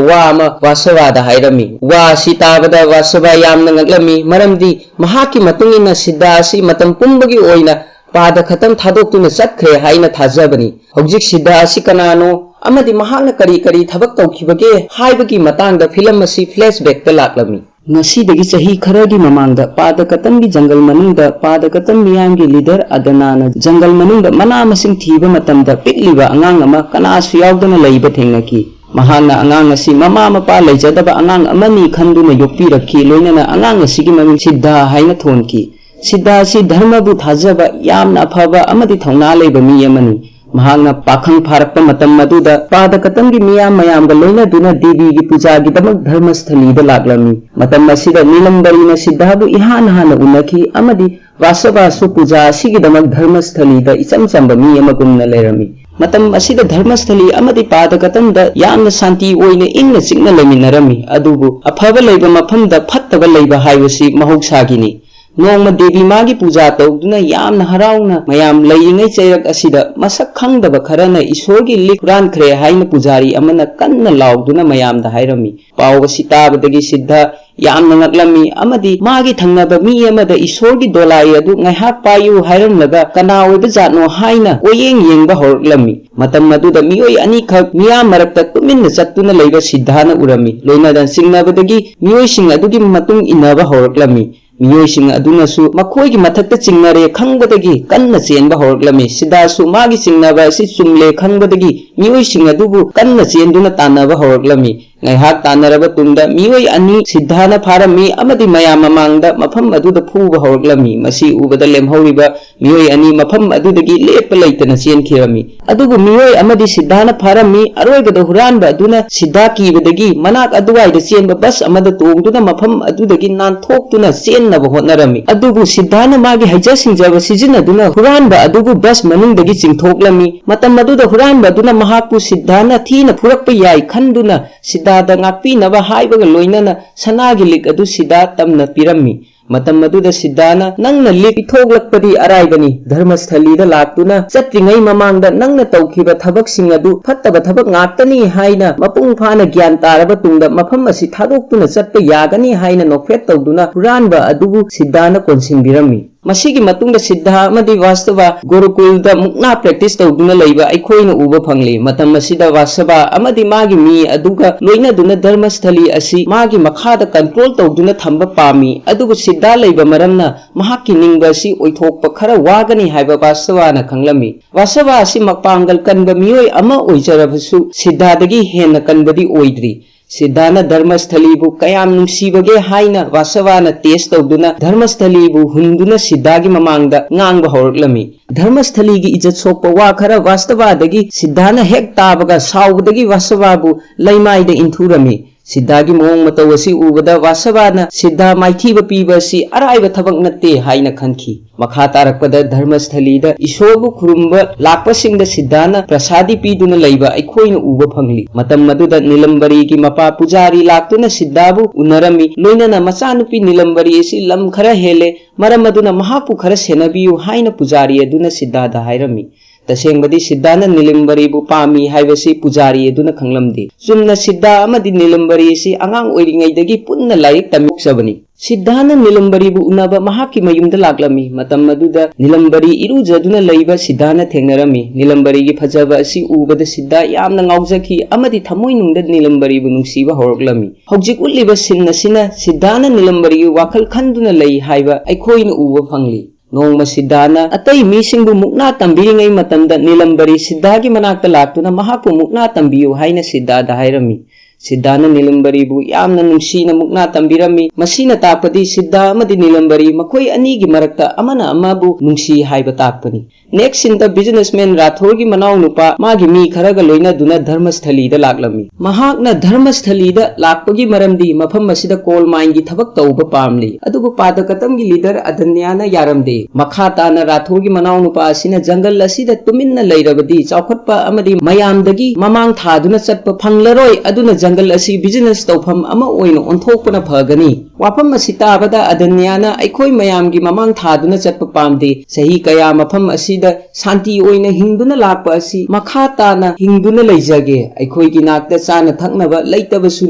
ꯋꯥ ꯑꯃ ꯋꯥꯁꯕꯥꯗ ꯍꯥꯏꯔꯝꯃꯤ꯫ ꯋꯥ ꯑꯁꯤ ꯇꯥꯕꯗ ꯋꯥꯁꯕꯥ ꯌꯥꯝꯅ ꯉꯛꯂꯝꯃꯤ, ꯃꯔꯝꯗꯤ ꯃꯍꯥꯛꯀꯤ ꯃꯇꯨꯡ ꯏꯟꯅ ꯁꯤꯗꯥ ꯑꯁꯤ ꯃꯇꯝ ꯄꯨꯝꯕꯒꯤ ꯑꯣꯏꯅ ꯄꯥꯗ ꯈꯇꯝ ꯊꯥꯗꯣꯛꯇꯨꯅ ꯆꯠꯈ꯭ꯔꯦ ꯍꯥꯏꯅ ꯊꯥꯖꯕꯅꯤ꯫ ꯍꯧꯖꯤꯛ ꯁꯤꯗꯥ ꯑꯁꯤ ꯀꯅꯥꯅꯣ ꯑꯃꯗꯤ ꯃꯍꯥꯛꯅ ꯀꯔꯤ ꯀꯔꯤ ꯊꯕꯛ ꯇꯧꯈꯤꯕꯒꯦ ꯍꯥꯏꯕꯒꯤ ꯃꯇꯥꯡꯗ ꯐꯤꯂꯝ ꯑꯁꯤ flashbackꯇ ꯂꯥꯛꯂꯝꯃꯤ꯫ ꯉꯁꯤꯗꯒꯤ ꯆꯍꯤ ꯈꯔꯒꯤ ꯃꯃꯥꯡꯗ ꯄꯥꯗ ꯀꯇꯝꯒꯤ ꯖꯪꯒꯜ ꯃꯅꯨꯡꯗ ꯄꯥꯗ ꯀꯇꯝ ꯃꯤꯌꯥꯝꯒꯤ leader ꯑꯗꯅꯥꯅ ꯖꯪꯒꯜ ꯃꯅꯨꯡꯗ ꯃꯅꯥ ꯃꯁꯤꯡ ꯊꯤꯕ ꯃꯇꯝꯗ ꯄꯤꯛꯂꯤꯕ ꯑꯉꯥꯡ ꯑꯃ ꯀꯅꯥꯁꯨ ꯌꯥꯎꯗꯅ ꯂꯩꯕ ꯊꯦꯡꯅꯈꯤ꯫ ꯃꯍꯥꯛꯅ ꯑꯉꯥꯡ ꯑꯁꯤ ꯃꯃꯥ ꯃꯄꯥ ꯂꯩꯖꯗꯕ ꯑꯉꯥꯡ ꯑꯃꯅꯤ ꯈꯟꯗꯨꯅ ꯌꯣꯛꯄꯤꯔꯛꯈꯤ, ꯂꯣꯏꯅꯅ ꯑꯉꯥꯡ ꯑꯁꯤꯒꯤ ꯃꯃꯤꯡ ꯁꯤꯗꯥ ꯍꯥꯏꯅ ꯊꯣꯟꯈꯤ꯫ ꯁꯤꯗꯥ ꯑꯁꯤ ꯙꯔꯃꯕꯨ ꯊꯥꯖꯕ, ꯌꯥꯝꯅ ꯑꯐꯕ ꯑꯃꯗꯤ ꯊꯧꯅꯥ ꯂꯩꯕ ꯃꯤ ꯑꯃꯅꯤ꯫ ꯃꯍꯥꯛꯅ ꯄꯥꯈꯪ ꯐꯥꯔꯛꯄ ꯃꯇꯝ ꯑꯗꯨꯗ ꯄꯥꯗ ꯀꯇꯝꯒꯤ ꯃꯤꯌꯥꯝ ꯃꯌꯥꯝꯒ ꯂꯣꯏꯅꯗꯨꯅ ꯗꯦꯕꯤꯒꯤ ꯄꯨꯖꯥꯒꯤꯗꯃꯛ ꯙꯔꯃꯁꯊꯂꯤꯗ ꯂꯥꯛꯂꯝꯃꯤ꯫ ꯃꯇꯝ ꯑꯁꯤꯗ ꯅꯤꯂꯝꯕꯔꯤꯅ ꯁꯤꯗꯥꯕꯨ ꯏꯍꯥꯟ ꯍꯥꯟꯅ ꯎꯅꯈꯤ ꯑꯃꯗꯤ ꯋꯥꯁꯕꯥꯁꯨ ꯄꯨꯖꯥ ꯑꯁꯤꯒꯤꯗꯃꯛ ꯙꯔꯃꯁꯊꯂꯤꯗ ꯏꯆꯝ ꯆꯝꯕ ꯃꯤ ꯑꯃꯒꯨꯝꯅ ꯂꯩꯔꯝꯃꯤ꯫ ꯃꯇꯝ ꯑꯁꯤꯗ ꯙꯔꯃꯁꯊꯂꯤ ꯑꯃꯗꯤ ꯄꯥꯗ ꯀꯇꯝꯗ ꯌꯥꯝꯅ ꯁꯥꯟꯇꯤ ꯑꯣꯏꯅ ꯏꯪꯅ ꯆꯤꯛꯅ ꯂꯩꯃꯤꯟꯅꯔꯝꯃꯤ꯫ ꯑꯗꯨꯕꯨ ꯑꯐꯕ ꯂꯩꯕ ꯃꯐꯝꯗ ꯐꯠꯇꯕ ꯂꯩꯕ ꯍꯥꯏꯕꯁꯤ ꯃꯍꯧꯁꯥꯒꯤꯅꯤ꯫ ꯅꯣꯡꯃ ꯗꯦꯕꯤ ꯃꯥꯒꯤ ꯄꯨꯖꯥ ꯇꯧꯗꯨꯅ ꯌꯥꯝꯅ ꯍꯔꯥꯎꯅ ꯃꯌꯥꯝ ꯂꯩꯔꯤꯉꯩ ꯆꯩꯔꯛ ꯑꯁꯤꯗ ꯃꯁꯛ ꯈꯪꯗꯕ ꯈꯔꯅ ꯏꯁꯣꯔꯒꯤ ꯂꯤꯛ ꯍꯨꯔꯥꯟꯈ꯭ꯔꯦ ꯍꯥꯏꯅ ꯄꯨꯖꯥꯔꯤ ꯑꯃꯅ ꯀꯟꯅ ꯂꯥꯎꯗꯨꯅ ꯃꯌꯥꯝꯗ ꯍꯥꯏꯔꯝꯃꯤ꯫ ꯄꯥꯎ ꯑꯁꯤ ꯇꯥꯕꯗꯒꯤ ꯁꯤꯗ ꯌꯥꯝꯅ ꯉꯛꯂꯝꯃꯤ ꯑꯃꯗꯤ ꯃꯥꯒꯤ ꯊꯪꯅꯕ ꯃꯤ ꯑꯃꯗ ꯏꯁꯣꯔꯒꯤ ꯗꯣꯂꯥꯏ ꯑꯗꯨ ꯉꯥꯏꯍꯥꯛ ꯄꯥꯏꯌꯨ ꯍꯥꯏꯔꯝꯂꯒ ꯀꯅꯥ ꯑꯣꯏꯕ ꯖꯥꯠꯅꯣ ꯍꯥꯏꯅ ꯀꯣꯏꯌꯦꯡ ꯌꯦꯡꯕ ꯍꯧꯔꯛꯂꯝꯃꯤ꯫ ꯃꯇꯝ ꯑꯗꯨꯗ ꯃꯤꯑꯣꯏ ꯑꯅꯤꯈꯛ ꯃꯤꯌꯥꯝ ꯃꯔꯛꯇ ꯇꯨꯃꯤꯟꯅ ꯆꯠꯇꯨꯅ ꯂꯩꯕ ꯁꯤꯗꯥꯅ ꯎꯔꯝꯃꯤ꯫ ꯂꯣꯏꯅꯅ ꯆꯤꯡꯅꯕꯗꯒꯤ ꯃꯤꯑꯣꯏꯁꯤꯡ ꯑꯗꯨꯒꯤ ꯃꯇꯨꯡ ꯏꯟꯅꯕ ꯍꯧꯔꯛꯂꯝꯃꯤ꯫ ꯃꯤꯑꯣꯏꯁꯤꯡ ꯑꯗꯨꯅꯁꯨ ꯃꯈꯣꯏꯒꯤ ꯃꯊꯛꯇ ꯆꯤꯡꯅꯔꯦ ꯈꯪꯕꯗꯒꯤ ꯀꯟꯅ ꯆꯦꯟꯕ ꯍꯧꯔꯛꯂꯝꯃꯤ꯫ ꯁꯤꯗꯥꯁꯨ ꯃꯥꯒꯤ ꯆꯤꯡꯅꯕ ꯑꯁꯤ ꯆꯨꯝꯂꯦ ꯈꯪꯕꯗꯒꯤ ꯃꯤꯑꯣꯏꯁꯤꯡ ꯑꯗꯨꯕꯨ ꯀꯟꯅ ꯆꯦꯟꯗꯨꯅ ꯇꯥꯟꯅꯕ ꯍꯧꯔꯛꯂꯝꯃꯤ꯫ ꯉꯥꯏꯍꯥꯛ ꯇꯥꯟꯅꯔꯕ ꯇꯨꯡꯗ ꯃꯤꯑꯣꯏ ꯑꯅꯤ ꯁꯤꯗꯥꯅ ꯐꯥꯔꯝꯃꯤ ꯑꯃꯗꯤ ꯃꯌꯥꯝ ꯃꯃꯥꯡꯗ ꯃꯐꯝ ꯑꯗꯨꯗ ꯐꯨꯕ ꯍꯧꯔꯛꯂꯝꯃꯤ꯫ ꯃꯁꯤ ꯎꯕꯗ ꯂꯦꯝꯍꯧꯔꯤꯕ ꯃꯤꯑꯣꯏ ꯑꯅꯤ ꯃꯐꯝ ꯑꯗꯨꯗꯒꯤ ꯂꯦꯞꯄ ꯂꯩꯇꯅ ꯆꯦꯟꯈꯤꯔꯝꯃꯤ꯫ ꯑꯗꯨꯕꯨ ꯃꯤꯑꯣꯏ ꯑꯃꯗꯤ ꯁꯤꯗꯥꯅ ꯐꯥꯔꯝꯃꯤ꯫ ꯑꯔꯣꯏꯕꯗ ꯍꯨꯔꯥꯟꯕ ꯑꯗꯨꯅ ꯁꯤꯗꯥ ꯀꯤꯕꯗꯒꯤ ꯃꯅꯥꯛ ꯑꯗꯨꯋꯥꯏꯗ ꯆꯦꯟꯕ ꯕꯁ ꯑꯃꯗ ꯇꯣꯡꯗꯨꯅ ꯃꯐꯝ ꯑꯗꯨꯗꯒꯤ ꯅꯥꯟꯊꯣꯛꯇꯨꯅ ꯆꯦꯟꯅꯕ ꯍꯣꯠꯅꯔꯝꯃꯤ꯫ ꯑꯗꯨꯕꯨ ꯁꯤꯗꯥꯅ ꯃꯥꯒꯤ ꯍꯩꯖ ꯁꯤꯡꯖꯕ ꯁꯤꯖꯤꯟꯅꯗꯨꯅ ꯍꯨꯔꯥꯟꯕ ꯑꯗꯨꯕꯨ ꯕꯁ ꯃꯅꯨꯡꯗꯒꯤ ꯆꯤꯡꯊꯣꯛꯂꯝꯃꯤ꯫ ꯃꯇꯝ ꯑꯗꯨꯗ ꯍꯨꯔꯥꯟꯕ ꯑꯗꯨꯅ ꯃꯍꯥꯛꯄꯨ ꯁꯤꯗꯥꯅ ꯊꯤꯅ ꯐꯨꯔꯛꯄ ꯌꯥꯏ ꯈꯟꯗꯨꯅ ꯁꯤꯗꯥꯗ ꯉꯥꯛꯄꯤꯅꯕ ꯍꯥꯏꯕꯒ ꯂꯣꯏꯅꯅ ꯁꯅꯥꯒꯤ ꯂꯤꯛ ꯑꯗꯨ ꯁꯤꯗꯥ ꯇꯝꯅ ꯄꯤꯔꯝꯃꯤ꯫ ꯃꯇꯝ ꯑꯗꯨꯗ ꯁꯤꯗꯥꯅ, "ꯅꯪꯅ ꯂꯤꯛ ꯄꯤꯊꯣꯛꯂꯛꯄꯗꯤ ꯑꯔꯥꯏꯕꯅꯤ, ꯙꯔꯃꯁꯊꯂꯤꯗ ꯂꯥꯛꯇꯨꯅ ꯆꯠꯇ꯭ꯔꯤꯉꯩ ꯃꯃꯥꯡꯗ ꯅꯪꯅ ꯇꯧꯈꯤꯕ ꯊꯕꯛꯁꯤꯡ ꯑꯗꯨ ꯐꯠꯇꯕ ꯊꯕꯛ ꯉꯥꯛꯇꯅꯤ ꯍꯥꯏꯅ ꯃꯄꯨꯡ ꯐꯥꯅ ꯒ꯭ꯌꯥꯟ ꯇꯥꯔꯕ ꯇꯨꯡꯗ ꯃꯐꯝ ꯑꯁꯤ ꯊꯥꯗꯣꯛꯇꯨꯅ ꯆꯠꯄ ꯌꯥꯒꯅꯤ" ꯍꯥꯏꯅ ꯅꯣꯛꯐꯦꯠ ꯇꯧꯗꯨꯅ ꯍꯨꯔꯥꯟꯕ ꯑꯗꯨꯕꯨ ꯁꯤꯗꯥꯅ ꯀꯣꯟꯁꯤꯟꯕꯤꯔꯝꯃꯤ꯫ ꯃꯁꯤꯒꯤ ꯃꯇꯨꯡꯗ ꯁꯤꯗꯥ ꯑꯃꯗꯤ ꯋꯥꯁꯇꯕ ꯒꯨꯔꯨꯀꯨꯜꯗ ꯃꯨꯛꯅꯥ practice ꯇꯧꯗꯨꯅ ꯂꯩꯕ ꯑꯩꯈꯣꯏꯅ ꯎꯕ ꯐꯪꯂꯤ꯫ ꯃꯇꯝ ꯑꯁꯤꯗ ꯋꯥꯁꯇꯕ ꯑꯃꯗꯤ ꯃꯥꯒꯤ ꯃꯤ ꯑꯗꯨꯒ ꯂꯣꯏꯅꯗꯨꯅ ꯙꯔꯃꯁꯊꯂꯤ ꯑꯁꯤ ꯃꯥꯒꯤ ꯃꯈꯥꯗ control ꯇꯧꯗꯨꯅ ꯊꯝꯕ ꯄꯥꯝꯃꯤ, ꯑꯗꯨꯕꯨ ꯁꯤꯗꯥ ꯂꯩꯕ ꯃꯔꯝꯅ ꯃꯍꯥꯛꯀꯤ ꯅꯤꯡꯕ ꯑꯁꯤ ꯑꯣꯏꯊꯣꯛꯄ ꯈꯔ ꯋꯥꯒꯅꯤ ꯍꯥꯏꯕ ꯋꯥꯁꯇꯕꯥꯅ ꯈꯪꯂꯝꯃꯤ꯫ ꯋꯥꯁꯇꯕꯥ ꯑꯁꯤ ꯃꯄꯥꯡꯒꯜ ꯀꯟꯕ ꯃꯤꯑꯣꯏ ꯑꯃ ꯑꯣꯏꯖꯔꯕꯁꯨ ꯁꯤꯗꯥꯗꯒꯤ ꯍꯦꯟꯅ ꯀꯟꯕꯗꯤ ꯑꯣꯏꯗ꯭ꯔꯤ꯫ ꯁꯤꯗꯥꯅ ꯙꯔꯃꯁꯊꯂꯤꯕꯨ ꯀꯌꯥꯝ ꯅꯨꯡꯁꯤꯕꯒꯦ ꯍꯥꯏꯅ ꯋꯥꯁꯇꯕꯥꯅ test ꯇꯧꯗꯨꯅ ꯙꯔꯃꯁꯊꯂꯤꯕꯨ ꯍꯨꯟꯗꯨꯅ ꯁꯤꯗꯥꯒꯤ ꯃꯃꯥꯡꯗ ꯉꯥꯡꯕ ꯍꯧꯔꯛꯂꯝꯃꯤ꯫ ꯙꯔꯃꯁꯊꯂꯤꯒꯤ ꯏꯖꯠ ꯁꯣꯛꯄ ꯋꯥ ꯈꯔ ꯋꯥꯁꯇꯕꯥꯗꯒꯤ ꯁꯤꯗꯥꯅ ꯍꯦꯛ ꯇꯥꯕꯒ ꯁꯥꯎꯕꯗꯒꯤ ꯋꯥꯁꯇꯕꯥꯕꯨ ꯂꯩꯃꯥꯏꯗ ꯏꯟꯊꯨꯔꯝꯃꯤ꯫ ꯁꯤꯗꯥꯒꯤ ꯃꯑꯣꯡ ꯃꯇꯧ ꯑꯁꯤ ꯎꯕꯗ ꯋꯥꯁꯇꯕꯥꯅ ꯁꯤꯗꯥ ꯃꯥꯏꯊꯤꯕ ꯄꯤꯕ ꯑꯁꯤ ꯑꯔꯥꯏꯕ ꯊꯕꯛ ꯅꯠꯇꯦ ꯍꯥꯏꯅ ꯈꯟꯈꯤ꯫ ꯃꯈꯥ ꯇꯥꯔꯛꯄꯗ ꯙꯔꯃꯁꯊꯂꯤꯗ ꯏꯁꯣꯔꯕꯨ ꯈꯨꯔꯨꯝꯕ ꯂꯥꯛꯄꯁꯤꯡꯗ ꯁꯤꯗꯥꯅ ꯄ꯭ꯔꯁꯥꯗꯤ ꯄꯤꯗꯨꯅ ꯂꯩꯕ ꯑꯩꯈꯣꯏꯅ ꯎꯕ ꯐꯪꯂꯤ꯫ ꯃꯇꯝ ꯑꯗꯨꯗ ꯅꯤꯂꯝꯕꯔꯤꯒꯤ ꯃꯄꯥ ꯄꯨꯖꯥꯔꯤ ꯂꯥꯛꯇꯨꯅ ꯁꯤꯗꯥꯕꯨ ꯎꯅꯔꯝꯃꯤ, ꯂꯣꯏꯅꯅ ꯃꯆꯥꯅꯨꯄꯤ ꯅꯤꯂꯝꯕꯔꯤ ꯑꯁꯤ ꯂꯝ ꯈꯔ ꯍꯦꯜꯂꯦ, ꯃꯔꯝ ꯑꯗꯨꯅ ꯃꯍꯥꯛꯄꯨ ꯈꯔ ꯁꯦꯟꯅꯕꯤꯌꯨ ꯍꯥꯏꯅ ꯄꯨꯖꯥꯔꯤ ꯑꯗꯨꯅ ꯁꯤꯗꯥꯗ ꯍꯥꯏꯔꯝꯃꯤ꯫ ꯇꯁꯦꯡꯕꯗꯤ ꯁꯤꯗꯥꯅ ꯅꯤꯂꯝꯕꯔꯤꯕꯨ ꯄꯥꯝꯃꯤ ꯍꯥꯏꯕꯁꯤ ꯄꯨꯖꯥꯔꯤ ꯑꯗꯨꯅ ꯈꯪꯂꯝꯗꯦ꯫ ꯆꯨꯝꯅ ꯁꯤꯗꯥ ꯑꯃꯗꯤ ꯅꯤꯂꯝꯕꯔꯤ ꯑꯁꯤ ꯑꯉꯥꯡ ꯑꯣꯏꯔꯤꯉꯩꯗꯒꯤ ꯄꯨꯟꯅ ꯂꯥꯏꯔꯤꯛ ꯇꯝꯃꯛꯆꯕꯅꯤ꯫ ꯁꯤꯗꯥꯅ ꯅꯤꯂꯝꯕꯔꯤꯕꯨ ꯎꯅꯕ ꯃꯍꯥꯛꯀꯤ ꯃꯌꯨꯝꯗ ꯂꯥꯛꯂꯝꯃꯤ꯫ ꯃꯇꯝ ꯑꯗꯨꯗ ꯅꯤꯂꯝꯕꯔꯤ ꯏꯔꯨꯖꯗꯨꯅ ꯂꯩꯕ ꯁꯤꯗꯥꯅ ꯊꯦꯡꯅꯔꯝꯃꯤ꯫ ꯅꯤꯂꯝꯕꯔꯤꯒꯤ ꯐꯖꯕ ꯑꯁꯤ ꯎꯕꯗ ꯁꯤꯗꯥ ꯌꯥꯝꯅ ꯉꯥꯎꯖꯈꯤ ꯑꯃꯗꯤ ꯊꯃꯣꯏꯅꯨꯡꯗ ꯅꯤꯂꯝꯕꯔꯤꯕꯨ ꯅꯨꯡꯁꯤꯕ ꯍꯧꯔꯛꯂꯝꯃꯤ꯫ ꯍꯧꯖꯤꯛ ꯎꯠꯂꯤꯕ scene ꯑꯁꯤꯅ ꯁꯤꯗꯥꯅ ꯅꯤꯂꯝꯕꯔꯤꯒꯤ ꯋꯥꯈꯜ ꯈꯟꯗꯨꯅ ꯂꯩ ꯍꯥꯏꯕ ꯑꯩꯈꯣꯏꯅ ꯎꯕ ꯐꯪꯂꯤ꯫ ꯅꯣꯡꯃ ꯁꯤꯗꯥꯅ ꯑꯇꯩ ꯃꯤꯁꯤꯡꯕꯨ ꯃꯨꯛꯅꯥ ꯇꯝꯕꯤꯔꯤꯉꯩ ꯃꯇꯝꯗ ꯅꯤꯂꯝꯕꯔꯤ ꯁꯤꯗꯥꯒꯤ ꯃꯅꯥꯛꯇ ꯂꯥꯛꯇꯨꯅ ꯃꯍꯥꯛꯄꯨ ꯃꯨꯛꯅꯥ ꯇꯝꯕꯤꯌꯨ ꯍꯥꯏꯅ ꯁꯤꯗꯥꯗ ꯍꯥꯏꯔꯝꯃꯤ꯫ ꯁꯤꯗꯥꯅ ꯅꯤꯂꯝꯕꯔꯤꯕꯨ ꯌꯥꯝꯅ ꯅꯨꯡꯁꯤꯅ ꯃꯨꯛꯅꯥ ꯇꯝꯕꯤꯔꯝꯃꯤ꯫ ꯃꯁꯤꯅ ꯇꯥꯛꯄꯗꯤ ꯁꯤꯗꯥ ꯑꯃꯗꯤ ꯅꯤꯂꯝꯕꯔꯤ ꯃꯈꯣꯏ ꯑꯅꯤꯒꯤ ꯃꯔꯛꯇ ꯑꯃꯅ ꯑꯃꯕꯨ ꯅꯨꯡꯁꯤ ꯍꯥꯏꯕ ꯇꯥꯛꯄꯅꯤ꯫ Next scene ꯗ businessman ꯔꯥꯊꯣꯔꯒꯤ ꯃꯅꯥꯎꯅꯨꯄꯥ ꯃꯥꯒꯤ ꯃꯤ ꯈꯔꯒ ꯂꯣꯏꯅꯗꯨꯅ ꯙꯔꯃꯁꯊꯂꯤꯗ ꯂꯥꯛꯂꯝꯃꯤ꯫ ꯃꯍꯥꯛꯅ ꯙꯔꯃꯁꯊꯂꯤꯗ ꯂꯥꯛꯄꯒꯤ ꯃꯔꯝꯗꯤ ꯃꯐꯝ ꯑꯁꯤꯗ coal mine ꯒꯤ ꯊꯕꯛ ꯇꯧꯕ ꯄꯥꯝꯂꯤ꯫ ꯑꯗꯨꯕꯨ ꯄꯥꯗꯀꯇꯝꯒꯤ leader ꯑꯗꯟꯌꯥꯅ ꯌꯥꯔꯝꯗꯦ꯫ ꯃꯈꯥ ꯇꯥꯅ ꯔꯥꯊꯣꯔꯒꯤ ꯃꯅꯥꯎꯅꯨꯄꯥ ꯑꯁꯤꯅ ꯖꯪꯒꯜ ꯑꯁꯤꯗ ꯇꯨꯃꯤꯟꯅ ꯂꯩꯔꯕꯗꯤ ꯆꯥꯎꯈꯠꯄ ꯑꯃꯗꯤ ꯃꯌꯥꯝꯗꯒꯤ ꯃꯃꯥꯡ ꯊꯥꯗꯨꯅ ꯆꯠꯄ ꯐꯪꯂꯔꯣꯏ, ꯑꯗꯨꯅ ꯖꯪꯒꯜ ꯑꯁꯤ business ꯇꯧꯐꯝ ꯑꯃ ꯑꯣꯏꯅ ꯑꯣꯟꯊꯣꯛꯄꯅ ꯐꯒꯅꯤ꯫ ꯋꯥꯐꯝ ꯑꯁꯤ ꯇꯥꯕꯗ ꯑꯗꯅ꯭ꯌꯥꯅ ꯑꯩꯈꯣꯏ ꯃꯌꯥꯝꯒꯤ ꯃꯃꯥꯡ ꯊꯥꯗꯨꯅ ꯆꯠꯄ ꯄꯥꯝꯗꯦ꯫ ꯆꯍꯤ ꯀꯌꯥ ꯃꯐꯝ ꯑꯁꯤꯗ ꯁꯥꯟꯇꯤ ꯑꯣꯏꯅ ꯍꯤꯡꯗꯨꯅ ꯂꯥꯛꯄ ꯑꯁꯤ ꯃꯈꯥ ꯇꯥꯅ ꯍꯤꯡꯗꯨꯅ ꯂꯩꯖꯒꯦ꯫ ꯑꯩꯈꯣꯏꯒꯤ ꯅꯥꯛꯇ ꯆꯥꯅ ꯊꯛꯅꯕ ꯂꯩꯇꯕꯁꯨ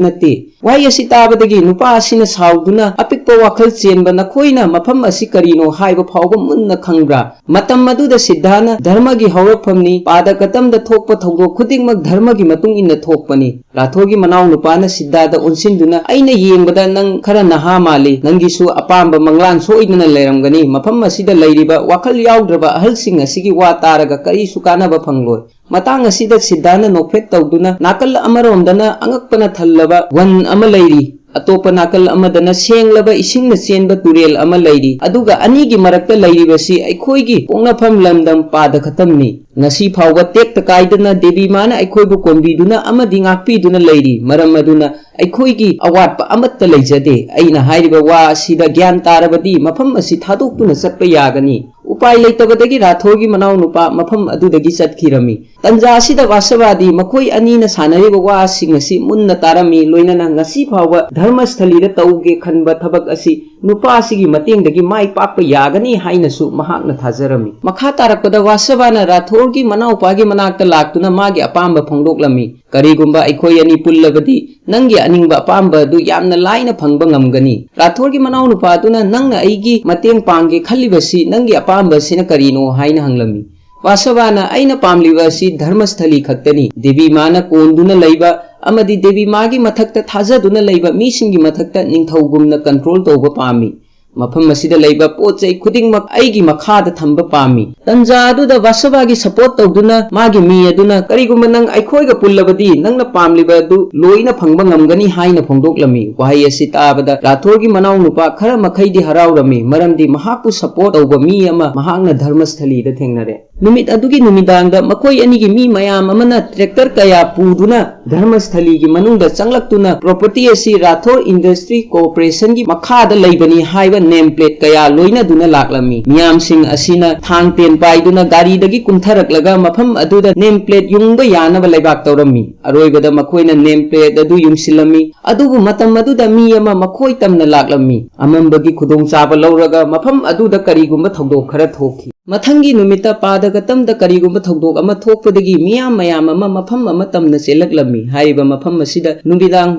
ꯅꯠꯇꯦ꯫ ꯋꯥꯍꯩ ꯑꯁꯤ ꯇꯥꯕꯗꯒꯤ ꯅꯨꯄꯥ ꯑꯁꯤꯅ ꯁꯥꯎꯗꯨꯅ, "ꯑꯄꯤꯛꯄ ꯋꯥꯈꯜ ꯆꯦꯟꯕ ꯅꯈꯣꯏꯅ ꯃꯐꯝ ꯑꯁꯤ ꯀꯔꯤꯅꯣ ꯍꯥꯏꯕ ꯐꯥꯎꯕ ꯃꯨꯟꯅ ꯈꯪꯕ꯭ꯔꯥ? ꯃꯇꯝ ꯑꯗꯨꯗ ꯁꯤꯗꯥꯅ ꯙꯔꯃꯒꯤ ꯍꯧꯔꯛꯐꯝꯅꯤ, ꯄꯥꯗꯀꯇꯝꯗ ꯊꯣꯛꯄ ꯊꯧꯗꯣꯛ ꯈꯨꯗꯤꯡꯃꯛ ꯙꯔꯃꯒꯤ ꯃꯇꯨꯡ ꯏꯟꯅ ꯊꯣꯛꯄꯅꯤ꯫" ꯔꯥꯊꯣꯔꯒꯤ ꯃꯅꯥꯎ ꯅꯨꯄꯥꯅ ꯁꯤꯗꯥꯗ ꯑꯣꯟꯁꯤꯟꯗꯨꯅ, "ꯑꯩꯅ ꯌꯦꯡꯕꯗ ꯅꯪ ꯈꯔ ꯅꯍꯥ ꯃꯥꯜꯂꯤ꯫ ꯅꯪꯒꯤꯁꯨ ꯑꯄꯥꯝꯕ ꯃꯪꯂꯥꯟ ꯁꯣꯏꯗꯅ ꯂꯩꯔꯝꯒꯅꯤ꯫ ꯃꯐꯝ ꯑꯁꯤꯗ ꯂꯩꯔꯤꯕ ꯋꯥꯈꯜ ꯌꯥꯎꯗ꯭ꯔꯕ ꯑꯍꯜꯁꯤꯡ ꯑꯁꯤꯒꯤ ꯋꯥ ꯇꯥꯔꯒ ꯀꯔꯤꯁꯨ ꯀꯥꯟꯅꯕ ꯐꯪꯂꯣꯏ꯫" ꯃꯇꯥꯡ ꯑꯁꯤꯗ ꯁꯤꯗꯥꯅ ꯅꯣꯛꯐꯦꯠ ꯇꯧꯗꯨꯅ, "ꯅꯥꯀꯜ ꯑꯃꯔꯣꯝꯗꯅ ꯑꯉꯛꯄꯅ ꯊꯜꯂꯕ ꯋꯟ ꯑꯃ ꯂꯩꯔꯤ, ꯑꯇꯣꯞꯄ ꯅꯥꯀꯜ ꯑꯃꯗꯅ ꯁꯦꯡꯂꯕ ꯏꯁꯤꯡꯅ ꯆꯦꯟꯕ ꯇꯨꯔꯦꯜ ꯑꯃ ꯂꯩꯔꯤ, ꯑꯗꯨꯒ ꯑꯅꯤꯒꯤ ꯃꯔꯛꯇ ꯂꯩꯔꯤꯕꯁꯤ ꯑꯩꯈꯣꯏꯒꯤ ꯄꯣꯛꯅꯐꯝ ꯂꯝꯗꯝ ꯄꯥꯗꯈꯇꯝꯅꯤ꯫ ꯉꯁꯤ ꯐꯥꯎꯕ ꯇꯦꯛꯇ ꯀꯥꯏꯗꯅ ꯗꯦꯕꯤ ꯃꯥꯅ ꯑꯩꯈꯣꯏꯕꯨ ꯀꯣꯟꯕꯤꯗꯨꯅ ꯑꯃꯗꯤ ꯉꯥꯛꯄꯤꯗꯨꯅ ꯂꯩꯔꯤ꯫ ꯃꯔꯝ ꯑꯗꯨꯅ ꯑꯩꯈꯣꯏꯒꯤ ꯑꯋꯥꯠꯄ ꯑꯃꯠꯇ ꯂꯩꯖꯗꯦ꯫" ꯑꯩꯅ ꯍꯥꯏꯔꯤꯕ ꯋꯥ ꯑꯁꯤꯗ ꯒ꯭ꯌꯥꯟ ꯇꯥꯔꯕꯗꯤ ꯃꯐꯝ ꯑꯁꯤ ꯊꯥꯗꯣꯛꯇꯨꯅ ꯆꯠꯄ ꯌꯥꯒꯅꯤ꯫ ꯎꯄꯥꯏ ꯂꯩꯇꯕꯗꯒꯤ ꯔꯥꯊꯣꯔꯒꯤ ꯃꯅꯥꯎꯅꯨꯄꯥ ꯃꯐꯝ ꯑꯗꯨꯗꯒꯤ ꯆꯠꯈꯤꯔꯝꯃꯤ꯫ ꯇꯟꯖꯥ ꯑꯁꯤꯗ ꯋꯥꯁꯕꯥꯗꯤ ꯃꯈꯣꯏ ꯑꯅꯤꯅ ꯁꯥꯟꯅꯔꯤꯕ ꯋꯥꯁꯤꯡ ꯑꯁꯤ ꯃꯨꯟꯅ ꯇꯥꯔꯝꯃꯤ, ꯂꯣꯏꯅꯅ ꯉꯁꯤ ꯐꯥꯎꯕ ꯙꯔꯃꯁꯊꯂꯤꯗ ꯇꯧꯒꯦ ꯈꯟꯕ ꯊꯕꯛ ꯑꯁꯤ ꯅꯨꯄꯥ ꯑꯁꯤꯒꯤ ꯃꯇꯦꯡꯗꯒꯤ ꯃꯥꯏ ꯄꯥꯛꯄ ꯌꯥꯒꯅꯤ ꯍꯥꯏꯅꯁꯨ ꯃꯍꯥꯛꯅ ꯊꯥꯖꯔꯝꯃꯤ꯫ ꯃꯈꯥ ꯇꯥꯔꯛꯄꯗ ꯋꯥꯁꯕꯥꯅ ꯔꯥꯊꯣꯔꯒꯤ ꯃꯅꯥꯎꯄꯥꯒꯤ ꯃꯅꯥꯛꯇ ꯂꯥꯛꯇꯨꯅ ꯃꯥꯒꯤ ꯑꯄꯥꯝꯕ ꯐꯣꯡꯗꯣꯛꯂꯝꯃꯤ꯫ "ꯀꯔꯤꯒꯨꯝꯕ ꯑꯩꯈꯣꯏ ꯑꯅꯤ ꯄꯨꯜꯂꯕꯗꯤ ꯅꯪꯒꯤ ꯑꯅꯤꯡꯕ ꯑꯄꯥꯝꯕ ꯑꯗꯨ ꯌꯥꯝꯅ ꯂꯥꯏꯅ ꯐꯪꯕ ꯉꯝꯒꯅꯤ꯫" ꯔꯥꯊꯣꯔꯒꯤ ꯃꯅꯥꯎꯅꯨꯄꯥ ꯑꯗꯨꯅ, "ꯅꯪꯅ ꯑꯩꯒꯤ ꯃꯇꯦꯡ ꯄꯥꯡꯒꯦ ꯈꯜꯂꯤꯕꯁꯤ ꯅꯪꯒꯤ ꯑꯄꯥꯝꯕ ꯑꯁꯤꯅ ꯀꯔꯤꯅꯣ?" ꯍꯥꯏꯅ ꯍꯪꯂꯝꯃꯤ꯫ ꯋꯥꯁꯕꯥꯅ, "ꯑꯩꯅ ꯄꯥꯝꯂꯤꯕ ꯑꯁꯤ ꯙꯔꯃꯁꯊꯂꯤ ꯈꯛꯇꯅꯤ꯫ ꯗꯦꯕꯤ ꯃꯥꯅ ꯀꯣꯟꯗꯨꯅ ꯂꯩꯕ ꯑꯃꯗꯤ ꯗꯦꯕꯤ ꯃꯥꯒꯤ ꯃꯊꯛꯇ ꯊꯥꯖꯗꯨꯅ ꯂꯩꯕ ꯃꯤꯁꯤꯡꯒꯤ ꯃꯊꯛꯇ ꯅꯤꯡꯊꯧꯒꯨꯝꯅ ꯀꯟꯇ꯭ꯔꯣꯜ ꯇꯧꯕ ꯄꯥꯝꯃꯤ꯫ ꯃꯐꯝ ꯑꯁꯤꯗ ꯂꯩꯕ ꯄꯣꯠ ꯆꯩ ꯈꯨꯗꯤꯡꯃꯛ ꯑꯩꯒꯤ ꯃꯈꯥꯗ ꯊꯝꯕ ꯄꯥꯝꯃꯤ꯫" ꯇꯟꯖꯥ ꯑꯗꯨꯗ ꯋꯥꯁꯕꯥꯒꯤ ꯁꯄꯣꯔꯠ ꯇꯧꯗꯨꯅ ꯃꯥꯒꯤ ꯃꯤ ꯑꯗꯨꯅ, "ꯀꯔꯤꯒꯨꯝꯕ ꯅꯪ ꯑꯩꯈꯣꯏꯒ ꯄꯨꯜꯂꯕꯗꯤ ꯅꯪꯅ ꯄꯥꯝꯂꯤꯕ ꯑꯗꯨ ꯂꯣꯏꯅ ꯐꯪꯕ ꯉꯝꯒꯅꯤ" ꯍꯥꯏꯅ ꯐꯣꯡꯗꯣꯛꯂꯝꯃꯤ꯫ ꯋꯥꯍꯩ ꯑꯁꯤ ꯇꯥꯕꯗ ꯔꯥꯊꯣꯔꯒꯤ ꯃꯅꯥꯎꯅꯨꯄꯥ ꯈꯔ ꯃꯈꯩꯗꯤ ꯍꯔꯥꯎꯔꯝꯃꯤ, ꯃꯔꯝꯗꯤ ꯃꯍꯥꯛꯄꯨ ꯁꯄꯣꯔꯠ ꯇꯧꯕ ꯃꯤ ꯑꯃ ꯃꯍꯥꯛꯅ ꯙꯔꯃꯁꯊꯂꯤꯗ ꯊꯦꯡꯅꯔꯦ꯫ ꯅꯨꯃꯤꯠ ꯑꯗꯨꯒꯤ ꯅꯨꯃꯤꯗꯥꯡꯗ ꯃꯈꯣꯏ ꯑꯅꯤꯒꯤ ꯃꯤ ꯃꯌꯥꯝ ꯑꯃꯅ tractor ꯀꯌꯥ ꯄꯨꯗꯨꯅ ꯙꯔꯃꯁꯊꯂꯤꯒꯤ ꯃꯅꯨꯡꯗ ꯆꯪꯂꯛꯇꯨꯅ property ꯑꯁꯤ ꯔꯥꯊꯣꯔ Industry Corporation ꯒꯤ ꯃꯈꯥꯗ ꯂꯩꯕꯅꯤ ꯍꯥꯏꯕ name plate ꯀꯌꯥ ꯂꯣꯏꯅꯗꯨꯅ ꯂꯥꯛꯂꯝꯃꯤ꯫ ꯃꯤꯌꯥꯝꯁꯤꯡ ꯑꯁꯤꯅ ꯊꯥꯡ ꯇꯦꯟ ꯄꯥꯏꯗꯨꯅ ꯒꯥꯔꯤꯗꯒꯤ ꯀꯨꯝꯊꯔꯛꯂꯒ ꯃꯐꯝ ꯑꯗꯨꯗ name plate ꯌꯨꯡꯕ ꯌꯥꯅꯕ ꯂꯩꯕꯥꯛ ꯇꯧꯔꯝꯃꯤ꯫ ꯑꯔꯣꯏꯕꯗ ꯃꯈꯣꯏꯅ name plate ꯑꯗꯨ ꯌꯨꯡꯁꯤꯜꯂꯝꯃꯤ꯫ ꯑꯗꯨꯕꯨ ꯃꯇꯝ ꯑꯗꯨꯗ ꯃꯤ ꯑꯃ ꯃꯈꯣꯏ ꯇꯝꯅ ꯂꯥꯛꯂꯝꯃꯤ꯫ ꯑꯃꯝꯕꯒꯤ ꯈꯨꯗꯣꯡꯆꯥꯕ ꯂꯧꯔꯒ ꯃꯐꯝ ꯑꯗꯨꯗ ꯀꯔꯤꯒꯨꯝꯕ ꯊꯧꯗꯣꯛ ꯈꯔ ꯊꯣꯛꯈꯤ꯫ ꯃꯊꯪꯒꯤ ꯅꯨꯃꯤꯠꯇ ꯄꯥꯗꯒꯇꯝꯗ ꯀꯔꯤꯒꯨꯝꯕ ꯊꯧꯗꯣꯛ ꯑꯃ ꯊꯣꯛꯄꯗꯒꯤ ꯃꯤꯌꯥꯝ ꯃꯌꯥꯝ ꯑꯃ ꯃꯐꯝ ꯑꯃ ꯇꯝꯅ ꯆꯦꯜꯂꯛꯂꯝꯃꯤ꯫ ꯍꯥꯏꯔꯤꯕ ꯃꯐꯝ ꯑꯁꯤꯗ ꯅꯨꯃꯤꯗꯥꯡ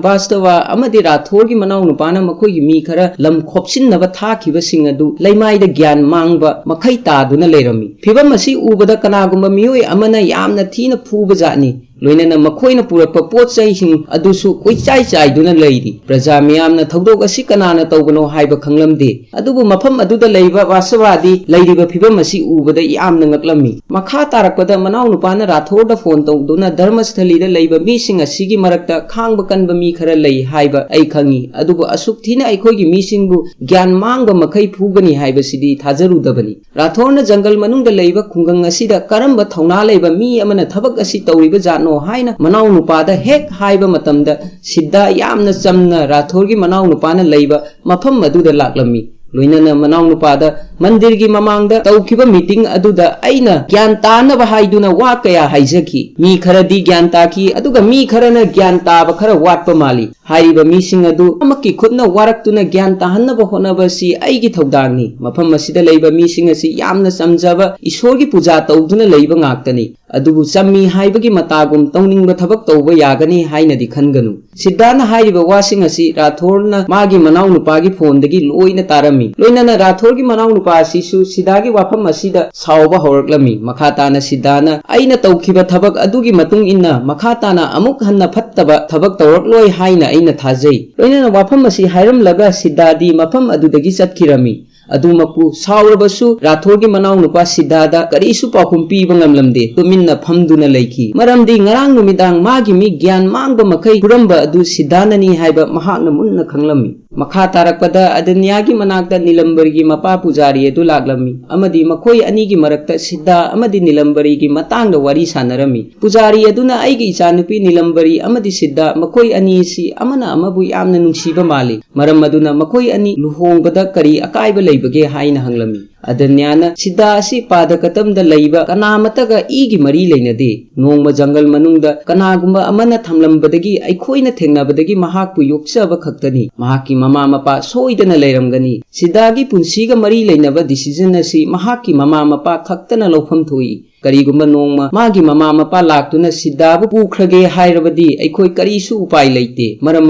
ꯕꯥꯁꯇꯕꯥ ꯑꯃꯗꯤ ꯔꯥꯊꯣꯔꯒꯤ ꯃꯅꯥꯎ ꯅꯨꯄꯥꯅ ꯃꯈꯣꯏꯒꯤ ꯃꯤ ꯈꯔ ꯂꯝ ꯈꯣꯞꯆꯤꯟꯅꯕ ꯊꯥꯈꯤꯕꯁꯤꯡ ꯑꯗꯨ ꯂꯩꯃꯥꯏꯗ ꯒ꯭ꯌꯥꯟ ꯃꯥꯡꯕ ꯃꯈꯩ ꯇꯥꯗꯨꯅ ꯂꯩꯔꯝꯃꯤ꯫ ꯐꯤꯚꯝ ꯑꯁꯤ ꯎꯕꯗ ꯀꯅꯥꯒꯨꯝꯕ ꯃꯤꯑꯣꯏ ꯑꯃꯅ ꯌꯥꯝꯅ ꯊꯤꯅ ꯐꯨꯕ ꯖꯥꯠꯅꯤ꯫ ꯂꯣꯏꯅꯅ ꯃꯈꯣꯏꯅ ꯄꯨꯔꯛꯄ ꯄꯣꯠ ꯆꯩꯁꯤꯡ ꯑꯗꯨꯁꯨ ꯀꯣꯏꯆꯥꯏ ꯆꯥꯏꯗꯨꯅ ꯂꯩꯔꯤ꯫ ꯄ꯭ꯔꯖꯥ ꯃꯤꯌꯥꯝꯅ ꯊꯧꯗꯣꯛ ꯑꯁꯤ ꯀꯅꯥꯅ ꯇꯧꯕꯅꯣ ꯍꯥꯏꯕ ꯈꯪꯂꯝꯗꯦ꯫ ꯑꯗꯨꯕꯨ ꯃꯐꯝ ꯑꯗꯨꯗ ꯂꯩꯕ ꯕꯥꯁꯇꯕꯥꯗꯤ ꯂꯩꯔꯤꯕ ꯐꯤꯚꯝ ꯑꯁꯤ ꯎꯕꯗ ꯌꯥꯝꯅ ꯉꯛꯂꯝꯃꯤ꯫ ꯃꯈꯥ ꯇꯥꯔꯛꯄꯗ ꯃꯅꯥꯎ ꯅꯨꯄꯥꯅ ꯔꯥꯊꯣꯔꯗ ꯐꯣꯟ ꯇꯧꯗꯨꯅ ꯙꯔꯃꯁꯊꯂꯤꯗ ꯂꯩꯕ ꯃꯤꯁꯤꯡ ꯑꯁꯤꯒꯤ ꯃꯔꯛꯇ ꯈꯥꯡꯕ ꯀꯟꯕ ꯃꯤ ꯈꯔ ꯂꯩ ꯍꯥꯏꯕ ꯑꯩ ꯈꯪꯏ, ꯑꯗꯨꯕꯨ ꯑꯁꯨꯛ ꯊꯤꯅ ꯑꯩꯈꯣꯏꯒꯤ ꯃꯤꯁꯤꯡꯕꯨ ꯒ꯭ꯌꯥꯟ ꯃꯥꯡꯕ ꯃꯈꯩ ꯐꯨꯒꯅꯤ ꯍꯥꯏꯕꯁꯤꯗꯤ ꯊꯥꯖꯔꯨꯗꯕꯅꯤ꯫ ꯔꯥꯊꯣꯔꯅ ꯖꯪꯒꯜ ꯃꯅꯨꯡꯗ ꯂꯩꯕ ꯈꯨꯡꯒꯪ ꯑꯁꯤꯗ ꯀꯔꯝꯕ ꯊꯧꯅꯥ ꯂꯩꯕ ꯃꯤ ꯑꯃꯅ ꯊꯕꯛ ꯑꯁꯤ ꯇꯧꯔꯤꯕ ꯖꯥꯠꯅꯣ ꯍꯥꯏꯅ ꯃꯅꯥꯎ ꯅꯨꯄꯥꯗ ꯍꯦꯛ ꯍꯥꯏꯕ ꯃꯇꯝꯗ, ꯁꯤꯗꯥ ꯌꯥꯝꯅ ꯆꯝꯅ ꯔꯥꯊꯣꯔꯒꯤ ꯃꯅꯥꯎ ꯅꯨꯄꯥꯅ ꯂꯩꯕ ꯃꯐꯝ ꯑꯗꯨꯗ ꯂꯥꯛꯂꯝꯃꯤ꯫ ꯂꯣꯏꯅꯅ ꯃꯅꯥꯎ ꯅꯨꯄꯥꯗ ꯃꯟꯗꯤꯔꯒꯤ ꯃꯃꯥꯡꯗ ꯇꯧꯈꯤꯕ meeting ꯑꯗꯨꯗ ꯑꯩꯅ ꯒ꯭ꯌꯥꯟ ꯇꯥꯅꯕ ꯍꯥꯏꯗꯨꯅ ꯋꯥ ꯀꯌꯥ ꯍꯥꯏꯖꯈꯤ꯫ ꯃꯤ ꯈꯔꯗꯤ ꯒ꯭ꯌꯥꯟ ꯇꯥꯈꯤ, ꯑꯗꯨꯒ ꯃꯤ ꯈꯔꯅ ꯒ꯭ꯌꯥꯟ ꯇꯥꯕ ꯈꯔ ꯋꯥꯠꯄ ꯃꯥꯜꯂꯤ꯫ ꯍꯥꯏꯔꯤꯕ ꯃꯤꯁꯤꯡ ꯑꯗꯨ ꯑꯃꯛꯀꯤ ꯈꯨꯠꯅ ꯋꯥꯔꯛꯇꯨꯅ ꯒ꯭ꯌꯥꯟ ꯇꯥꯍꯟꯅꯕ ꯍꯣꯠꯅꯕ ꯑꯁꯤ ꯑꯩꯒꯤ ꯊꯧꯗꯥꯡꯅꯤ꯫ ꯃꯐꯝ ꯑꯁꯤꯗ ꯂꯩꯕ ꯃꯤꯁꯤꯡ ꯑꯁꯤ ꯌꯥꯝꯅ ꯆꯝꯖꯕ, ꯏꯁꯣꯔꯒꯤ ꯄꯨꯖꯥ ꯇꯧꯗꯨꯅ ꯂꯩꯕ ꯉꯥꯛꯇꯅꯤ꯫ ꯑꯗꯨꯕꯨ ꯆꯝꯃꯤ ꯍꯥꯏꯕꯒꯤ ꯃꯇꯥꯒꯨꯝ ꯇꯧꯅꯤꯡꯕ ꯊꯕꯛ ꯇꯧꯕ ꯌꯥꯒꯅꯤ ꯍꯥꯏꯅꯗꯤ ꯈꯟꯒꯅꯨ꯫ ꯁꯤꯗꯥꯅ ꯍꯥꯏꯔꯤꯕ ꯋꯥꯁꯤꯡ ꯑꯁꯤ ꯔꯥꯊꯣꯔꯅ ꯃꯥꯒꯤ ꯃꯅꯥꯎꯅꯨꯄꯥꯒꯤ ꯐꯣꯟꯗꯒꯤ ꯂꯣꯏꯅ ꯇꯥꯔꯝꯃꯤ꯫ ꯂꯣꯏꯅꯅ ꯔꯥꯊꯣꯔꯒꯤ ꯃꯅꯥꯎꯅꯨꯄꯥ ꯑꯁꯤꯁꯨ ꯁꯤꯗꯥꯒꯤ ꯋꯥꯐꯝ ꯑꯁꯤꯗ ꯁꯥꯎꯕ ꯍꯧꯔꯛꯂꯝꯃꯤ꯫ ꯃꯈꯥ ꯇꯥꯅ ꯁꯤꯗꯥꯅ, "ꯑꯩꯅ ꯇꯧꯈꯤꯕ ꯊꯕꯛ ꯑꯗꯨꯒꯤ ꯃꯇꯨꯡ ꯏꯟꯅ ꯃꯈꯥ ꯇꯥꯅ ꯑꯃꯨꯛ ꯍꯟꯅ ꯐꯠꯇꯕ ꯊꯕꯛ ꯇꯧꯔꯛꯂꯣꯏ ꯍꯥꯏꯅ ꯑꯩꯅ ꯊꯥꯖꯩ"꯫ ꯂꯣꯏꯅꯅ ꯋꯥꯐꯝ ꯑꯁꯤ ꯍꯥꯏꯔꯝꯂꯒ ꯁꯤꯗꯥꯗꯤ ꯃꯐꯝ ꯑꯗꯨꯗꯒꯤ ꯆꯠꯈꯤꯔꯝꯃꯤ꯫ ꯑꯗꯨꯃꯛꯄꯨ ꯁꯥꯎꯔꯕꯁꯨ ꯔꯥꯊꯣꯔꯒꯤ ꯃꯅꯥꯎꯅꯨꯄꯥ ꯁꯤꯗꯥꯗ ꯀꯔꯤꯁꯨ ꯄꯥꯎꯈꯨꯝ ꯄꯤꯕ ꯉꯝꯂꯝꯗꯦ, ꯇꯨꯃꯤꯟꯅ ꯐꯝꯗꯨꯅ ꯂꯩꯈꯤ꯫ ꯃꯔꯝꯗꯤ ꯉꯔꯥꯡ ꯅꯨꯃꯤꯗꯥꯡ ꯃꯥꯒꯤ ꯃꯤꯠ ꯒ꯭ꯌꯥꯟ ꯃꯥꯡꯕ ꯃꯈꯩ ꯄꯨꯔꯝꯕ ꯑꯗꯨ ꯁꯤꯗꯥꯅꯅꯤ ꯍꯥꯏꯕ ꯃꯍꯥꯛꯅ ꯃꯨꯟꯅ ꯈꯪꯂꯝꯃꯤ꯫ ꯃꯈꯥ ꯇꯥꯔꯛꯄꯗ ꯑꯗꯟꯌꯥꯒꯤ ꯃꯅꯥꯛꯇ ꯅꯤꯂꯝꯕꯔꯤꯒꯤ ꯃꯄꯥ ꯄꯨꯖꯥꯔꯤ ꯑꯗꯨ ꯂꯥꯛꯂꯝꯃꯤ ꯑꯃꯗꯤ ꯃꯈꯣꯏ ꯑꯅꯤꯒꯤ ꯃꯔꯛꯇ ꯁꯤꯗꯥ ꯑꯃꯗꯤ ꯅꯤꯂꯝꯕꯔꯤꯒꯤ ꯃꯇꯥꯡꯗ ꯋꯥꯔꯤ ꯁꯥꯟꯅꯔꯝꯃꯤ꯫ ꯄꯨꯖꯥꯔꯤ ꯑꯗꯨꯅ, "ꯑꯩꯒꯤ ꯏꯆꯥꯅꯨꯄꯤ ꯅꯤꯂꯝꯕꯔꯤ ꯑꯃꯗꯤ ꯁꯤꯗꯥ, ꯃꯈꯣꯏ ꯑꯅꯤ ꯑꯁꯤ ꯑꯃꯅ ꯑꯃꯕꯨ ꯌꯥꯝꯅ ꯅꯨꯡꯁꯤꯕ ꯃꯥꯜꯂꯤ꯫ ꯃꯔꯝ ꯑꯗꯨꯅ ꯃꯈꯣꯏ ꯑꯅꯤ ꯂꯨꯍꯣꯡꯕꯗ ꯀꯔꯤ ꯑꯀꯥꯏꯕ ꯂꯩꯕꯒꯦ?" ꯍꯥꯏꯅ ꯍꯪꯂꯝꯃꯤ꯫ ꯑꯗꯟꯌꯥꯅ, "ꯁꯤꯗꯥ ꯑꯁꯤ ꯄꯥꯗꯀꯇꯝꯗ ꯂꯩꯕ ꯀꯅꯥꯃꯠꯇꯒ ꯏꯒꯤ ꯃꯔꯤ ꯂꯩꯅꯗꯦ꯫ ꯅꯣꯡꯃ ꯖꯪꯒꯜ ꯃꯅꯨꯡꯗ ꯀꯅꯥꯒꯨꯝꯕ ꯑꯃꯅ ꯊꯝꯂꯝꯕꯗꯒꯤ ꯑꯩꯈꯣꯏꯅ ꯊꯦꯡꯅꯕꯗꯒꯤ ꯃꯍꯥꯛꯄꯨ ꯌꯣꯛꯆꯕ ꯈꯛꯇꯅꯤ꯫ ꯃꯍꯥꯛꯀꯤ ꯃꯃꯥ ꯃꯄꯥ ꯁꯣꯏꯗꯅ ꯂꯩꯔꯝꯒꯅꯤ꯫ ꯁꯤꯗꯥꯒꯤ ꯄꯨꯟꯁꯤꯒ ꯃꯔꯤ ꯂꯩꯅꯕ decision ꯑꯁꯤ ꯃꯍꯥꯛꯀꯤ ꯃꯃꯥ ꯃꯄꯥ ꯈꯛꯇꯅ ꯂꯧꯐꯝ ꯊꯣꯛꯏ꯫ ꯀꯔꯤꯒꯨꯝꯕ ꯅꯣꯡꯃ ꯃꯥꯒꯤ ꯃꯃꯥ ꯃꯄꯥ ꯂꯥꯛꯇꯨꯅ ꯁꯤꯗꯥꯕꯨ ꯄꯨꯈ꯭ꯔꯒꯦ ꯍꯥꯏꯔꯕꯗꯤ ꯑꯩꯈꯣꯏ ꯀꯔꯤꯁꯨ ꯎꯄꯥꯏ ꯂꯩꯇꯦ꯫ ꯃꯔꯝ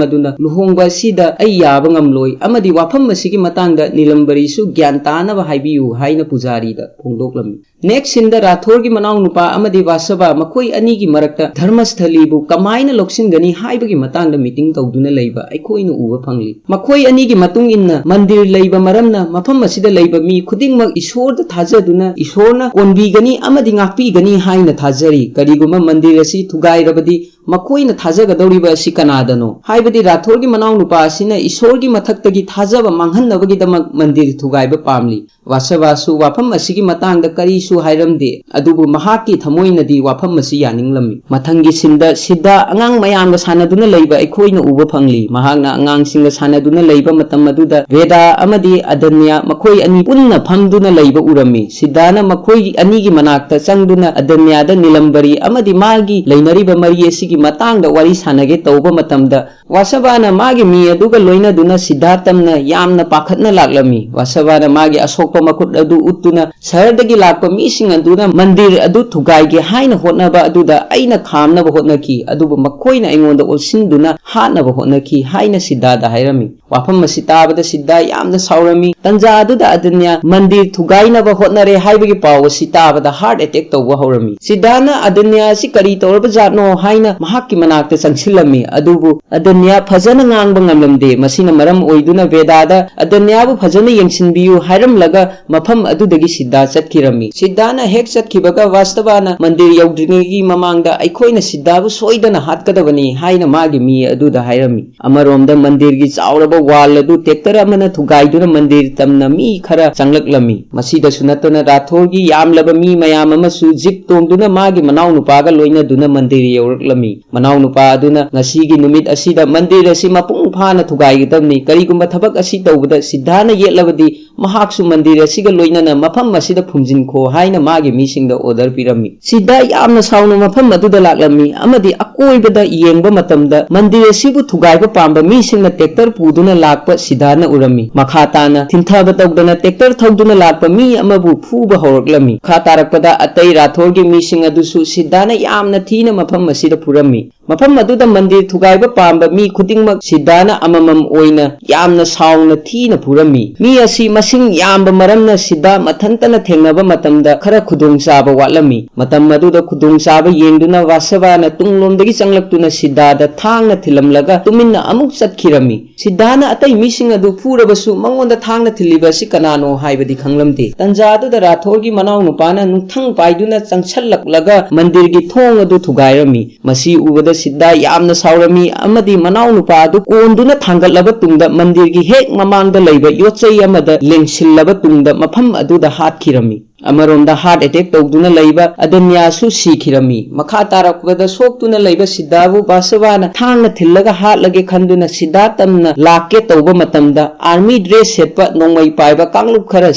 ꯑꯗꯨꯅ ꯂꯨꯍꯣꯡꯕ ꯑꯁꯤꯗ ꯑꯩ ꯌꯥꯕ ꯉꯝꯂꯣꯏ ꯑꯃꯗꯤ ꯋꯥꯐꯝ ꯑꯁꯤꯒꯤ ꯃꯇꯥꯡꯗ ꯅꯤꯂꯝꯕꯔꯤꯁꯨ ꯒ꯭ꯌꯥꯟ ꯇꯥꯅꯕ ꯍꯥꯏꯕꯤꯌꯨ" ꯍꯥꯏꯅ ꯄꯨꯖꯥꯔꯤꯗ ꯐꯣꯡꯗꯣꯛꯂꯝꯃꯤ꯫ Next scene ꯗ ꯔꯥꯊꯣꯔꯒꯤ ꯃꯅꯥꯎꯅꯨꯄꯥ ꯑꯃꯗꯤ ꯋꯥꯁꯕꯥ ꯃꯈꯣꯏ ꯑꯅꯤꯒꯤ ꯃꯔꯛꯇ ꯙꯔꯃꯁꯊꯂꯤꯕꯨ ꯀꯃꯥꯏꯅ ꯂꯧꯁꯤꯟꯒꯅꯤ ꯍꯥꯏꯕꯒꯤ ꯃꯇꯥꯡꯗ meeting ꯇꯧꯗꯨꯅ ꯂꯩꯕ ꯑꯩꯈꯣꯏꯅ ꯎꯕ ꯐꯪꯂꯤ꯫ ꯃꯈꯣꯏ ꯑꯅꯤꯒꯤ ꯃꯇꯨꯡ ꯏꯟꯅ ꯃꯟꯗꯤꯔ ꯂꯩꯕ ꯃꯔꯝꯅ ꯃꯐꯝ ꯑꯁꯤꯗ ꯂꯩꯕ ꯃꯤ ꯈꯨꯗꯤꯡꯃꯛ ꯏꯁꯣꯔꯗ ꯊꯥꯖꯗꯨꯅ ꯏꯁꯣꯔꯅ ꯀꯣꯟꯕꯤꯒꯅꯤ ꯑꯃꯗꯤ ꯉꯥꯛꯄꯤꯒꯅꯤ ꯍꯥꯏꯅ ꯊꯥꯖꯔꯤ꯫ ꯀꯔꯤꯒꯨꯝꯕ ꯃꯟꯗꯤꯔ ꯑꯁꯤ ꯊꯨꯒꯥꯏꯔꯕꯗꯤ ꯃꯈꯣꯏꯅ ꯊꯥꯖꯒꯗꯧꯔꯤꯕ ꯑꯁꯤ ꯀꯅꯥꯗꯅꯣ? ꯍꯥꯏꯕꯗꯤ ꯔꯥꯊꯣꯔꯒꯤ ꯃꯅꯥꯎꯅꯨꯄꯥ ꯑꯁꯤꯅ ꯏꯁꯣꯔꯒꯤ ꯃꯊꯛꯇꯒꯤ ꯊꯥꯖꯕ ꯃꯥꯡꯍꯟꯅꯕꯒꯤꯗꯃꯛ ꯃꯟꯗꯤꯔ ꯊꯨꯒꯥꯏꯕ ꯄꯥꯝꯂꯤ꯫ ꯋꯥꯁꯕꯥꯁꯨ ꯋꯥꯐꯝ ꯑꯁꯤꯒꯤ ꯃꯇꯥꯡꯗ ꯀꯔꯤꯁꯨ ꯍꯥꯏꯔꯝꯗꯦ, ꯑꯗꯨꯕꯨ ꯃꯍꯥꯛꯀꯤ ꯊꯃꯣꯏꯅꯗꯤ ꯋꯥꯐꯝ ꯑꯁꯤ ꯌꯥꯅꯤꯡꯂꯝꯃꯤ꯫ ꯃꯊꯪꯒꯤ scene ꯗ ꯁꯤꯗꯥ ꯑꯉꯥꯡ ꯃꯌꯥꯝꯒ ꯁꯥꯟꯅꯗꯨꯅ ꯂꯩꯕ ꯑꯩꯈꯣꯏꯅ ꯎꯕ ꯐꯪꯂꯤ꯫ ꯃꯍꯥꯛꯅ ꯑꯉꯥꯡꯁꯤꯡꯒ ꯁꯥꯟꯅꯗꯨꯅ ꯂꯩꯕ ꯃꯇꯝ ꯑꯗꯨꯗ ꯚꯦꯗꯥ ꯑꯃꯗꯤ ꯑꯗꯟꯌꯥ ꯃꯈꯣꯏ ꯑꯅꯤ ꯄꯨꯟꯅ ꯐꯝꯗꯨꯅ ꯂꯩꯕ ꯎꯔꯝꯃꯤ꯫ ꯁꯤꯗꯥꯅ ꯃꯈꯣꯏ ꯑꯅꯤꯒꯤ ꯃꯅꯥꯛꯇ ꯆꯪꯗꯨꯅ ꯑꯗꯟꯌꯥꯗ ꯅꯤꯂꯝꯕꯔꯤ ꯑꯃꯗꯤ ꯃꯥꯒꯤ ꯂꯩꯅꯔꯤꯕ ꯃꯔꯤ ꯑꯁꯤꯒꯤ ꯃꯇꯥꯡꯗ ꯋꯥꯔꯤ ꯁꯥꯟꯅꯒꯦ ꯇꯧꯕ ꯃꯇꯝꯗ, ꯋꯥꯁꯕꯥꯅ ꯃꯥꯒꯤ ꯃꯤ ꯑꯗꯨꯒ ꯂꯣꯏꯅꯗꯨꯅ ꯁꯤꯗꯥꯇꯝꯅ ꯌꯥꯝꯅ ꯄꯥꯈꯠꯅ ꯂꯥꯛꯂꯝꯃꯤ꯫ ꯋꯥꯁꯕꯥꯅ ꯃꯥꯒꯤ ꯑꯁꯣꯛꯄ ꯃꯈꯨꯠ ꯑꯗꯨ ꯎꯠꯇꯨꯅ, "ꯁꯍꯔꯗꯒꯤ ꯂꯥꯛꯄ ꯃꯤꯁꯤꯡ ꯑꯗꯨꯅ ꯃꯟꯗꯤꯔ ꯑꯗꯨ ꯊꯨꯒꯥꯏꯒꯦ ꯍꯥꯏꯅ ꯍꯣꯠꯅꯕ ꯑꯗꯨꯗ ꯑꯩꯅ ꯈꯥꯝꯅꯕ ꯍꯣꯠꯅꯈꯤ, ꯑꯗꯨꯕꯨ ꯃꯈꯣꯏꯅ ꯑꯩꯉꯣꯟꯗ ꯑꯣꯟꯁꯤꯟꯗꯨꯅ ꯍꯥꯠꯅꯕ ꯍꯣꯠꯅꯈꯤ" ꯍꯥꯏꯅ ꯁꯤꯗꯥꯗ ꯍꯥꯏꯔꯝꯃꯤ꯫ ꯋꯥꯐꯝ ꯑꯁꯤ ꯇꯥꯕꯗ ꯁꯤꯗꯥ ꯌꯥꯝꯅ ꯁꯥꯎꯔꯝꯃꯤ꯫ ꯇꯟꯖꯥ ꯑꯗꯨꯗ ꯑꯗꯟꯌꯥ ꯃꯟꯗꯤꯔ ꯊꯨꯒꯥꯏꯅꯕ ꯍꯣꯠꯅꯔꯦ ꯍꯥꯏꯕꯒꯤ ꯄꯥꯎ ꯑꯁꯤ ꯇꯥꯕꯗ heart attack ꯇꯧꯕ ꯍꯧꯔꯝꯃꯤ꯫ ꯁꯤꯗꯥꯅ ꯑꯗꯟꯌꯥ ꯑꯁꯤ ꯀꯔꯤ ꯇꯧꯔꯕ ꯖꯥꯠꯅꯣ ꯍꯥꯏꯅ ꯃꯍꯥꯛꯀꯤ ꯃꯅꯥꯛꯇ ꯆꯪꯁꯤꯜꯂꯝꯃꯤ꯫ ꯑꯗꯨꯕꯨ ꯑꯗꯅ꯭ꯌꯥ ꯐꯖꯅ ꯉꯥꯡꯕ ꯉꯝꯂꯝꯗꯦ꯫ ꯃꯁꯤꯅ ꯃꯔꯝ ꯑꯣꯏꯗꯨꯅ ꯕꯦꯗꯥꯗ "ꯑꯗꯅ꯭ꯌꯥꯕꯨ ꯐꯖꯅ ꯌꯦꯡꯁꯤꯟꯕꯤꯌꯨ" ꯍꯥꯏꯔꯝꯂꯒ ꯃꯐꯝ ꯑꯗꯨꯗꯒꯤ ꯁꯤꯗꯥ ꯆꯠꯈꯤꯔꯝꯃꯤ꯫ ꯁꯤꯗꯥꯅ ꯍꯦꯛ ꯆꯠꯈꯤꯕꯒ ꯋꯥꯁꯇꯕꯥꯅ ꯃꯟꯗꯤꯔ ꯌꯧꯗ꯭ꯔꯤꯉꯩꯒꯤ ꯃꯃꯥꯡꯗ "ꯑꯩꯈꯣꯏꯅ ꯁꯤꯗꯥꯕꯨ ꯁꯣꯏꯗꯅ ꯍꯥꯠꯀꯗꯕꯅꯤ" ꯍꯥꯏꯅ ꯃꯥꯒꯤ ꯃꯤ ꯑꯗꯨꯗ ꯍꯥꯏꯔꯝꯃꯤ꯫ ꯑꯃꯔꯣꯝꯗ ꯃꯟꯗꯤꯔꯒꯤ ꯆꯥꯎꯔꯕ ꯋꯥꯜ ꯑꯗꯨ ꯇ꯭ꯔꯦꯛꯇꯔ ꯑꯃꯅ ꯊꯨꯒꯥꯏꯗꯨꯅ ꯃꯟꯗꯤꯔ ꯇꯝꯅ ꯃꯤ ꯈꯔ ꯆꯪꯂꯛꯂꯝꯃꯤ꯫ ꯃꯁꯤꯗꯁꯨ ꯅꯠꯇꯅ ꯔꯥꯊꯣꯔꯒꯤ ꯌꯥꯝꯂꯕ ꯃꯤ ꯃꯌꯥꯝ ꯑꯃꯁꯨ ꯖꯤꯞ ꯇꯣꯡꯗꯨꯅ ꯃꯥꯒꯤ ꯃꯅꯥꯎꯅꯨꯄꯥꯒ ꯂꯣꯏꯅꯗꯨꯅ ꯃꯟꯗꯤꯔ ꯌꯧꯔꯛꯂꯝꯃꯤ꯫ ꯃꯅꯥꯎꯅꯨꯄꯥ ꯑꯗꯨꯅ "ꯉꯁꯤꯒꯤ ꯅꯨꯃꯤꯠ ꯑꯁꯤꯗ ꯃꯟꯗꯤꯔ ꯑꯁꯤ ꯃꯄꯨꯡ ꯐꯥꯅ ꯊꯨꯒꯥꯏꯒꯗꯕꯅꯤ꯫ ꯀꯔꯤꯒꯨꯝꯕ ꯊꯕꯛ ꯑꯁꯤ ꯇꯧꯕꯗ ꯁꯤꯗꯥꯅ ꯌꯦꯠꯂꯕꯗꯤ ꯃꯍꯥꯛꯁꯨ ꯃꯟꯗꯤꯔ ꯑꯁꯤꯒ ꯂꯣꯏꯅꯅ ꯃꯐꯝ ꯑꯁꯤꯗ ꯐꯨꯝꯖꯤꯟꯈꯣ" ꯍꯥꯏꯅ ꯃꯥꯒꯤ ꯃꯤꯁꯤꯡꯗ ꯑꯣꯔꯗꯔ ꯄꯤꯔꯝꯃꯤ꯫ ꯁꯤꯗꯥ ꯌꯥꯝꯅ ꯁꯥꯎꯅ ꯃꯐꯝ ꯑꯗꯨꯗ ꯂꯥꯛꯂꯝꯃꯤ ꯑꯃꯗꯤ ꯑꯀꯣꯏꯕꯗ ꯌꯦꯡꯕ ꯃꯇꯝꯗ ꯃꯟꯗꯤꯔ ꯑꯁꯤꯕꯨ ꯊꯨꯒꯥꯏꯕ ꯄꯥꯝꯕ ꯃꯤꯁꯤꯡꯅ ꯇ꯭ꯔꯦꯛꯇꯔ ꯄꯨꯗꯨꯅ ꯂꯥꯛꯄ ꯁꯤꯗꯥꯅ ꯎꯔꯝꯃꯤ꯫ ꯃꯈꯥ ꯇꯥꯅ ꯊꯤꯟꯊꯕ ꯇꯧꯗꯅ ꯇ꯭ꯔꯦꯛꯇꯔ ꯊꯧꯗꯨꯅ ꯂꯥꯛꯄ ꯃꯤ ꯑꯃꯕꯨ ꯐꯨꯕ ꯍꯧꯔꯛꯂꯝꯃꯤ꯫ ꯃꯈꯥ ꯇꯥꯔꯛꯄꯗ ꯑꯇꯩ ꯔꯥꯊꯣꯔꯒꯤ ꯃꯤꯁꯤꯡ ꯑꯗꯨꯁꯨ ꯁꯤꯗꯥꯅ ꯌꯥꯝꯅ ꯊꯤꯅ ꯃꯐꯝ ꯑꯁꯤꯗ ꯐꯨꯔꯝꯃꯤ꯫ ꯃꯐꯝ ꯑꯗꯨꯗ ꯃꯟꯗꯤꯔ ꯊꯨꯒꯥꯏꯕ ꯄꯥꯝꯕ ꯃꯤ ꯈꯨꯗꯤꯡꯃꯛ ꯁꯤꯗꯥꯅ ꯑꯃꯃꯝ ꯑꯣꯏꯅ ꯌꯥꯝꯅ ꯁꯥꯎꯅ ꯊꯤꯅ ꯐꯨꯔꯝꯃꯤ꯫ ꯃꯤ ꯑꯁꯤ ꯃꯁꯤꯡ ꯌꯥꯝꯕ ꯃꯔꯝꯅ ꯁꯤꯗꯥ ꯃꯊꯟꯇꯅ ꯊꯦꯡꯅꯕ ꯃꯇꯝꯗ ꯈꯔ ꯈꯨꯗꯣꯡꯆꯥꯕ ꯋꯥꯠꯂꯝꯃꯤ꯫ ꯃꯇꯝ ꯑꯗꯨꯗ ꯈꯨꯗꯣꯡꯆꯥꯕ ꯌꯦꯡꯗꯨꯅ ꯋꯥꯁꯕꯥꯅ ꯇꯨꯡꯂꯣꯝꯗꯒꯤ ꯆꯪꯂꯛꯇꯨꯅ ꯁꯤꯗꯥꯗ ꯊꯥꯡꯅ ꯊꯤꯜꯂꯝꯂꯒ ꯇꯨꯃꯤꯟꯅ ꯑꯃꯨꯛ ꯆꯠꯈꯤꯔꯝꯃꯤ꯫ ꯁꯤꯗꯥꯅ ꯑꯇꯩ ꯃꯤꯁꯤꯡ ꯑꯗꯨ ꯐꯨꯔꯕꯁꯨ ꯃꯉꯣꯟꯗ ꯊꯥꯡꯅ ꯊꯤꯜꯂꯤꯕ ꯑꯁꯤ ꯀꯅꯥꯅꯣ ꯍꯥꯏꯕꯗꯤ ꯈꯪꯂꯝꯗꯦ꯫ ꯇꯟꯖꯥ ꯑꯗꯨꯗ ꯔꯥꯊꯣꯔꯒꯤ ꯃꯅꯥꯎ ꯅꯨꯄꯥꯅ ꯅꯨꯡꯊꯪ ꯄꯥꯏꯗꯨꯅ ꯆꯪꯁꯜꯂꯛꯂꯒ ꯃꯟꯗꯤꯔꯒꯤ ꯊꯣꯡ ꯑꯗꯨ ꯊꯨꯒꯥꯏꯔꯝꯃꯤ꯫ ꯃꯁꯤ ꯎꯕꯗ ꯁꯤꯗꯥ ꯌꯥꯝꯅ ꯁꯥꯎꯔꯝꯃꯤ ꯑꯃꯗꯤ ꯃꯅꯥꯎ ꯅꯨꯄꯥ ꯑꯗꯨ ꯀꯣꯟꯗꯨꯅ ꯊꯥꯡꯒꯠꯂꯕ ꯇꯨꯡꯗ ꯃꯟꯗꯤꯔꯒꯤ ꯍꯦꯛ ꯃꯃꯥꯡꯗ ꯂꯩꯕ ꯌꯣꯠꯆꯩ ꯑꯃꯗ ꯂꯦꯡꯁꯤꯜꯂꯕ ꯇꯨꯡꯗ ꯃꯐꯝ ꯑꯗꯨꯗ ꯍꯥꯠꯈꯤꯔꯝꯃꯤ꯫ ꯑꯃꯔꯣꯝꯗ ꯍꯥꯔꯠ ꯑꯦꯇꯦꯛ ꯇꯧꯗꯨꯅ ꯂꯩꯕ ꯑꯗꯅ꯭ꯌꯥꯁꯨ ꯁꯤꯈꯤꯔꯝꯃꯤ꯫ ꯃꯈꯥ ꯇꯥꯔꯛꯄꯗ ꯁꯣꯛꯇꯨꯅ ꯂꯩꯕ ꯁꯤꯗꯥꯕꯨ ꯕꯥꯁꯕꯥꯅ ꯊꯥꯡꯅ ꯊꯤꯜꯂꯒ ꯍꯥꯠꯂꯒꯦ ꯈꯟꯗꯨꯅ ꯁꯤꯗꯥ ꯇꯝꯅ ꯂꯥꯛꯀꯦ ꯇꯧꯕ ꯃꯇꯝꯗ ꯑꯥꯔꯃꯤ ꯗ꯭ꯔꯦꯁ ꯁꯦꯠꯄ ꯅꯣꯡꯃꯩ ꯄꯥꯏꯕ ꯀꯥꯡꯂꯨꯞ ꯈꯔ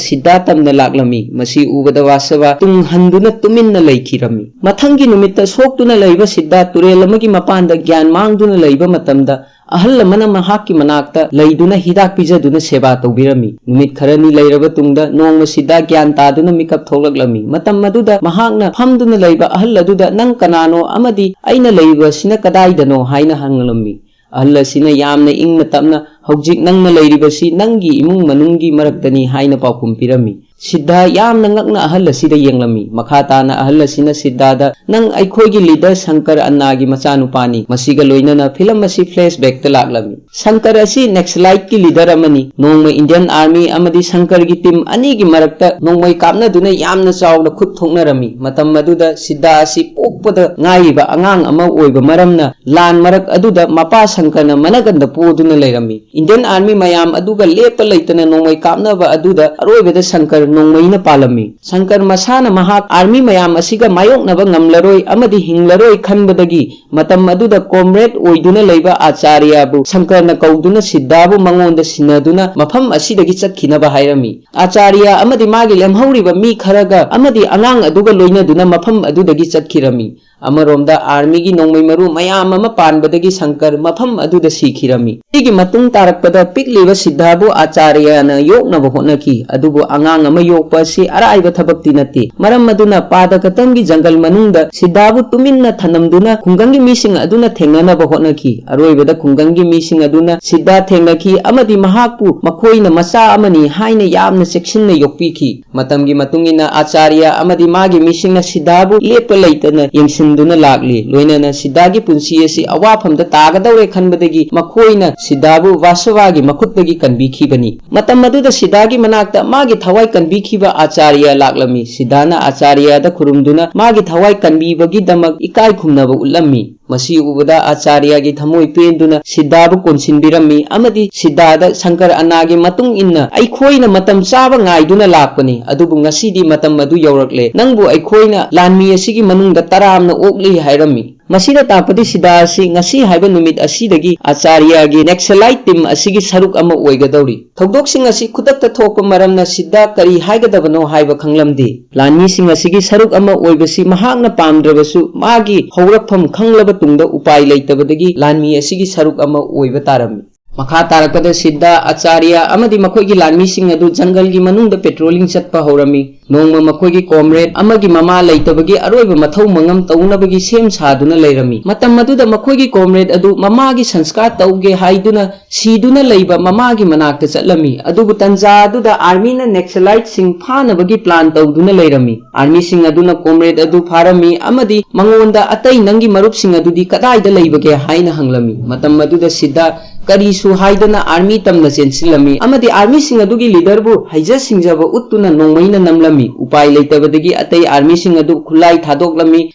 ꯁꯤꯗꯥ ꯇꯝꯅ ꯂꯥꯛꯂꯝꯃꯤ꯫ ꯃꯁꯤ ꯎꯕꯗ ꯕꯥꯁꯕꯥ ꯇꯨꯡ ꯍꯟꯗꯨꯅ ꯇꯨꯃꯤꯟꯅ ꯂꯩꯈꯤꯔꯝꯃꯤ꯫ ꯃꯊꯪꯒꯤ ꯅꯨꯃꯤꯠꯇ ꯁꯣꯛꯇꯨꯅ ꯂꯩꯕ ꯁꯤꯗꯥ ꯇꯨꯔꯦꯜ ꯑꯃꯒꯤ ꯃꯄꯥꯟꯗ ꯒ꯭ꯌꯥꯟ ꯃꯥꯡꯗꯨꯅ ꯂꯩꯕ ꯃꯇꯝꯗ ꯑꯍꯜ ꯑꯃꯅ ꯃꯍꯥꯛꯀꯤ ꯃꯅꯥꯛꯇ ꯂꯩꯗꯨꯅ ꯍꯤꯗꯥꯛ ꯄꯤꯖꯗꯨꯅ ꯁꯦꯕꯥ ꯇꯧꯕꯤꯔꯝꯃꯤ꯫ ꯅꯨꯃꯤꯠ ꯈꯔꯅꯤ ꯂꯩꯔꯕ ꯇꯨꯡꯗ ꯅꯣꯡꯃ ꯁꯤꯗꯥ ꯒ꯭ꯌꯥꯟ ꯇꯥꯗꯨꯅ ꯃꯤꯀꯞ ꯊꯣꯛꯂꯛꯂꯝꯃꯤ꯫ ꯃꯇꯝ ꯑꯗꯨꯗ ꯃꯍꯥꯛꯅ ꯐꯝꯗꯨꯅ ꯂꯩꯕ ꯑꯍꯜ ꯑꯗꯨꯗ "ꯅꯪ ꯀꯅꯥꯅꯣ ꯑꯃꯗꯤ ꯑꯩꯅ ꯂꯩꯔꯤꯕ ꯑꯁꯤꯅ ꯀꯗꯥꯏꯗꯅꯣ?" ꯍꯥꯏꯅ ꯍꯪꯂꯝꯃꯤ꯫ ꯑꯍꯜ ꯑꯁꯤꯅ ꯌꯥꯝꯅ ꯏꯪꯅ ꯇꯞꯅ "ꯍꯧꯖꯤꯛ ꯅꯪꯅ ꯂꯩꯔꯤꯕꯁꯤ ꯅꯪꯒꯤ ꯏꯃꯨꯡ ꯃꯅꯨꯡꯒꯤ ꯃꯔꯛꯇꯅꯤ" ꯍꯥꯏꯅ ꯄꯥꯎꯈꯨꯝ ꯄꯤꯔꯝꯃꯤ꯫ ꯁꯤꯗꯥ ꯌꯥꯝꯅ ꯉꯛꯅ ꯑꯍꯜ ꯑꯁꯤꯗ ꯌꯦꯡꯂꯝꯃꯤ꯫ ꯃꯈꯥ ꯇꯥꯅ ꯑꯍꯜ ꯑꯁꯤꯅ ꯁꯤꯗꯥꯗ, "ꯅꯪ ꯑꯩꯈꯣꯏꯒꯤ ꯂꯤꯗꯔ ꯁꯪꯀꯔ ꯑꯟꯅꯥꯒꯤ ꯃꯆꯥꯅꯨꯄꯥꯅꯤ꯫" ꯃꯁꯤꯒ ꯂꯣꯏꯅꯅ ꯐꯤꯂꯝ ꯑꯁꯤ ꯐ꯭ꯂꯦꯁꯕꯦꯛꯇ ꯂꯥꯛꯂꯝꯃꯤ꯫ ꯁꯪꯀꯔ ꯑꯁꯤ ꯅꯦꯛꯁꯂꯥꯏꯠꯀꯤ ꯂꯤꯗꯔ ꯑꯃꯅꯤ꯫ ꯅꯣꯡꯃ ꯏꯟꯗꯤꯌꯟ ꯑꯥꯔꯃꯤ ꯑꯃꯗꯤ ꯁꯪꯀꯔꯒꯤ ꯇꯤꯝ ꯑꯅꯤꯒꯤ ꯃꯔꯛꯇ ꯅꯣꯡꯃꯩ ꯀꯥꯞꯅꯗꯨꯅ ꯌꯥꯝꯅ ꯆꯥꯎꯅ ꯈꯨꯠ ꯊꯣꯛꯅꯔꯝꯃꯤ꯫ ꯃꯇꯝ ꯑꯗꯨꯗ ꯁꯤꯗꯥ ꯑꯁꯤ ꯄꯣꯛꯄꯗ ꯉꯥꯏꯔꯤꯕ ꯑꯉꯥꯡ ꯑꯃ ꯑꯣꯏꯕ ꯃꯔꯝꯅ ꯂꯥꯟ ꯃꯔꯛ ꯑꯗꯨꯗ ꯃꯄꯥ ꯁꯪꯀꯔꯅ ꯃꯅꯒꯟꯗ ꯄꯣꯗꯨꯅ ꯂꯩꯔꯝꯃꯤ꯫ ꯏꯟꯗꯤꯌꯟ ꯑꯥꯔꯃꯤ ꯃꯌꯥꯝ ꯑꯗꯨꯒ ꯂꯦꯞꯄ ꯂꯩꯇꯅ ꯅꯣꯡꯃꯩ ꯀꯥꯞꯅꯕ ꯑꯗꯨꯗ ꯑꯔꯣꯏꯕꯗ ꯁꯪꯀꯔ ꯅꯣꯡꯃꯩꯅ ꯄꯥꯜꯂꯝꯃꯤ꯫ ꯁꯪꯀꯔ ꯃꯁꯥꯅ ꯃꯍꯥꯛ ꯑꯥꯔꯃꯤ ꯃꯌꯥꯝ ꯑꯁꯤꯒ ꯃꯥꯌꯣꯛꯅꯕ ꯉꯝꯂꯔꯣꯏ ꯑꯃꯗꯤ ꯍꯤꯡꯂꯔꯣꯏ ꯈꯟꯕꯗꯒꯤ ꯃꯇꯝ ꯑꯗꯨꯗ ꯀꯣꯝꯔꯦꯗ ꯑꯣꯏꯗꯨꯅ ꯂꯩꯕ ꯑꯥꯆꯥꯔꯌꯕꯨ ꯁꯪꯀꯔꯅ ꯀꯧꯗꯨꯅ ꯁꯤꯗꯥꯕꯨ ꯃꯉꯣꯟꯗ ꯁꯤꯟꯅꯗꯨꯅ ꯃꯐꯝ ꯑꯁꯤꯗꯒꯤ ꯆꯠꯈꯤꯅꯕ ꯍꯥꯏꯔꯝꯃꯤ꯫ ꯑꯥꯆꯥꯔꯌ ꯑꯃꯗꯤ ꯃꯥꯒꯤ ꯂꯦꯝꯍꯧꯔꯤꯕ ꯃꯤ ꯈꯔꯒ ꯑꯃꯗꯤ ꯑꯉꯥꯡ ꯑꯗꯨꯒ ꯂꯣꯏꯅꯗꯨꯅ ꯃꯐꯝ ꯑꯗꯨꯗꯒꯤ ꯆꯠꯈꯤꯔꯝꯃꯤ꯫ ꯑꯃꯔꯣꯝꯗ ꯑꯥꯔꯃꯤꯒꯤ ꯅꯣꯡꯃꯩ ꯃꯔꯨ ꯃꯌꯥꯝ ꯑꯃ ꯄꯥꯟꯕꯗꯒꯤ ꯁꯪꯀꯔ ꯃꯐꯝ ꯑꯗꯨꯗ ꯁꯤꯈꯤꯔꯝꯃꯤ꯫ ꯁꯤꯒꯤ ꯃꯇꯨꯡ ꯇꯥꯔꯛꯄꯗ ꯄꯤꯛꯂꯤꯕ ꯁꯤꯗꯥꯕꯨ ꯑꯥꯆꯥꯔꯌꯅ ꯌꯣꯛꯅꯕ ꯍꯣꯠꯅꯈꯤ, ꯑꯗꯨꯕꯨ ꯑꯉꯥꯡ ꯑꯃ ꯌꯣꯛꯄ ꯑꯁꯤ ꯑꯔꯥꯏꯕ ꯊꯕꯛꯇꯤ ꯅꯠꯇꯦ꯫ ꯃꯔꯝ ꯑꯗꯨꯅ ꯄꯥꯗꯀꯇꯝꯒꯤ ꯖꯪꯒꯜ ꯃꯅꯨꯡꯗ ꯁꯤꯗꯥꯕꯨ ꯇꯨꯃꯤꯟꯅ ꯊꯅꯝꯗꯨꯅ ꯈꯨꯡꯒꯪꯒꯤ ꯃꯤꯁꯤꯡ ꯑꯗꯨꯅ ꯊꯦꯡꯅꯅꯕ ꯍꯣꯠꯅꯈꯤ꯫ ꯑꯔꯣꯏꯕꯗ ꯈꯨꯡꯒꯪꯒꯤ ꯃꯤꯁꯤꯡ ꯑꯗꯨꯅ ꯁꯤꯗꯥ ꯊꯦꯡꯅꯈꯤ ꯑꯃꯗꯤ ꯃꯍꯥꯛꯄꯨ ꯃꯈꯣꯏꯅ ꯃꯆꯥ ꯑꯃꯅꯤ ꯍꯥꯏꯅ ꯌꯥꯝꯅ ꯆꯦꯛꯁꯤꯟꯅ ꯌꯣꯛꯄꯤꯈꯤ꯫ ꯃꯇꯝꯒꯤ ꯃꯇꯨꯡ ꯏꯟꯅ ꯑꯥꯆꯥꯔꯌ ꯑꯃꯗꯤ ꯃꯥꯒꯤ ꯃꯤꯁꯤꯡꯅ ꯁꯤꯗꯥꯕꯨ ꯂꯦꯞꯄ ꯂꯩꯇꯅ ꯌꯦꯡꯁꯤꯟꯗꯨꯅ ꯂꯥꯛꯂꯤ꯫ ꯂꯣꯏꯅꯅ ꯁꯤꯗꯥꯒꯤ ꯄꯨꯟꯁꯤ ꯑꯁꯤ ꯑꯋꯥꯐꯝꯗ ꯇꯥꯒꯗꯧꯔꯦ ꯈꯟꯕꯗꯒꯤ ꯃꯈꯣꯏꯅ ꯁꯤꯗꯥꯕꯨ ꯚꯥꯁꯚꯥꯒꯤ ꯃꯈꯨꯠꯇꯒꯤ ꯀꯟꯕꯤꯈꯤꯕꯅꯤ꯫ ꯃꯇꯝ ꯑꯗꯨꯗ ꯁꯤꯗꯥꯒꯤ ꯃꯅꯥꯛꯇ ꯃꯥꯒꯤ ꯊꯋꯥꯏ ꯀꯟꯕꯤꯈꯤꯕ ꯑꯥꯆꯥꯔꯌ ꯂꯥꯛꯂꯝꯃꯤ꯫ ꯁꯤꯗꯥꯅ ꯑꯥꯆꯥꯔꯌꯗ ꯈꯨꯔꯨꯝꯗꯨꯅ ꯃꯥꯒꯤ ꯊꯋꯥꯏ ꯀꯟꯕꯤꯕꯒꯤꯗꯃꯛ ꯏꯀꯥꯏ ꯈꯨꯝꯅꯕ ꯎꯠꯂꯝꯃꯤ꯫ ꯃꯁꯤ ꯎꯕꯗ ꯑꯥꯆꯥꯔꯌꯒꯤ ꯊꯃꯣꯏ ꯄꯦꯟꯗꯨꯅ ꯁꯤꯗꯥꯕꯨ ꯀꯣꯟꯁꯤꯟꯕꯤꯔꯝꯃꯤ ꯑꯃꯗꯤ ꯁꯤꯗꯥꯗ ꯁꯪꯀꯔ ꯑꯅꯥꯒꯤ ꯃꯇꯨꯡ ꯏꯟꯅ, "ꯑꯩꯈꯣꯏꯅ ꯃꯇꯝ ꯆꯥꯕ ꯉꯥꯏꯗꯨꯅ ꯂꯥꯛꯄꯅꯤ, ꯑꯗꯨꯕꯨ ꯉꯁꯤꯗꯤ ꯃꯇꯝ ꯑꯗꯨ ꯌꯧꯔꯛꯂꯦ꯫ ꯅꯪꯕꯨ ꯑꯩꯈꯣꯏꯅ ꯂꯥꯟꯃꯤ ꯑꯁꯤꯒꯤ ꯃꯅꯨꯡꯗ ꯇꯔꯥꯝꯅ ꯑꯣꯛꯂꯤ" ꯍꯥꯏꯔꯝꯃꯤ꯫ ꯃꯁꯤꯅ ꯇꯥꯛꯄꯗꯤ ꯁꯤꯗꯥ ꯑꯁꯤ ꯉꯁꯤ ꯍꯥꯏꯕ ꯅꯨꯃꯤꯠ ꯑꯁꯤꯗꯒꯤ ꯑꯥꯆꯥꯔꯌꯒꯤ ꯅꯦꯛꯁꯂꯥꯏꯠ ꯇꯤꯝ ꯑꯁꯤꯒꯤ ꯁꯔꯨꯛ ꯑꯃ ꯑꯣꯏꯒꯗꯧꯔꯤ꯫ ꯊꯧꯗꯣꯛꯁꯤꯡ ꯑꯁꯤ ꯈꯨꯗꯛꯇ ꯊꯣꯛꯄ ꯃꯔꯝꯅ ꯁꯤꯗꯥ ꯀꯔꯤ ꯍꯥꯏꯒꯗꯕꯅꯣ ꯍꯥꯏꯕ ꯈꯪꯂꯝꯗꯦ꯫ ꯂꯥꯟꯃꯤꯁꯤꯡ ꯑꯁꯤꯒꯤ ꯁꯔꯨꯛ ꯑꯃ ꯑꯣꯏꯕꯁꯤ ꯃꯍꯥꯛꯅ ꯄꯥꯝꯗ꯭ꯔꯕꯁꯨ ꯃꯥꯒꯤ ꯍꯧꯔꯛꯐꯝ ꯈꯪꯂꯕ ꯇꯨꯡꯗ ꯎꯄꯥꯏ ꯂꯩꯇꯕꯗꯒꯤ ꯂꯥꯟꯃꯤ ꯑꯁꯤꯒꯤ ꯁꯔꯨꯛ ꯑꯃ ꯑꯣꯏꯕ ꯇꯥꯔꯝꯃꯤ꯫ ꯃꯈꯥ ꯇꯥꯔꯛꯄꯗ ꯁꯤꯗꯥ, ꯑꯥꯆꯥꯔꯌ ꯑꯃꯗꯤ ꯃꯈꯣꯏꯒꯤ ꯂꯥꯟꯃꯤꯁꯤꯡ ꯑꯗꯨ ꯖꯪꯒꯜꯒꯤ ꯃꯅꯨꯡꯗ ꯄꯦꯇ꯭ꯔꯣꯂꯤꯡ ꯆꯠꯄ ꯍꯧꯔꯝꯃꯤ꯫ ꯅꯣꯡꯃ ꯃꯈꯣꯏꯒꯤ comrade ꯑꯃꯒꯤ ꯃꯃꯥ ꯂꯩꯇꯕꯒꯤ ꯑꯔꯣꯏꯕ ꯃꯊꯧ ꯃꯉꯝ ꯇꯧꯅꯕꯒꯤ ꯁꯦꯝ ꯁꯥꯗꯨꯅ ꯂꯩꯔꯝꯃꯤ꯫ ꯃꯇꯝ ꯑꯗꯨꯗ ꯃꯈꯣꯏꯒꯤ comrade ꯑꯗꯨ ꯃꯃꯥꯒꯤ ꯁꯪꯁꯀꯥꯔ ꯇꯧꯒꯦ ꯍꯥꯏꯗꯨꯅ ꯁꯤꯗꯨꯅ ꯂꯩꯕ ꯃꯃꯥꯒꯤ ꯃꯅꯥꯛꯇ ꯆꯠꯂꯝꯃꯤ꯫ ꯑꯗꯨꯕꯨ ꯇꯟꯖꯥ ꯑꯗꯨꯗ armyꯅ Naxaliteꯁꯤꯡ ꯐꯥꯅꯕꯒꯤ plan ꯇꯧꯗꯨꯅ ꯂꯩꯔꯝꯃꯤ꯫ Armyꯁꯤꯡ ꯑꯗꯨꯅ comrade ꯑꯗꯨ ꯐꯥꯔꯝꯃꯤ ꯑꯃꯗꯤ ꯃꯉꯣꯟꯗ "ꯑꯇꯩ ꯅꯪꯒꯤ ꯃꯔꯨꯞꯁꯤꯡ ꯑꯗꯨꯗꯤ ꯀꯗꯥꯏꯗ ꯂꯩꯕꯒꯦ?" ꯍꯥꯏꯅ ꯍꯪꯂꯝꯃꯤ꯫ ꯃꯇꯝ ꯑꯗꯨꯗ ꯁꯤꯗꯥ ꯀꯔꯤꯁꯨ ꯍꯥꯏꯗꯅ army ꯇꯝꯅ ꯆꯦꯟꯁꯤꯜꯂꯝꯃꯤ ꯑꯃꯗꯤ armyꯁꯤꯡ ꯑꯗꯨꯒꯤ leaderꯕꯨ ꯍꯩꯖ ꯁꯤꯡꯖꯕ ꯎꯠꯇꯨꯅ ꯅꯣꯡꯃꯩꯅ ꯅꯝꯂꯝꯃꯤ꯫ ꯎꯄꯥꯏ ꯂꯩꯇꯕꯗꯒꯤ ꯑꯇꯩ armyꯁꯤꯡ ꯑꯗꯨ ꯈꯨꯠꯂꯥꯏ ꯊꯥꯗꯣꯛꯂꯝꯃꯤ꯫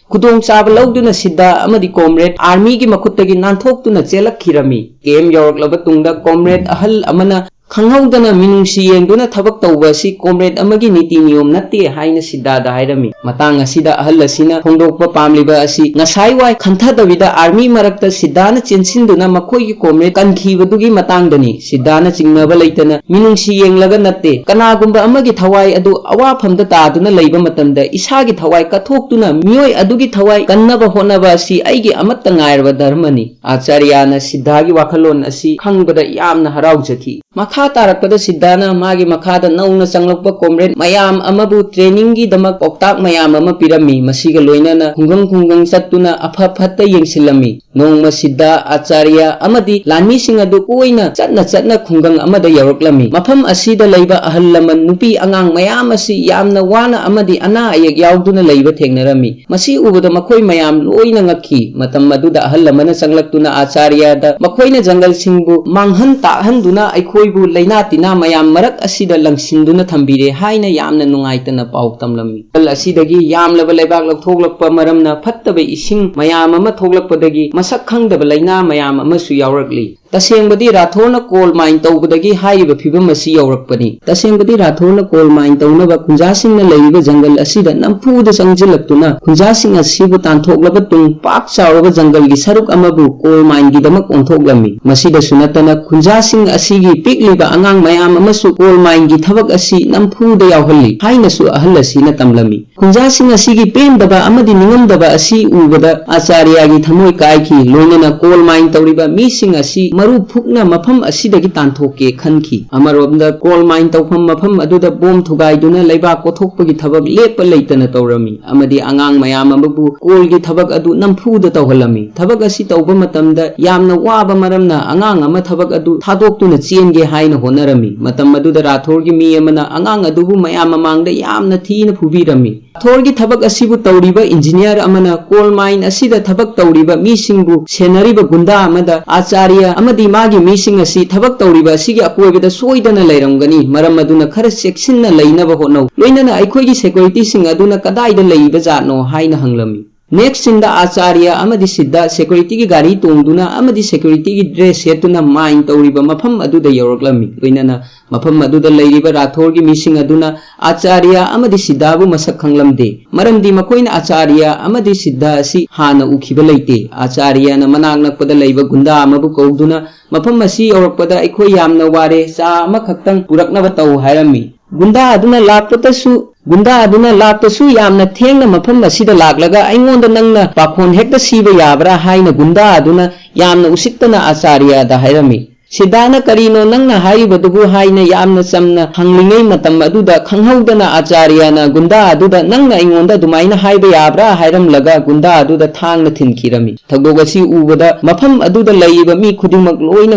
ꯈꯨꯗꯣꯡꯆꯥꯕ ꯂꯧꯗꯨꯅ ꯁꯤꯗꯥ ꯑꯃꯗꯤ comrade armyꯒꯤ ꯃꯈꯨꯠꯇꯒꯤ ꯅꯥꯟꯊꯣꯛꯇꯨꯅ ꯆꯦꯜꯂꯛꯈꯤꯔꯝꯃꯤ꯫ Camp ꯌꯧꯔꯛꯂꯕ ꯇꯨꯡꯗ comrade ꯑꯍꯜ ꯑꯃꯅ ꯈꯪꯍꯧꯗꯅ ꯃꯤꯅꯨꯡꯁꯤ ꯌꯦꯡꯗꯨꯅ ꯊꯕꯛ ꯇꯧꯕ ꯑꯁꯤ comrade ꯑꯃꯒꯤ ꯅꯤꯇꯤ ꯅꯤꯌꯣꯝ ꯅꯠꯇꯦ ꯍꯥꯏꯅ ꯁꯤꯗꯥꯗ ꯍꯥꯏꯔꯝꯃꯤ꯫ ꯃꯇꯥꯡ ꯑꯁꯤꯗ ꯑꯍꯜ ꯑꯁꯤꯅ ꯐꯣꯡꯗꯣꯛꯄ ꯄꯥꯝꯂꯤꯕ ꯑꯁꯤ ꯉꯁꯥꯏꯋꯥꯏ ꯈꯟꯊꯗꯕꯤꯗ army ꯃꯔꯛꯇ ꯁꯤꯗꯥꯅ ꯆꯦꯟꯁꯤꯟꯗꯨꯅ ꯃꯈꯣꯏꯒꯤ comrade ꯀꯟꯈꯤꯕꯗꯨꯒꯤ ꯃꯇꯥꯡꯗꯅꯤ꯫ ꯁꯤꯗꯥꯅ ꯆꯤꯡꯅꯕ ꯂꯩꯇꯅ ꯃꯤꯅꯨꯡꯁꯤ ꯌꯦꯡꯂꯒ ꯅꯠꯇꯦ, ꯀꯅꯥꯒꯨꯝꯕ ꯑꯃꯒꯤ ꯊꯋꯥꯏ ꯑꯗꯨ ꯑꯋꯥꯐꯝꯗ ꯇꯥꯗꯨꯅ ꯂꯩꯕ ꯃꯇꯝꯗ ꯏꯁꯥꯒꯤ ꯊꯋꯥꯏ ꯀꯠꯊꯣꯛꯇꯨꯅ ꯃꯤꯑꯣꯏ ꯑꯗꯨꯒꯤ ꯊꯋꯥꯏ ꯀꯟꯅꯕ ꯍꯣꯠꯅꯕ ꯑꯁꯤ ꯑꯩꯒꯤ ꯑꯃꯠꯇ ꯉꯥꯏꯔꯕ ꯙꯔꯃꯅꯤ꯫ ꯑꯥꯆꯥꯔꯌꯥꯅ ꯁꯤꯗꯥꯒꯤ ꯋꯥꯈꯜꯂꯣꯟ ꯑꯁꯤ ꯈꯪꯕꯗ ꯌꯥꯝꯅ ꯍꯔꯥꯎꯖꯈꯤ꯫ ꯃꯈꯥ ꯇꯥꯔꯛꯄꯗ ꯁꯤꯗꯥꯅ ꯃꯥꯒꯤ ꯃꯈꯥꯗ ꯅꯧꯅ ꯆꯪꯂꯛꯄ comrade ꯃꯌꯥꯝ ꯑꯃꯕꯨ trainingꯒꯤꯗꯃꯛ ꯄꯥꯎꯇꯥꯛ ꯃꯌꯥꯝ ꯑꯃ ꯄꯤꯔꯝꯃꯤ꯫ ꯃꯁꯤꯒ ꯂꯣꯏꯅꯅ ꯈꯨꯡꯒꯪ ꯈꯨꯡꯒꯪ ꯆꯠꯇꯨꯅ ꯑꯐ ꯐꯠꯇ ꯌꯦꯡꯁꯤꯜꯂꯝꯃꯤ꯫ ꯅꯣꯡꯃ ꯁꯤꯗꯥ, ꯑꯥꯆꯥꯔꯌ ꯑꯃꯗꯤ ꯂꯥꯟꯃꯤꯁꯤꯡ ꯑꯗꯨ ꯀꯣꯏꯅ ꯆꯠꯅ ꯆꯠꯅ ꯈꯨꯡꯒꯪ ꯑꯃꯗ ꯌꯧꯔꯛꯂꯝꯃꯤ꯫ ꯃꯐꯝ ꯑꯁꯤꯗ ꯂꯩꯕ ꯑꯍꯜ ꯂꯃꯟ, ꯅꯨꯄꯤ ꯑꯉꯥꯡ ꯃꯌꯥꯝ ꯑꯁꯤ ꯌꯥꯝꯅ ꯋꯥꯅ ꯑꯃꯗꯤ ꯑꯅꯥ ꯑꯌꯦꯛ ꯌꯥꯎꯗꯨꯅ ꯂꯩꯕ ꯊꯦꯡꯅꯔꯝꯃꯤ꯫ ꯃꯁꯤ ꯎꯕꯗ ꯃꯈꯣꯏ ꯃꯌꯥꯝ ꯂꯣꯏꯅ ꯉꯛꯈꯤ꯫ ꯃꯇꯝ ꯑꯗꯨꯗ ꯑꯍꯜ ꯑꯃꯅ ꯆꯪꯂꯛꯇꯨꯅ ꯑꯥꯆꯥꯔꯌꯗ ꯃꯈꯣꯏꯅ ꯖꯪꯒꯜꯁꯤꯡꯕꯨ ꯃꯥꯡꯍꯟ ꯇꯥꯛꯍꯟꯗꯨꯅ ꯑꯩꯈꯣꯏꯕꯨ ꯂꯩꯅꯥ ꯇꯤꯟꯅꯥ ꯃꯌꯥꯝ ꯃꯔꯛ ꯑꯁꯤꯗ ꯂꯪꯁꯤꯟꯗꯨꯅ ꯊꯝꯕꯤꯔꯦ ꯍꯥꯏꯅ ꯌꯥꯝꯅ ꯅꯨꯡꯉꯥꯏꯇꯅ ꯄꯥꯎ ꯇꯝꯂꯝꯃꯤ꯫ ꯖꯪꯒꯜ ꯑꯁꯤꯗꯒꯤ ꯌꯥꯝꯂꯕ ꯂꯩꯕꯥꯛ ꯂꯧꯊꯣꯛꯂꯛꯄ ꯃꯔꯝꯅ ꯐꯠꯇꯕ ꯏꯁꯤꯡ ꯃꯌꯥꯝ ꯑꯃ ꯊꯣꯛꯂꯛꯄꯗꯒꯤ ꯃꯁꯛ ꯈꯪꯗꯕ ꯂꯩꯅꯥ ꯃꯌꯥꯝ ꯑꯃꯁꯨ ꯌꯥꯎꯔꯛꯂꯤ꯫ ꯇꯁꯦꯡꯕꯗꯤ ꯔꯥꯊꯣꯔꯅ coal mine ꯇꯧꯕꯗꯒꯤ ꯍꯥꯏꯔꯤꯕ ꯐꯤꯕꯝ ꯑꯁꯤ ꯌꯧꯔꯛꯄꯅꯤ꯫ ꯇꯁꯦꯡꯕꯗꯤ ꯔꯥꯊꯣꯔꯅ coal mine ꯇꯧꯅꯕ ꯈꯨꯟꯖꯥꯁꯤꯡꯅ ꯂꯩꯔꯤꯕ ꯖꯪꯒꯜ ꯑꯁꯤꯗ ꯅꯝꯐꯨꯗ ꯆꯪꯁꯤꯜꯂꯛꯇꯨꯅ ꯈꯨꯟꯖꯥꯁꯤꯡ ꯑꯁꯤꯕꯨ ꯇꯥꯟꯊꯣꯛꯂꯕ ꯇꯨꯡ ꯄꯥꯛ ꯆꯥꯎꯔꯕ ꯖꯪꯒꯜꯒꯤ ꯁꯔꯨꯛ ꯑꯃꯕꯨ coal mineꯒꯤꯗꯃꯛ ꯑꯣꯟꯊꯣꯛꯂꯝꯃꯤ꯫ ꯃꯁꯤꯗꯁꯨ ꯅꯠꯇꯅ ꯈꯨꯟꯖꯥꯁꯤꯡ ꯑꯁꯤꯒꯤ ꯄꯤꯛ ꯄꯤꯛꯂꯤꯕ ꯑꯉꯥꯡ ꯃꯌꯥꯝ ꯑꯃꯁꯨ ꯀꯣꯜ ꯃꯥꯏꯟꯒꯤ ꯊꯕꯛ ꯑꯁꯤ ꯅꯝꯐꯨꯗ ꯌꯥꯎꯍꯜꯂꯤ ꯍꯥꯏꯅꯁꯨ ꯑꯍꯜ ꯑꯁꯤꯅ ꯇꯝꯂꯝꯃꯤ꯫ ꯈꯨꯟꯖꯥꯁꯤꯡ ꯑꯁꯤꯒꯤ ꯄꯦꯟꯗꯕ ꯑꯃꯗꯤ ꯅꯤꯡꯉꯝꯗꯕ ꯑꯁꯤ ꯎꯕꯗ ꯑꯆꯥꯔꯌꯥꯒꯤ ꯊꯃꯣꯏ ꯀꯥꯏꯈꯤ, ꯂꯣꯏꯅꯅ ꯀꯣꯜ ꯃꯥꯏꯟ ꯇꯧꯔꯤꯕ ꯃꯤꯁꯤꯡ ꯑꯁꯤ ꯃꯔꯨ ꯐꯨꯛꯅ ꯃꯐꯝ ꯑꯁꯤꯗꯒꯤ ꯇꯥꯟꯊꯣꯛꯀꯦ ꯈꯟꯈꯤ꯫ ꯑꯃꯔꯣꯝꯗ ꯀꯣꯜ ꯃꯥꯏꯟ ꯇꯧꯐꯝ ꯃꯐꯝ ꯑꯗꯨꯗ ꯕꯣꯝ ꯊꯨꯒꯥꯏꯗꯨꯅ ꯂꯩꯕꯥꯛ ꯀꯣꯊꯣꯛꯄꯒꯤ ꯊꯕꯛ ꯂꯦꯞꯄ ꯂꯩꯇꯅ ꯇꯧꯔꯝꯃꯤ ꯑꯃꯗꯤ ꯑꯉꯥꯡ ꯃꯌꯥꯝ ꯑꯃꯕꯨ ꯀꯣꯜꯒꯤ ꯊꯕꯛ ꯑꯗꯨ ꯅꯝꯐꯨꯗ ꯇꯧꯍꯜꯂꯝꯃꯤ꯫ ꯊꯕꯛ ꯑꯁꯤ ꯇꯧꯕ ꯃꯇꯝꯗ ꯌꯥꯝꯅ ꯋꯥꯕ ꯃꯔꯝꯅ ꯑꯉꯥꯡ ꯑꯃ ꯊꯕꯛ ꯑꯗꯨ ꯊꯥꯗꯣꯛꯇꯨꯅ ꯆꯦꯟꯒꯦ ꯍꯥꯏꯅ ꯍꯣꯠꯅꯔꯝꯃꯤ꯫ ꯃꯇꯝ ꯑꯗꯨꯗ ꯔꯥꯊꯣꯔꯒꯤ ꯃꯤ ꯑꯃꯅ ꯑꯉꯥꯡ ꯑꯗꯨꯕꯨ ꯃꯌꯥꯝ ꯃꯃꯥꯡꯗ ꯌꯥꯝꯅ ꯊꯤꯅ ꯐꯨꯕꯤꯔꯝꯃꯤ꯫ ꯔꯥꯊꯣꯔꯒꯤ ꯊꯕꯛ ꯑꯁꯤꯕꯨ ꯇꯧꯔꯤꯕ ꯏꯟꯖꯤꯅꯤꯌꯔ ꯑꯃꯅ ꯀꯣꯜ ꯃꯥꯏꯟ ꯑꯁꯤꯗ ꯊꯕꯛ ꯇꯧꯔꯤꯕ ꯃꯤꯁꯤꯡꯕꯨ ꯁꯦꯟꯅꯔꯤꯕ ꯒꯨꯟꯗꯥ ꯑꯃꯗ ꯑꯥꯆꯥꯔꯌ ꯑꯃꯗꯤ ꯃꯥꯒꯤ ꯃꯤꯁꯤꯡ ꯑꯁꯤ ꯊꯕꯛ ꯇꯧꯔꯤꯕ ꯑꯁꯤꯒꯤ ꯑꯀꯣꯏꯕꯗ ꯁꯣꯏꯗꯅ ꯂꯩꯔꯝꯒꯅꯤ, ꯃꯔꯝ ꯑꯗꯨꯅ ꯈꯔ ꯆꯦꯛꯁꯤꯟꯅ ꯂꯩꯅꯕ ꯍꯣꯠꯅꯧ, ꯂꯣꯏꯅꯅ ꯑꯩꯈꯣꯏꯒꯤ ꯁꯦꯀ꯭ꯌꯨꯔꯤꯇꯤꯁꯤꯡ ꯑꯗꯨꯅ ꯀꯗꯥꯏꯗ ꯂꯩꯕ ꯖꯥꯠꯅꯣ ꯍꯥꯏꯅ ꯍꯪꯂꯝꯃꯤ꯫ ꯅꯦꯛꯁ ꯁꯤꯟꯗ ꯑꯥꯆꯥꯔꯌ ꯑꯃꯗꯤ ꯁꯤꯗ ꯁꯦꯀ꯭ꯌꯨꯔꯤꯇꯤꯒꯤ ꯒꯥꯔꯤ ꯇꯣꯡꯗꯨꯅ ꯑꯃꯗꯤ ꯁꯦꯀ꯭ꯌꯨꯔꯤꯇꯤꯒꯤ ꯗ꯭ꯔꯦꯁ ꯁꯦꯠꯇꯨꯅ ꯃꯥꯏꯟ ꯇꯧꯔꯤꯕ ꯃꯐꯝ ꯑꯗꯨꯗ ꯌꯧꯔꯛꯂꯝꯃꯤ꯫ ꯂꯣꯏꯅꯅ ꯃꯐꯝ ꯑꯗꯨꯗ ꯂꯩꯔꯤꯕ ꯔꯥꯊꯣꯔꯒꯤ ꯃꯤꯁꯤꯡ ꯑꯗꯨꯅ ꯑꯥꯆꯥꯔꯌ ꯑꯃꯗꯤ ꯁꯤꯗꯥꯕꯨ ꯃꯁꯛ ꯈꯪꯂꯝꯗꯦ, ꯃꯔꯝꯗꯤ ꯃꯈꯣꯏꯅ ꯑꯥꯆꯥꯔꯌ ꯑꯃꯗꯤ ꯁꯤꯗ ꯑꯁꯤ ꯍꯥꯟꯅ ꯎꯈꯤꯕ ꯂꯩꯇꯦ꯫ ꯑꯥꯆꯥꯔꯌꯅ ꯃꯅꯥꯛ ꯅꯛꯄꯗ ꯂꯩꯕ ꯒꯨꯟꯗꯥ ꯑꯃꯕꯨ ꯀꯧꯗꯨꯅ, "ꯃꯐꯝ ꯑꯁꯤ ꯌꯧꯔꯛꯄꯗ ꯑꯩꯈꯣꯏ ꯌꯥꯝꯅ ꯋꯥꯔꯦ, ꯆꯥ ꯑꯃꯈꯛꯇꯪ ꯄꯨꯔꯛꯅꯕ ꯇꯧ" ꯍꯥꯏꯔꯝꯃꯤ꯫ ꯒꯨꯟꯗꯥ ꯑꯗꯨꯅ ꯂꯥꯛꯄꯗꯁꯨ ꯒꯨꯟꯗꯥ ꯑꯗꯨꯅ ꯂꯥꯛꯄꯁꯨ ꯌꯥꯝꯅ ꯊꯦꯡꯅ ꯃꯐꯝ ꯑꯁꯤꯗ ꯂꯥꯛꯂꯒ ꯑꯩꯉꯣꯟꯗ ꯅꯪꯅ ꯄꯥꯈꯣꯟ ꯍꯦꯛꯇ ꯁꯤꯕ ꯌꯥꯕ꯭ꯔꯥ ꯍꯥꯏꯅ ꯒꯨꯟꯗꯥ ꯑꯗꯨꯅ ꯌꯥꯝꯅ ꯎꯁꯤꯠꯇꯅ ꯑꯥꯆꯥꯔꯌꯗ ꯍꯥꯏꯔꯝꯃꯤ꯫ ꯁꯤꯗꯥꯅ, "ꯀꯔꯤꯅꯣ ꯅꯪꯅ ꯍꯥꯏꯔꯤꯕꯗꯨꯕꯨ?" ꯍꯥꯏꯅ ꯌꯥꯝꯅ ꯆꯝꯅ ꯍꯪꯂꯤꯉꯩ ꯃꯇꯝ ꯑꯗꯨꯗ ꯈꯪꯍꯧꯗꯅ ꯑꯥꯆꯥꯔꯌꯅ ꯒꯨꯟꯗꯥ ꯑꯗꯨꯗ, "ꯅꯪꯅ ꯑꯩꯉꯣꯟꯗ ꯑꯗꯨꯃꯥꯏꯅ ꯍꯥꯏꯕ ꯌꯥꯕ꯭ꯔꯥ?" ꯍꯥꯏꯔꯝꯂꯒ ꯒꯨꯟꯗꯥ ꯑꯗꯨꯗ ꯊꯥꯡꯅ ꯊꯤꯟꯈꯤꯔꯝꯃꯤ꯫ ꯊꯧꯗꯣꯛ ꯑꯁꯤ ꯎꯕꯗ ꯃꯐꯝ ꯑꯗꯨꯗ ꯂꯩꯔꯤꯕ ꯃꯤ ꯈꯨꯗꯤꯡꯃꯛ ꯂꯣꯏꯅ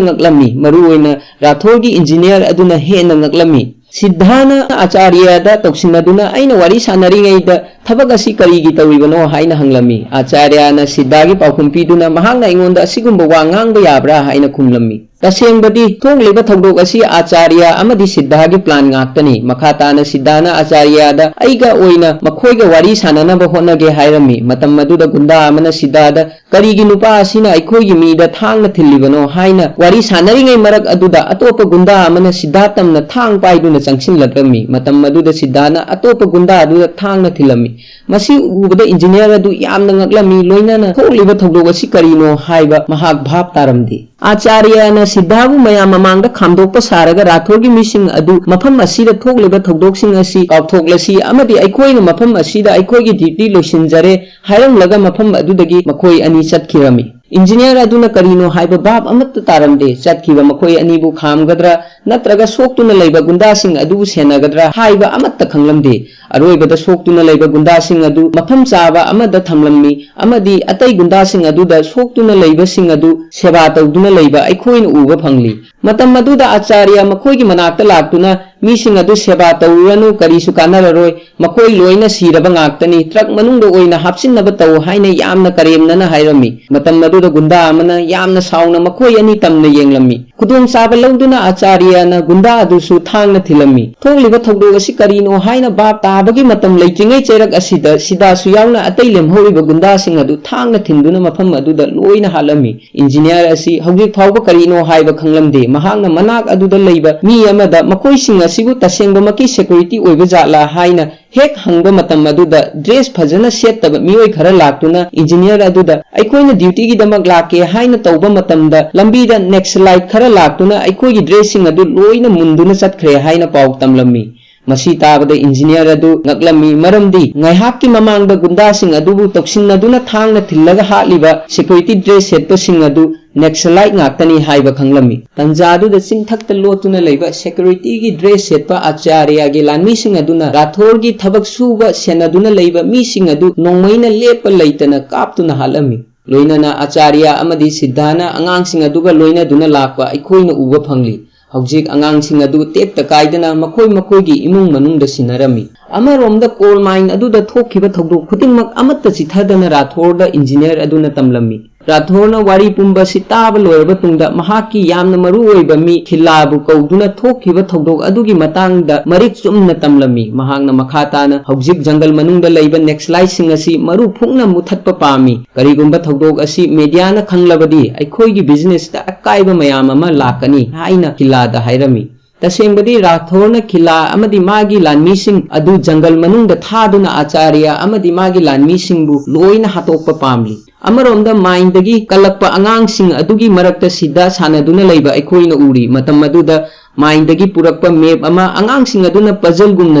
ꯉꯛꯂꯝꯃꯤ꯫ ꯃꯔꯨꯑꯣꯏꯅ ꯔꯥꯊꯣꯔꯒꯤ ꯏꯟꯖꯤꯅꯤꯌꯔ ꯑꯗꯨꯅ ꯍꯦꯟꯅ ꯉꯛꯂꯝꯃꯤ꯫ ꯁꯤꯗꯥꯅ ꯑꯥꯆꯥꯔꯌꯗ ꯇꯧꯁꯤꯟꯅꯗꯨꯅ, "ꯑꯩꯅ ꯋꯥꯔꯤ ꯁꯥꯟꯅꯔꯤꯉꯩꯗ ꯊꯕꯛ ꯑꯁꯤ ꯀꯔꯤꯒꯤ ꯇꯧꯔꯤꯕꯅꯣ?" ꯍꯥꯏꯅ ꯍꯪꯂꯝꯃꯤ꯫ ꯑꯥꯆꯥꯔꯌꯅ ꯁꯤꯗꯥꯒꯤ ꯄꯥꯎꯈꯨꯝ ꯄꯤꯗꯨꯅ, "ꯃꯍꯥꯛꯅ ꯑꯩꯉꯣꯟꯗ ꯑꯁꯤꯒꯨꯝꯕ ꯋꯥ ꯉꯥꯡꯕ ꯌꯥꯕ꯭ꯔꯥ?" ꯍꯥꯏꯅ ꯈꯨꯝꯂꯝꯃꯤ꯫ ꯇꯁꯦꯡꯕꯗꯤ ꯊꯣꯛꯂꯤꯕ ꯊꯧꯗꯣꯛ ꯑꯁꯤ ꯑꯥꯆꯥꯔꯌ ꯑꯃꯗꯤ ꯁꯤꯗꯥꯒꯤ ꯄ꯭ꯂꯥꯟ ꯉꯥꯛꯇꯅꯤ꯫ ꯃꯈꯥ ꯇꯥꯅ ꯁꯤꯗꯥꯅ ꯑꯥꯆꯥꯔꯌꯗ, "ꯑꯩꯒ ꯑꯣꯏꯅ ꯃꯈꯣꯏꯒ ꯋꯥꯔꯤ ꯁꯥꯟꯅꯅꯕ ꯍꯣꯠꯅꯒꯦ" ꯍꯥꯏꯔꯝꯃꯤ꯫ ꯃꯇꯝ ꯑꯗꯨꯗ ꯒꯨꯟꯗꯥ ꯑꯃꯅ ꯁꯤꯗꯥꯗ, "ꯀꯔꯤꯒꯤ ꯅꯨꯄꯥ ꯑꯁꯤꯅ ꯑꯩꯈꯣꯏꯒꯤ ꯃꯤꯗ ꯊꯥꯡꯅ ꯊꯤꯜꯂꯤꯕꯅꯣ?" ꯍꯥꯏꯅ ꯋꯥꯔꯤ ꯁꯥꯟꯅꯔꯤꯉꯩ ꯃꯔꯛ ꯑꯗꯨꯗ ꯑꯇꯣꯞꯄ ꯒꯨꯟꯗꯥ ꯑꯃꯅ ꯁꯤꯗꯥ ꯇꯝꯅ ꯊꯥꯡ ꯄꯥꯏꯗꯨꯅ ꯆꯪꯁꯤꯜꯂꯛꯂꯝꯃꯤ꯫ ꯃꯇꯝ ꯑꯗꯨꯗ ꯁꯤꯗꯥꯅ ꯑꯇꯣꯞꯄ ꯒꯨꯟꯗꯥ ꯑꯗꯨꯗ ꯊꯥꯡꯅ ꯊꯤꯜꯂꯝꯃꯤ꯫ ꯃꯁꯤ ꯎꯕꯗ ꯏꯟꯖꯤꯅꯤꯌꯔ ꯑꯗꯨ ꯌꯥꯝꯅ ꯉꯛꯂꯝꯃꯤ, ꯂꯣꯏꯅꯅ ꯊꯣꯛꯂꯤꯕ ꯊꯧꯗꯣꯛ ꯑꯁꯤ ꯀꯔꯤꯅꯣ ꯍꯥꯏꯕ ꯃꯍꯥꯛ ꯚꯥꯞ ꯇꯥꯔꯝꯗꯦ꯫ ꯑꯥꯆꯥꯔꯌꯅ ꯁꯤꯗꯥꯕꯨ ꯃꯌꯥꯝ ꯃꯃꯥꯡꯗ ꯈꯥꯝꯗꯣꯛꯄ ꯁꯥꯔꯒ ꯔꯥꯊꯣꯔꯒꯤ ꯃꯤꯁꯤꯡ ꯑꯗꯨ ꯃꯐꯝ ꯑꯁꯤꯗ ꯊꯣꯛꯂꯤꯕ ꯊꯧꯗꯣꯛꯁꯤꯡ ꯑꯁꯤ ꯀꯥꯎꯊꯣꯛꯂꯁꯤ ꯑꯃꯗꯤ ꯑꯩꯈꯣꯏꯅ ꯃꯐꯝ ꯑꯁꯤꯗ ꯑꯩꯈꯣꯏꯒꯤ ꯗ꯭ꯌꯨꯇꯤ ꯂꯣꯏꯁꯤꯟꯖꯔꯦ ꯍꯥꯏꯔꯝꯂꯒ ꯃꯐꯝ ꯑꯗꯨꯗꯒꯤ ꯃꯈꯣꯏ ꯑꯅꯤ ꯆꯠꯈꯤꯔꯝꯃꯤ꯫ ꯏꯟꯖꯤꯅꯤꯌꯔ ꯑꯗꯨꯅ ꯀꯔꯤꯅꯣ ꯍꯥꯏꯕ ꯚꯥꯞ ꯑꯃꯠꯇ ꯇꯥꯔꯝꯗꯦ꯫ ꯆꯠꯈꯤꯕ ꯃꯈꯣꯏ ꯑꯅꯤꯕꯨ ꯈꯥꯝꯒꯗ꯭ꯔꯥ ꯅꯠꯇ꯭ꯔꯒ ꯁꯣꯛꯇꯨꯅ ꯂꯩꯕ ꯒꯨꯟꯗꯥꯁꯤꯡ ꯑꯗꯨꯕꯨ ꯁꯦꯟꯅꯒꯗ꯭ꯔꯥ ꯍꯥꯏꯕ ꯑꯃꯠꯇ ꯈꯪꯂꯝꯗꯦ꯫ ꯑꯔꯣꯏꯕꯗ ꯁꯣꯛꯇꯨꯅ ꯂꯩꯕ ꯒꯨꯟꯗꯥꯁꯤꯡ ꯑꯗꯨ ꯃꯐꯝ ꯆꯥꯕ ꯑꯃꯗ ꯊꯝꯂꯝꯃꯤ ꯑꯃꯗꯤ ꯑꯇꯩ ꯒꯨꯟꯗꯥꯁꯤꯡ ꯑꯗꯨꯗ ꯁꯣꯛꯇꯨꯅ ꯂꯩꯕꯁꯤꯡ ꯑꯗꯨ ꯁꯦꯕꯥ ꯇꯧꯗꯨꯅ ꯂꯩꯕ ꯑꯩꯈꯣꯏꯅ ꯎꯕ ꯐꯪꯂꯤ꯫ ꯃꯇꯝ ꯑꯗꯨꯗ ꯑꯥꯆꯥꯔꯌ ꯃꯈꯣꯏꯒꯤ ꯃꯅꯥꯛꯇ ꯂꯥꯛꯇꯨꯅ, "ꯃꯤꯁꯤꯡ ꯑꯗꯨ ꯁꯦꯕꯥ ꯇꯧꯔꯨꯔꯅꯨ, ꯀꯔꯤꯁꯨ ꯀꯥꯟꯅꯔꯔꯣꯏ, ꯃꯈꯣꯏ ꯂꯣꯏꯅ ꯁꯤꯔꯕ ꯉꯥꯛꯇꯅꯤ, ꯇ꯭ꯔꯛ ꯃꯅꯨꯡꯗ ꯑꯣꯏꯅ ꯍꯥꯞꯆꯤꯟꯅꯕ ꯇꯧ" ꯍꯥꯏꯅ ꯌꯥꯝꯅ ꯀꯔꯦꯝꯅꯅ ꯍꯥꯏꯔꯝꯃꯤ꯫ ꯃꯇꯝ ꯑꯗꯨꯗ ꯒꯨꯟꯗꯥ ꯑꯃꯅ ꯌꯥꯝꯅ ꯁꯥꯎꯅ ꯃꯈꯣꯏ ꯑꯅꯤ ꯇꯝꯅ ꯌꯦꯡꯂꯝꯃꯤ꯫ ꯈꯨꯗꯣꯡꯆꯥꯕ ꯂꯧꯗꯨꯅ ꯑꯥꯆꯥꯔꯌꯅ ꯒꯨꯟꯗꯥ ꯑꯗꯨꯁꯨ ꯊꯥꯡꯅ ꯊꯤꯜꯂꯝꯃꯤ꯫ ꯊꯣꯛꯂꯤꯕ ꯊꯧꯗꯣꯛ ꯑꯁꯤ ꯀꯔꯤꯅꯣ ꯍꯥꯏꯅ ꯚꯥꯞ ꯇꯥꯕꯒꯤ ꯃꯇꯝ ꯂꯩꯇ꯭ꯔꯤꯉꯩ ꯆꯩꯔꯛ ꯑꯁꯤꯗ ꯁꯤꯗꯥꯁꯨ ꯌꯥꯎꯅ ꯑꯇꯩ ꯂꯦꯝꯍꯧꯔꯤꯕ ꯒꯨꯟꯗꯥꯁꯤꯡ ꯑꯗꯨ ꯊꯥꯡꯅ ꯊꯤꯟꯗꯨꯅ ꯃꯐꯝ ꯑꯗꯨꯗ ꯂꯣꯏꯅ ꯍꯥꯠꯂꯝꯃꯤ꯫ ꯏꯟꯖꯤꯅꯤꯌꯔ ꯑꯁꯤ ꯍꯧꯖꯤꯛ ꯐꯥꯎꯕ ꯀꯔꯤꯅꯣ ꯍꯥꯏꯕ ꯈꯪꯂꯝꯗꯦ꯫ ꯃꯍꯥꯛꯅ ꯃꯅꯥꯛ ꯑꯗꯨꯗ ꯂꯩꯕ ꯃꯤ ꯑꯃꯗ ꯃꯈꯣꯏꯁꯤꯡ ꯑꯁꯤꯕꯨ ꯇꯁꯦꯡꯕꯃꯛꯀꯤ ꯁꯦꯀ꯭ꯌꯨꯔꯤꯇꯤ ꯑꯣꯏꯕ ꯖꯥꯠꯂꯥ ꯍꯥꯏꯅ ꯍꯦꯛ ꯍꯪꯕ ꯃꯇꯝ ꯑꯗꯨꯗ ꯗ꯭ꯔꯦꯁ ꯐꯖꯅ ꯁꯦꯠꯇꯕ ꯃꯤꯑꯣꯏ ꯈꯔ ꯂꯥꯛꯇꯨꯅ ꯏꯟꯖꯤꯅꯤꯌꯔ ꯑꯗꯨꯗ, "ꯑꯩꯈꯣꯏꯅ ꯗ꯭ꯌꯨꯇꯤꯒꯤꯗꯃꯛ ꯂꯥꯛꯀꯦ" ꯍꯥꯏꯅ ꯇꯧꯕ ꯃꯇꯝꯗ ꯂꯝꯕꯤꯗ ꯅꯦꯛꯁꯂꯥꯏꯠ ꯈꯔ ꯂꯥꯛꯇꯨꯅ ꯑꯩꯈꯣꯏꯒꯤ ꯗ꯭ꯔꯦꯁꯁꯤꯡ ꯑꯗꯨ ꯂꯣꯏꯅ ꯃꯨꯟꯗꯨꯅ ꯆꯠꯈ꯭ꯔꯦ ꯍꯥꯏꯅ ꯄꯥꯎ ꯇꯝꯂꯝꯃꯤ꯫ ꯃꯁꯤ ꯇꯥꯕꯗ ꯏꯟꯖꯤꯅꯤꯌꯔ ꯑꯗꯨ ꯉꯛꯂꯝꯃꯤ, ꯃꯔꯝꯗꯤ ꯉꯥꯏꯍꯥꯛꯀꯤ ꯃꯃꯥꯡꯗ ꯒꯨꯟꯗꯥꯁꯤꯡ ꯑꯗꯨꯕꯨ ꯇꯧꯁꯤꯟꯅꯗꯨꯅ ꯊꯥꯡꯅ ꯊꯤꯜꯂꯒ ꯍꯥꯠꯂꯤꯕ ꯁꯦꯀ꯭ꯌꯨꯔꯤꯇꯤ ꯗ꯭ꯔꯦꯁ ꯁꯦꯠꯄꯁꯤꯡ ꯑꯗꯨ ꯅꯦꯛꯁꯂꯥꯏꯠ ꯉꯥꯛꯇꯅꯤ ꯍꯥꯏꯕ ꯈꯪꯂꯝꯃꯤ꯫ ꯇꯟꯖꯥꯗꯨꯗ ꯆꯤꯡꯊꯛꯇ ꯂꯣꯠꯇꯨꯅ ꯂꯩꯕ ꯁꯦꯀ꯭ꯌꯨꯔꯤꯇꯤꯒꯤ ꯗ꯭ꯔꯦꯁ ꯁꯦꯠꯄ ꯑꯥꯆꯥꯔꯌꯒꯤ ꯂꯥꯟꯃꯤꯁꯤꯡ ꯑꯗꯨꯅ ꯔꯥꯊꯣꯔꯒꯤ ꯊꯕꯛ ꯁꯨꯕ ꯁꯦꯟꯅꯗꯨꯅ ꯂꯩꯕ ꯃꯤꯁꯤꯡ ꯑꯗꯨ ꯅꯣꯡꯃꯩꯅ ꯂꯦꯞꯄ ꯂꯩꯇꯅ ꯀꯥꯞꯇꯨꯅ ꯍꯥꯠꯂꯝꯃꯤ꯫ ꯂꯣꯏꯅꯅ ꯑꯥꯆꯥꯔꯌ ꯑꯃꯗꯤ ꯁꯤꯗꯥꯅ ꯑꯉꯥꯡꯁꯤꯡ ꯑꯗꯨꯒ ꯂꯣꯏꯅꯗꯨꯅ ꯂꯥꯛꯄ ꯑꯩꯈꯣꯏꯅ ꯎꯕ ꯐꯪꯂꯤ꯫ ꯍꯧꯖꯤꯛ ꯑꯉꯥꯡꯁꯤꯡ ꯑꯗꯨ ꯇꯦꯛꯇ ꯀꯥꯏꯗꯅ ꯃꯈꯣꯏ ꯃꯈꯣꯏꯒꯤ ꯏꯃꯨꯡ ꯃꯅꯨꯡꯗ ꯁꯤꯟꯅꯔꯝꯃꯤ꯫ ꯑꯃꯔꯣꯝꯗ ꯀꯣꯜ ꯃꯥꯏꯟ ꯑꯗꯨꯗ ꯊꯣꯛꯈꯤꯕ ꯊꯧꯗꯣꯛ ꯈꯨꯗꯤꯡꯃꯛ ꯑꯃꯠꯇ ꯆꯤꯊꯗꯅ ꯔꯥꯊꯣꯔꯗ ꯏꯟꯖꯤꯅꯤꯌꯔ ꯑꯗꯨꯅ ꯇꯝꯂꯝꯃꯤ꯫ ꯔꯥꯊꯣꯔꯅ ꯋꯥꯔꯤ ꯄꯨꯝꯕ ꯑꯁꯤ ꯇꯥꯕ ꯂꯣꯏꯔꯕ ꯇꯨꯡꯗ ꯃꯍꯥꯛꯀꯤ ꯌꯥꯝꯅ ꯃꯔꯨ ꯑꯣꯏꯕ ꯃꯤ ꯈꯤꯜꯂꯥꯕꯨ ꯀꯧꯗꯨꯅ ꯊꯣꯛꯈꯤꯕ ꯊꯧꯗꯣꯛ ꯑꯗꯨꯒꯤ ꯃꯇꯥꯡꯗ ꯃꯔꯤꯛ ꯆꯨꯝꯅ ꯇꯝꯂꯝꯃꯤ꯫ ꯃꯍꯥꯛꯅ ꯃꯈꯥ ꯇꯥꯅ ꯍꯧꯖꯤꯛ ꯖꯪꯒꯜ ꯃꯅꯨꯡꯗ ꯂꯩꯕ ꯅꯦꯛꯁꯂꯥꯏꯠꯁꯤꯡ ꯑꯁꯤ ꯃꯔꯨ ꯐꯨꯛꯅ ꯃꯨꯊꯠꯄ ꯄꯥꯝꯃꯤ꯫ ꯀꯔꯤꯒꯨꯝꯕ ꯊꯧꯗꯣꯛ ꯑꯁꯤ ꯃꯦꯗꯤꯌꯥꯅ ꯈꯪꯂꯕꯗꯤ ꯑꯩꯈꯣꯏꯒꯤ ꯕꯤꯖꯤꯅꯦꯁꯇ ꯑꯀꯥꯏꯕ ꯃꯌꯥꯝ ꯑꯃ ꯂꯥꯛꯀꯅꯤ ꯍꯥꯏꯅ ꯈꯤꯜꯂꯥꯗ ꯍꯥꯏꯔꯝꯃꯤ꯫ ꯇꯁꯦꯡꯕꯗꯤ ꯔꯥꯊꯣꯔꯅ ꯈꯤꯂꯥ ꯑꯃꯗꯤ ꯃꯥꯒꯤ ꯂꯥꯟꯃꯤꯁꯤꯡ ꯑꯗꯨ ꯖꯪꯒꯜ ꯃꯅꯨꯡꯗ ꯊꯥꯗꯨꯅ ꯑꯥꯆꯥꯔꯌ ꯑꯃꯗꯤ ꯃꯥꯒꯤ ꯂꯥꯟꯃꯤꯁꯤꯡꯕꯨ ꯂꯣꯏꯅ ꯍꯥꯠꯇꯣꯛꯄ ꯄꯥꯝꯂꯤ꯫ ꯑꯃꯔꯣꯝꯗ ꯃꯥꯏꯟꯗꯒꯤ ꯀꯜꯂꯛꯄ ꯑꯉꯥꯡꯁꯤꯡ ꯑꯗꯨꯒꯤ ꯃꯔꯛꯇ ꯁꯤꯗꯥ ꯁꯥꯟꯅꯗꯨꯅ ꯂꯩꯕ ꯑꯩꯈꯣꯏꯅ ꯎꯔꯤ꯫ ꯃꯇꯝ ꯑꯗꯨꯗ ꯃꯥꯏꯟꯗꯒꯤ ꯄꯨꯔꯛꯄ ꯃꯦꯞ ꯑꯃ ꯑꯉꯥꯡꯁꯤꯡ ꯑꯗꯨꯅ ꯄꯖꯜꯒꯨꯝꯅ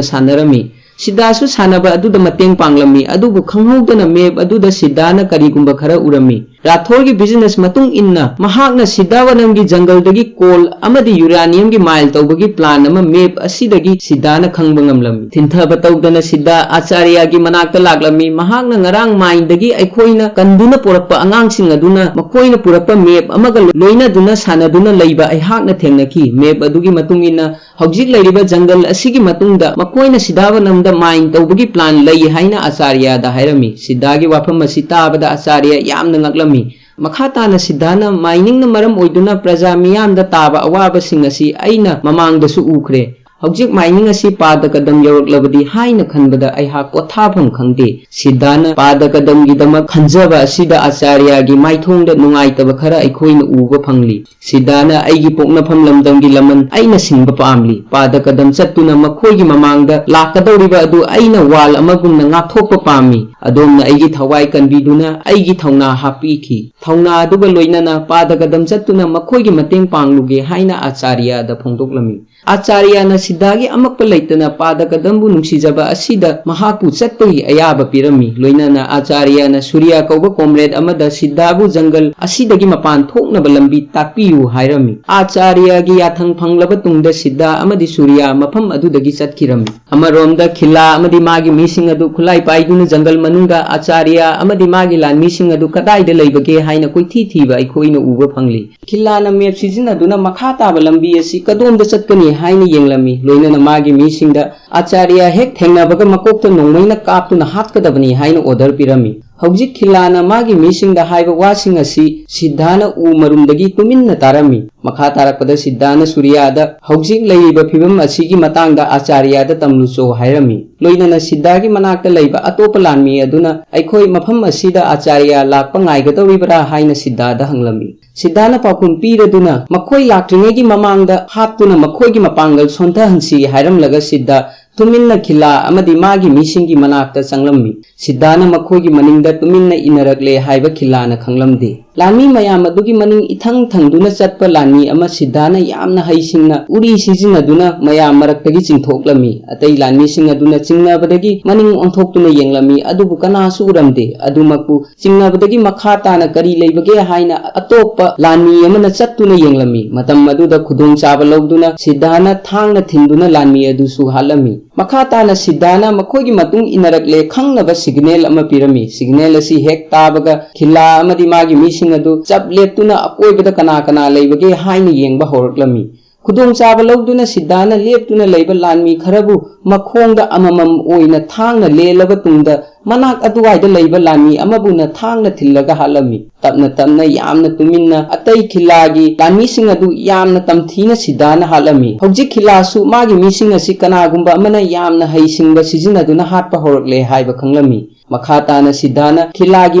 ꯁꯥꯟꯅꯔꯝꯃꯤ꯫ ꯁꯤꯗꯥꯁꯨ ꯁꯥꯟꯅꯕ ꯑꯗꯨꯗ ꯃꯇꯦꯡ ꯄꯥꯡꯂꯝꯃꯤ, ꯑꯗꯨꯕꯨ ꯈꯪꯍꯧꯗꯅ ꯃꯦꯞ ꯑꯗꯨꯗ ꯁꯤꯗꯥꯅ ꯀꯔꯤꯒꯨꯝꯕ ꯈꯔ ꯎꯔꯝꯃꯤ꯫ ꯔꯥꯊꯣꯔꯒꯤ ꯕꯤꯖꯤꯅꯦꯁ ꯃꯇꯨꯡ ꯏꯟꯅ ꯃꯍꯥꯛꯅ ꯁꯤꯗꯥꯋꯅꯝꯒꯤ ꯖꯪꯒꯜꯗꯒꯤ ꯀꯣꯜ ꯑꯃꯗꯤ ꯌꯨꯔꯥꯅꯤꯌꯝꯒꯤ ꯃꯥꯏꯜ ꯇꯧꯕꯒꯤ ꯄ꯭ꯂꯥꯟ ꯑꯃ ꯃꯦꯞ ꯑꯁꯤꯗꯒꯤ ꯁꯤꯗꯥꯅ ꯈꯪꯕ ꯉꯝꯂꯝꯃꯤ꯫ ꯊꯤꯟꯊꯕ ꯇꯧꯗꯅ ꯁꯤꯗꯥ ꯑꯆꯥꯔꯌꯥꯒꯤ ꯃꯅꯥꯛꯇ ꯂꯥꯛꯂꯝꯃꯤ꯫ ꯃꯍꯥꯛꯅ ꯉꯔꯥꯡ ꯃꯥꯏꯟꯗꯒꯤ ꯑꯩꯈꯣꯏꯅ ꯀꯟꯗꯨꯅ ꯄꯨꯔꯛꯄ ꯑꯉꯥꯡꯁꯤꯡ ꯑꯗꯨꯅ ꯃꯈꯣꯏꯅ ꯄꯨꯔꯛꯄ ꯃꯦꯞ ꯑꯃꯒ ꯂꯣꯏꯅꯗꯨꯅ ꯁꯥꯟꯅꯗꯨꯅ ꯂꯩꯕ ꯑꯩꯍꯥꯛꯅ ꯊꯦꯡꯅꯈꯤ꯫ ꯃꯦꯞ ꯑꯗꯨꯒꯤ ꯃꯇꯨꯡ ꯏꯟꯅ ꯍꯧꯖꯤꯛ ꯂꯩꯔꯤꯕ ꯖꯪꯒꯜ ꯑꯁꯤꯒꯤ ꯃꯇꯨꯡꯗ ꯃꯈꯣꯏꯅ ꯁꯤꯗꯥꯕꯅꯝꯗ ꯃꯥꯏꯟ ꯇꯧꯕꯒꯤ ꯄ꯭ꯂꯥꯟ ꯂꯩ ꯍꯥꯏꯅ ꯑꯆꯥꯔꯌꯥꯗ ꯍꯥꯏꯔꯝꯃꯤ꯫ ꯁꯤꯗꯥꯒꯤ ꯋꯥꯐꯝ ꯑꯁꯤ ꯇꯥꯕꯗ ꯑꯆꯥꯔꯌꯥ ꯌꯥꯝꯅ ꯉꯛꯂꯝꯃꯤ꯫ ꯃꯈꯥ ꯇꯥꯅ ꯁꯤꯗꯥꯅ ꯃꯥꯏꯅꯤꯡꯅ ꯃꯔꯝ ꯑꯣꯏꯗꯨꯅ ꯄ꯭ꯔꯖꯥ ꯃꯤꯌꯥꯝꯗ ꯇꯥꯕ ꯑꯋꯥꯕꯁꯤꯡ ꯑꯁꯤ ꯑꯩꯅ ꯃꯃꯥꯡꯗꯁꯨ ꯎꯈ꯭ꯔꯦ꯫ ꯍꯧꯖꯤꯛ ꯃꯥꯏꯅꯤꯡ ꯑꯁꯤ ꯄꯥꯗ ꯀꯗꯝ ꯌꯧꯔꯛꯂꯕꯗꯤ ꯍꯥꯏꯅ ꯈꯟꯕꯗ ꯑꯩꯍꯥꯛ ꯄꯣꯊꯥꯐꯝ ꯈꯪꯗꯦ꯫ ꯁꯤꯗꯥꯅ ꯄꯥꯗ ꯀꯗꯝꯒꯤꯗꯃꯛ ꯈꯟꯖꯕ ꯑꯁꯤꯗ ꯑꯆꯥꯔꯌꯥꯒꯤ ꯃꯥꯏꯊꯣꯡꯗ ꯅꯨꯡꯉꯥꯏꯇꯕ ꯈꯔ ꯑꯩꯈꯣꯏꯅ ꯎꯕ ꯐꯪꯂꯤ꯫ ꯁꯤꯗꯥꯅ ꯑꯩꯒꯤ ꯄꯣꯛꯅꯐꯝ ꯂꯝꯗꯝꯒꯤ ꯂꯃꯟ ꯑꯩꯅ ꯁꯤꯡꯕ ꯄꯥꯝꯂꯤ꯫ ꯄꯥꯗ ꯀꯗꯝ ꯆꯠꯇꯨꯅ ꯃꯈꯣꯏꯒꯤ ꯃꯃꯥꯡꯗ ꯂꯥꯛꯀꯗꯧꯔꯤꯕ ꯑꯗꯨ ꯑꯩꯅ ꯋꯥꯜ ꯑꯃꯒꯨꯝꯅ ꯉꯥꯛꯊꯣꯛꯄ ꯄꯥꯝꯃꯤ꯫ ꯑꯗꯣꯝꯅ ꯑꯩꯒꯤ ꯊꯋꯥꯏ ꯀꯟꯕꯤꯗꯨꯅ ꯑꯩꯒꯤ ꯊꯧꯅꯥ ꯍꯥꯞꯄꯤꯈꯤ꯫ ꯊꯧꯅꯥ ꯑꯗꯨꯒ ꯂꯣꯏꯅꯅ ꯄꯥꯗ ꯀꯗꯝ ꯆꯠꯇꯨꯅ ꯃꯈꯣꯏꯒꯤ ꯃꯇꯦꯡ ꯄꯥꯡꯂꯨꯒꯦ ꯍꯥꯏꯅ ꯑꯆꯥꯔꯌꯥꯗ ꯐꯣꯡꯗꯣꯛꯂꯝꯃꯤ꯫ ꯑꯆꯥꯔꯌꯥꯅ ꯁꯤꯗꯥꯒꯤ ꯑꯃꯛꯄ ꯂꯩꯇꯅ ꯄꯥꯗ ꯀꯗꯝꯕꯨ ꯅꯨꯡꯁꯤꯖꯕ ꯑꯁꯤꯗ ꯃꯍꯥꯛꯄꯨ ꯆꯠꯄꯒꯤ ꯑꯌꯥꯕ ꯄꯤꯔꯝꯃꯤ꯫ ꯂꯣꯏꯅꯅ ꯑꯆꯥꯔꯌꯥꯅ ꯁꯨꯔꯤꯌꯥ ꯀꯧꯕ ꯀꯣꯝꯔꯦꯗ ꯑꯃꯗ ꯁꯤꯗꯥꯕꯨ ꯖꯪꯒꯜ ꯑꯁꯤꯗꯒꯤ ꯃꯄꯥꯟ ꯊꯣꯛꯅꯕ ꯂꯝꯕꯤ ꯇꯥꯛꯄꯤꯌꯨ ꯍꯥꯏꯔꯝꯃꯤ꯫ ꯑꯆꯥꯔꯌꯥꯒꯤ ꯌꯥꯊꯪ ꯐꯪꯂꯕ ꯇꯨꯡꯗ ꯁꯤꯗꯥ ꯑꯃꯗꯤ ꯁꯨꯔꯤꯌꯥ ꯃꯐꯝ ꯑꯗꯨꯗꯒꯤ ꯆꯠꯈꯤꯔꯝꯃꯤ꯫ ꯑꯃꯔꯣꯝꯗ ꯈꯤꯂꯥ ꯑꯃꯗꯤ ꯃꯥꯒꯤ ꯃꯤꯁꯤꯡ ꯑꯗꯨ ꯈꯨꯠꯂꯥꯏ ꯄꯥꯏꯗꯨꯅ ꯖꯪꯒꯜ ꯃꯅꯨꯡꯗ ꯑꯆꯥꯔꯌꯥ ꯑꯃꯗꯤ ꯃꯥꯒꯤ ꯂꯥꯟꯃꯤꯁꯤꯡ ꯑꯗꯨ ꯀꯗꯥꯏꯗ ꯂꯩꯕꯒꯦ ꯍꯥꯏꯅ ꯀꯣꯏꯊꯤ ꯊꯤꯕ ꯑꯩꯈꯣꯏꯅ ꯎꯕ ꯐꯪꯂꯤ꯫ ꯈꯤꯂꯥꯅ ꯃꯦꯞ ꯁꯤꯖꯤꯟꯅꯗꯨꯅ ꯃꯈꯥ ꯇꯥꯕ ꯂꯝꯕꯤ ꯑꯁꯤ ꯀꯗꯣꯝꯗ ꯆꯠꯀꯅꯤ ꯍꯥꯏꯅ ꯌꯦꯡꯂꯝꯃꯤ꯫ ꯂꯣꯏꯅꯅ ꯃꯥꯒꯤ ꯃꯤꯁꯤꯡꯗ ꯑꯆꯥꯔꯌꯥ ꯍꯦꯛ ꯊꯦꯡꯅꯕꯒ ꯃꯀꯣꯛꯇ ꯅꯣꯡꯃꯩꯅ ꯀꯥꯞꯇꯨꯅ ꯍꯥꯠꯀꯗꯕꯅꯤ ꯍꯥꯏꯅ ꯑꯣꯔꯗꯔ ꯄꯤꯔꯝꯃꯤ꯫ ꯍꯧꯖꯤꯛ ꯈꯤꯂꯥꯅ ꯃꯥꯒꯤ ꯃꯤꯁꯤꯡꯗ ꯍꯥꯏꯕ ꯋꯥꯁꯤꯡ ꯑꯁꯤ ꯁꯤꯗꯥꯅ ꯎ ꯃꯔꯨꯝꯗꯒꯤ ꯇꯨꯃꯤꯟꯅ ꯇꯥꯔꯝꯃꯤ꯫ ꯃꯈꯥ ꯇꯥꯔꯛꯄꯗ ꯁꯤꯗꯥꯅ ꯁꯨꯔꯤꯌꯥꯗ ꯍꯧꯖꯤꯛ ꯂꯩꯔꯤꯕ ꯐꯤꯕꯝ ꯑꯁꯤꯒꯤ ꯃꯇꯥꯡꯗ ꯑꯆꯥꯔꯌꯥꯗ ꯇꯝꯂꯨꯆꯣ ꯍꯥꯏꯔꯝꯃꯤ꯫ ꯂꯣꯏꯅꯅ ꯁꯤꯗꯥꯒꯤ ꯃꯅꯥꯛꯇ ꯂꯩꯕ ꯑꯇꯣꯞꯄ ꯂꯥꯟꯃꯤ ꯑꯗꯨꯅ, "ꯑꯩꯈꯣꯏ ꯃꯐꯝ ꯑꯁꯤꯗ ꯑꯥꯆꯥꯔꯌ ꯂꯥꯛꯄ ꯉꯥꯏꯒꯗꯧꯔꯤꯕ꯭ꯔꯥ?" ꯍꯥꯏꯅ ꯁꯤꯗꯥꯗ ꯍꯪꯂꯝꯃꯤ꯫ ꯁꯤꯗꯥꯅ ꯄꯥꯎꯈꯨꯝ ꯄꯤꯔꯗꯨꯅ, "ꯃꯈꯣꯏ ꯂꯥꯛꯇ꯭ꯔꯤꯉꯩꯒꯤ ꯃꯃꯥꯡꯗ ꯍꯥꯠꯇꯨꯅ ꯃꯈꯣꯏꯒꯤ ꯃꯄꯥꯡꯒꯜ ꯁꯣꯟꯊꯍꯟꯁꯤ" ꯍꯥꯏꯔꯝꯂꯒ ꯁꯤꯗꯥ ꯇꯨꯃꯤꯟꯅ ꯈꯤꯂꯥ ꯑꯃꯗꯤ ꯃꯥꯒꯤ ꯃꯤꯁꯤꯡꯒꯤ ꯃꯅꯥꯛꯇ ꯆꯪꯂꯝꯃꯤ꯫ ꯁꯤꯗꯥꯅ ꯃꯈꯣꯏꯒꯤ ꯃꯅꯤꯡꯗ ꯇꯨꯃꯤꯟꯅ ꯏꯟꯅꯔꯛꯂꯦ ꯍꯥꯏꯕ ꯈꯤꯂꯥꯅ ꯈꯪꯂꯝꯗꯦ꯫ ꯂꯥꯟꯃꯤ ꯃꯌꯥꯝ ꯑꯗꯨꯒꯤ ꯃꯅꯤꯡ ꯏꯊꯪ ꯊꯪꯗꯨꯅ ꯆꯠꯄ ꯂꯥꯟꯃꯤ ꯑꯃ ꯁꯤꯗꯥꯅ ꯌꯥꯝꯅ ꯍꯩꯁꯤꯡꯅ ꯎꯔꯤ ꯁꯤꯖꯤꯟꯅꯗꯨꯅ ꯃꯌꯥꯝ ꯃꯔꯛꯇꯒꯤ ꯆꯤꯡꯊꯣꯛꯂꯝꯃꯤ꯫ ꯑꯇꯩ ꯂꯥꯟꯃꯤꯁꯤꯡ ꯑꯗꯨꯅ ꯆꯤꯡꯅꯕꯗꯒꯤ ꯃꯅꯤꯡ ꯑꯣꯟꯊꯣꯛꯇꯨꯅ ꯌꯦꯡꯂꯝꯃꯤ, ꯑꯗꯨꯕꯨ ꯀꯅꯥꯁꯨ ꯎꯔꯝꯗꯦ꯫ ꯑꯗꯨꯃꯛꯄꯨ ꯆꯤꯡꯅꯕꯗꯒꯤ ꯃꯈꯥ ꯇꯥꯅ ꯀꯔꯤ ꯂꯩꯕꯒꯦ ꯍꯥꯏꯅ ꯑꯇꯣꯞꯄ ꯂꯥꯟꯃꯤ ꯑꯃꯅ ꯆꯠꯇꯨꯅ ꯌꯦꯡꯂꯝꯃꯤ꯫ ꯃꯇꯝ ꯑꯗꯨꯗ ꯈꯨꯗꯣꯡꯆꯥꯕ ꯂꯧꯗꯨꯅ ꯁꯤꯗꯥꯅ ꯊꯥꯡꯅ ꯊꯤꯟꯗꯨꯅ ꯂꯥꯟꯃꯤ ꯑꯗꯨꯁꯨ ꯍꯥꯠꯂꯝꯃꯤ꯫ ꯃꯈꯥ ꯇꯥꯅ ꯁꯤꯗꯥꯅ ꯃꯈꯣꯏꯒꯤ ꯃꯇꯨꯡ ꯏꯟꯅꯔꯛꯂꯦ ꯈꯪꯅꯕ ꯁꯤꯒꯅꯦꯜ ꯑꯃ ꯄꯤꯔꯝꯃꯤ꯫ ꯁꯤꯒꯅꯦꯜ ꯑꯁꯤ ꯍꯦꯛ ꯇꯥꯕꯒ ꯈꯤꯂꯥ ꯑꯃꯗꯤ ꯃꯥꯒꯤ ꯃꯤꯁꯤꯡ ꯑꯗꯨ ꯆꯞ ꯂꯦꯞꯇꯨꯅ ꯑꯀꯣꯏꯕꯗ ꯀꯅꯥ ꯀꯅꯥ ꯂꯩꯕꯒꯦ ꯍꯥꯏꯅ ꯌꯦꯡꯕ ꯍꯧꯔꯛꯂꯝꯃꯤ꯫ ꯈꯨꯗꯣꯡꯆꯥꯕ ꯂꯧꯗꯨꯅ ꯁꯤꯗꯥꯅ ꯂꯦꯞꯇꯨꯅ ꯂꯩꯕ ꯂꯥꯟꯃꯤ ꯈꯔꯕꯨ ꯃꯈꯣꯡꯗ ꯑꯃꯃꯝ ꯑꯣꯏꯅ ꯊꯥꯡꯅ ꯂꯦꯜꯂꯕ ꯇꯨꯡꯗ ꯃꯅꯥꯛ ꯑꯗꯨꯋꯥꯏꯗ ꯂꯩꯕ ꯂꯥꯟꯃꯤ ꯑꯃꯕꯨꯅ ꯊꯥꯡꯅ ꯊꯤꯜꯂꯒ ꯍꯥꯠꯂꯝꯃꯤ꯫ ꯇꯞꯅ ꯇꯞꯅ ꯌꯥꯝꯅ ꯇꯨꯃꯤꯟꯅ ꯑꯇꯩ ꯈꯤꯂꯥꯒꯤ ꯂꯥꯟꯃꯤꯁꯤꯡ ꯑꯗꯨ ꯌꯥꯝꯅ ꯇꯝꯊꯤꯅ ꯁꯤꯗꯥꯅ ꯍꯥꯠꯂꯝꯃꯤ꯫ ꯍꯧꯖꯤꯛ ꯈꯤꯂꯥꯁꯨ ꯃꯥꯒꯤ ꯃꯤꯁꯤꯡ ꯑꯁꯤ ꯀꯅꯥꯒꯨꯝꯕ ꯑꯃꯅ ꯌꯥꯝꯅ ꯍꯩꯁꯤꯡꯕ ꯁꯤꯖꯤꯟꯅꯗꯨꯅ ꯍꯥꯠꯄ ꯍꯧꯔꯛꯂꯦ ꯍꯥꯏꯕ ꯈꯪꯂꯝꯃꯤ꯫ ꯃꯈꯥ ꯇꯥꯅ ꯁꯤꯗꯥꯅ ꯈꯤꯂꯥꯒꯤ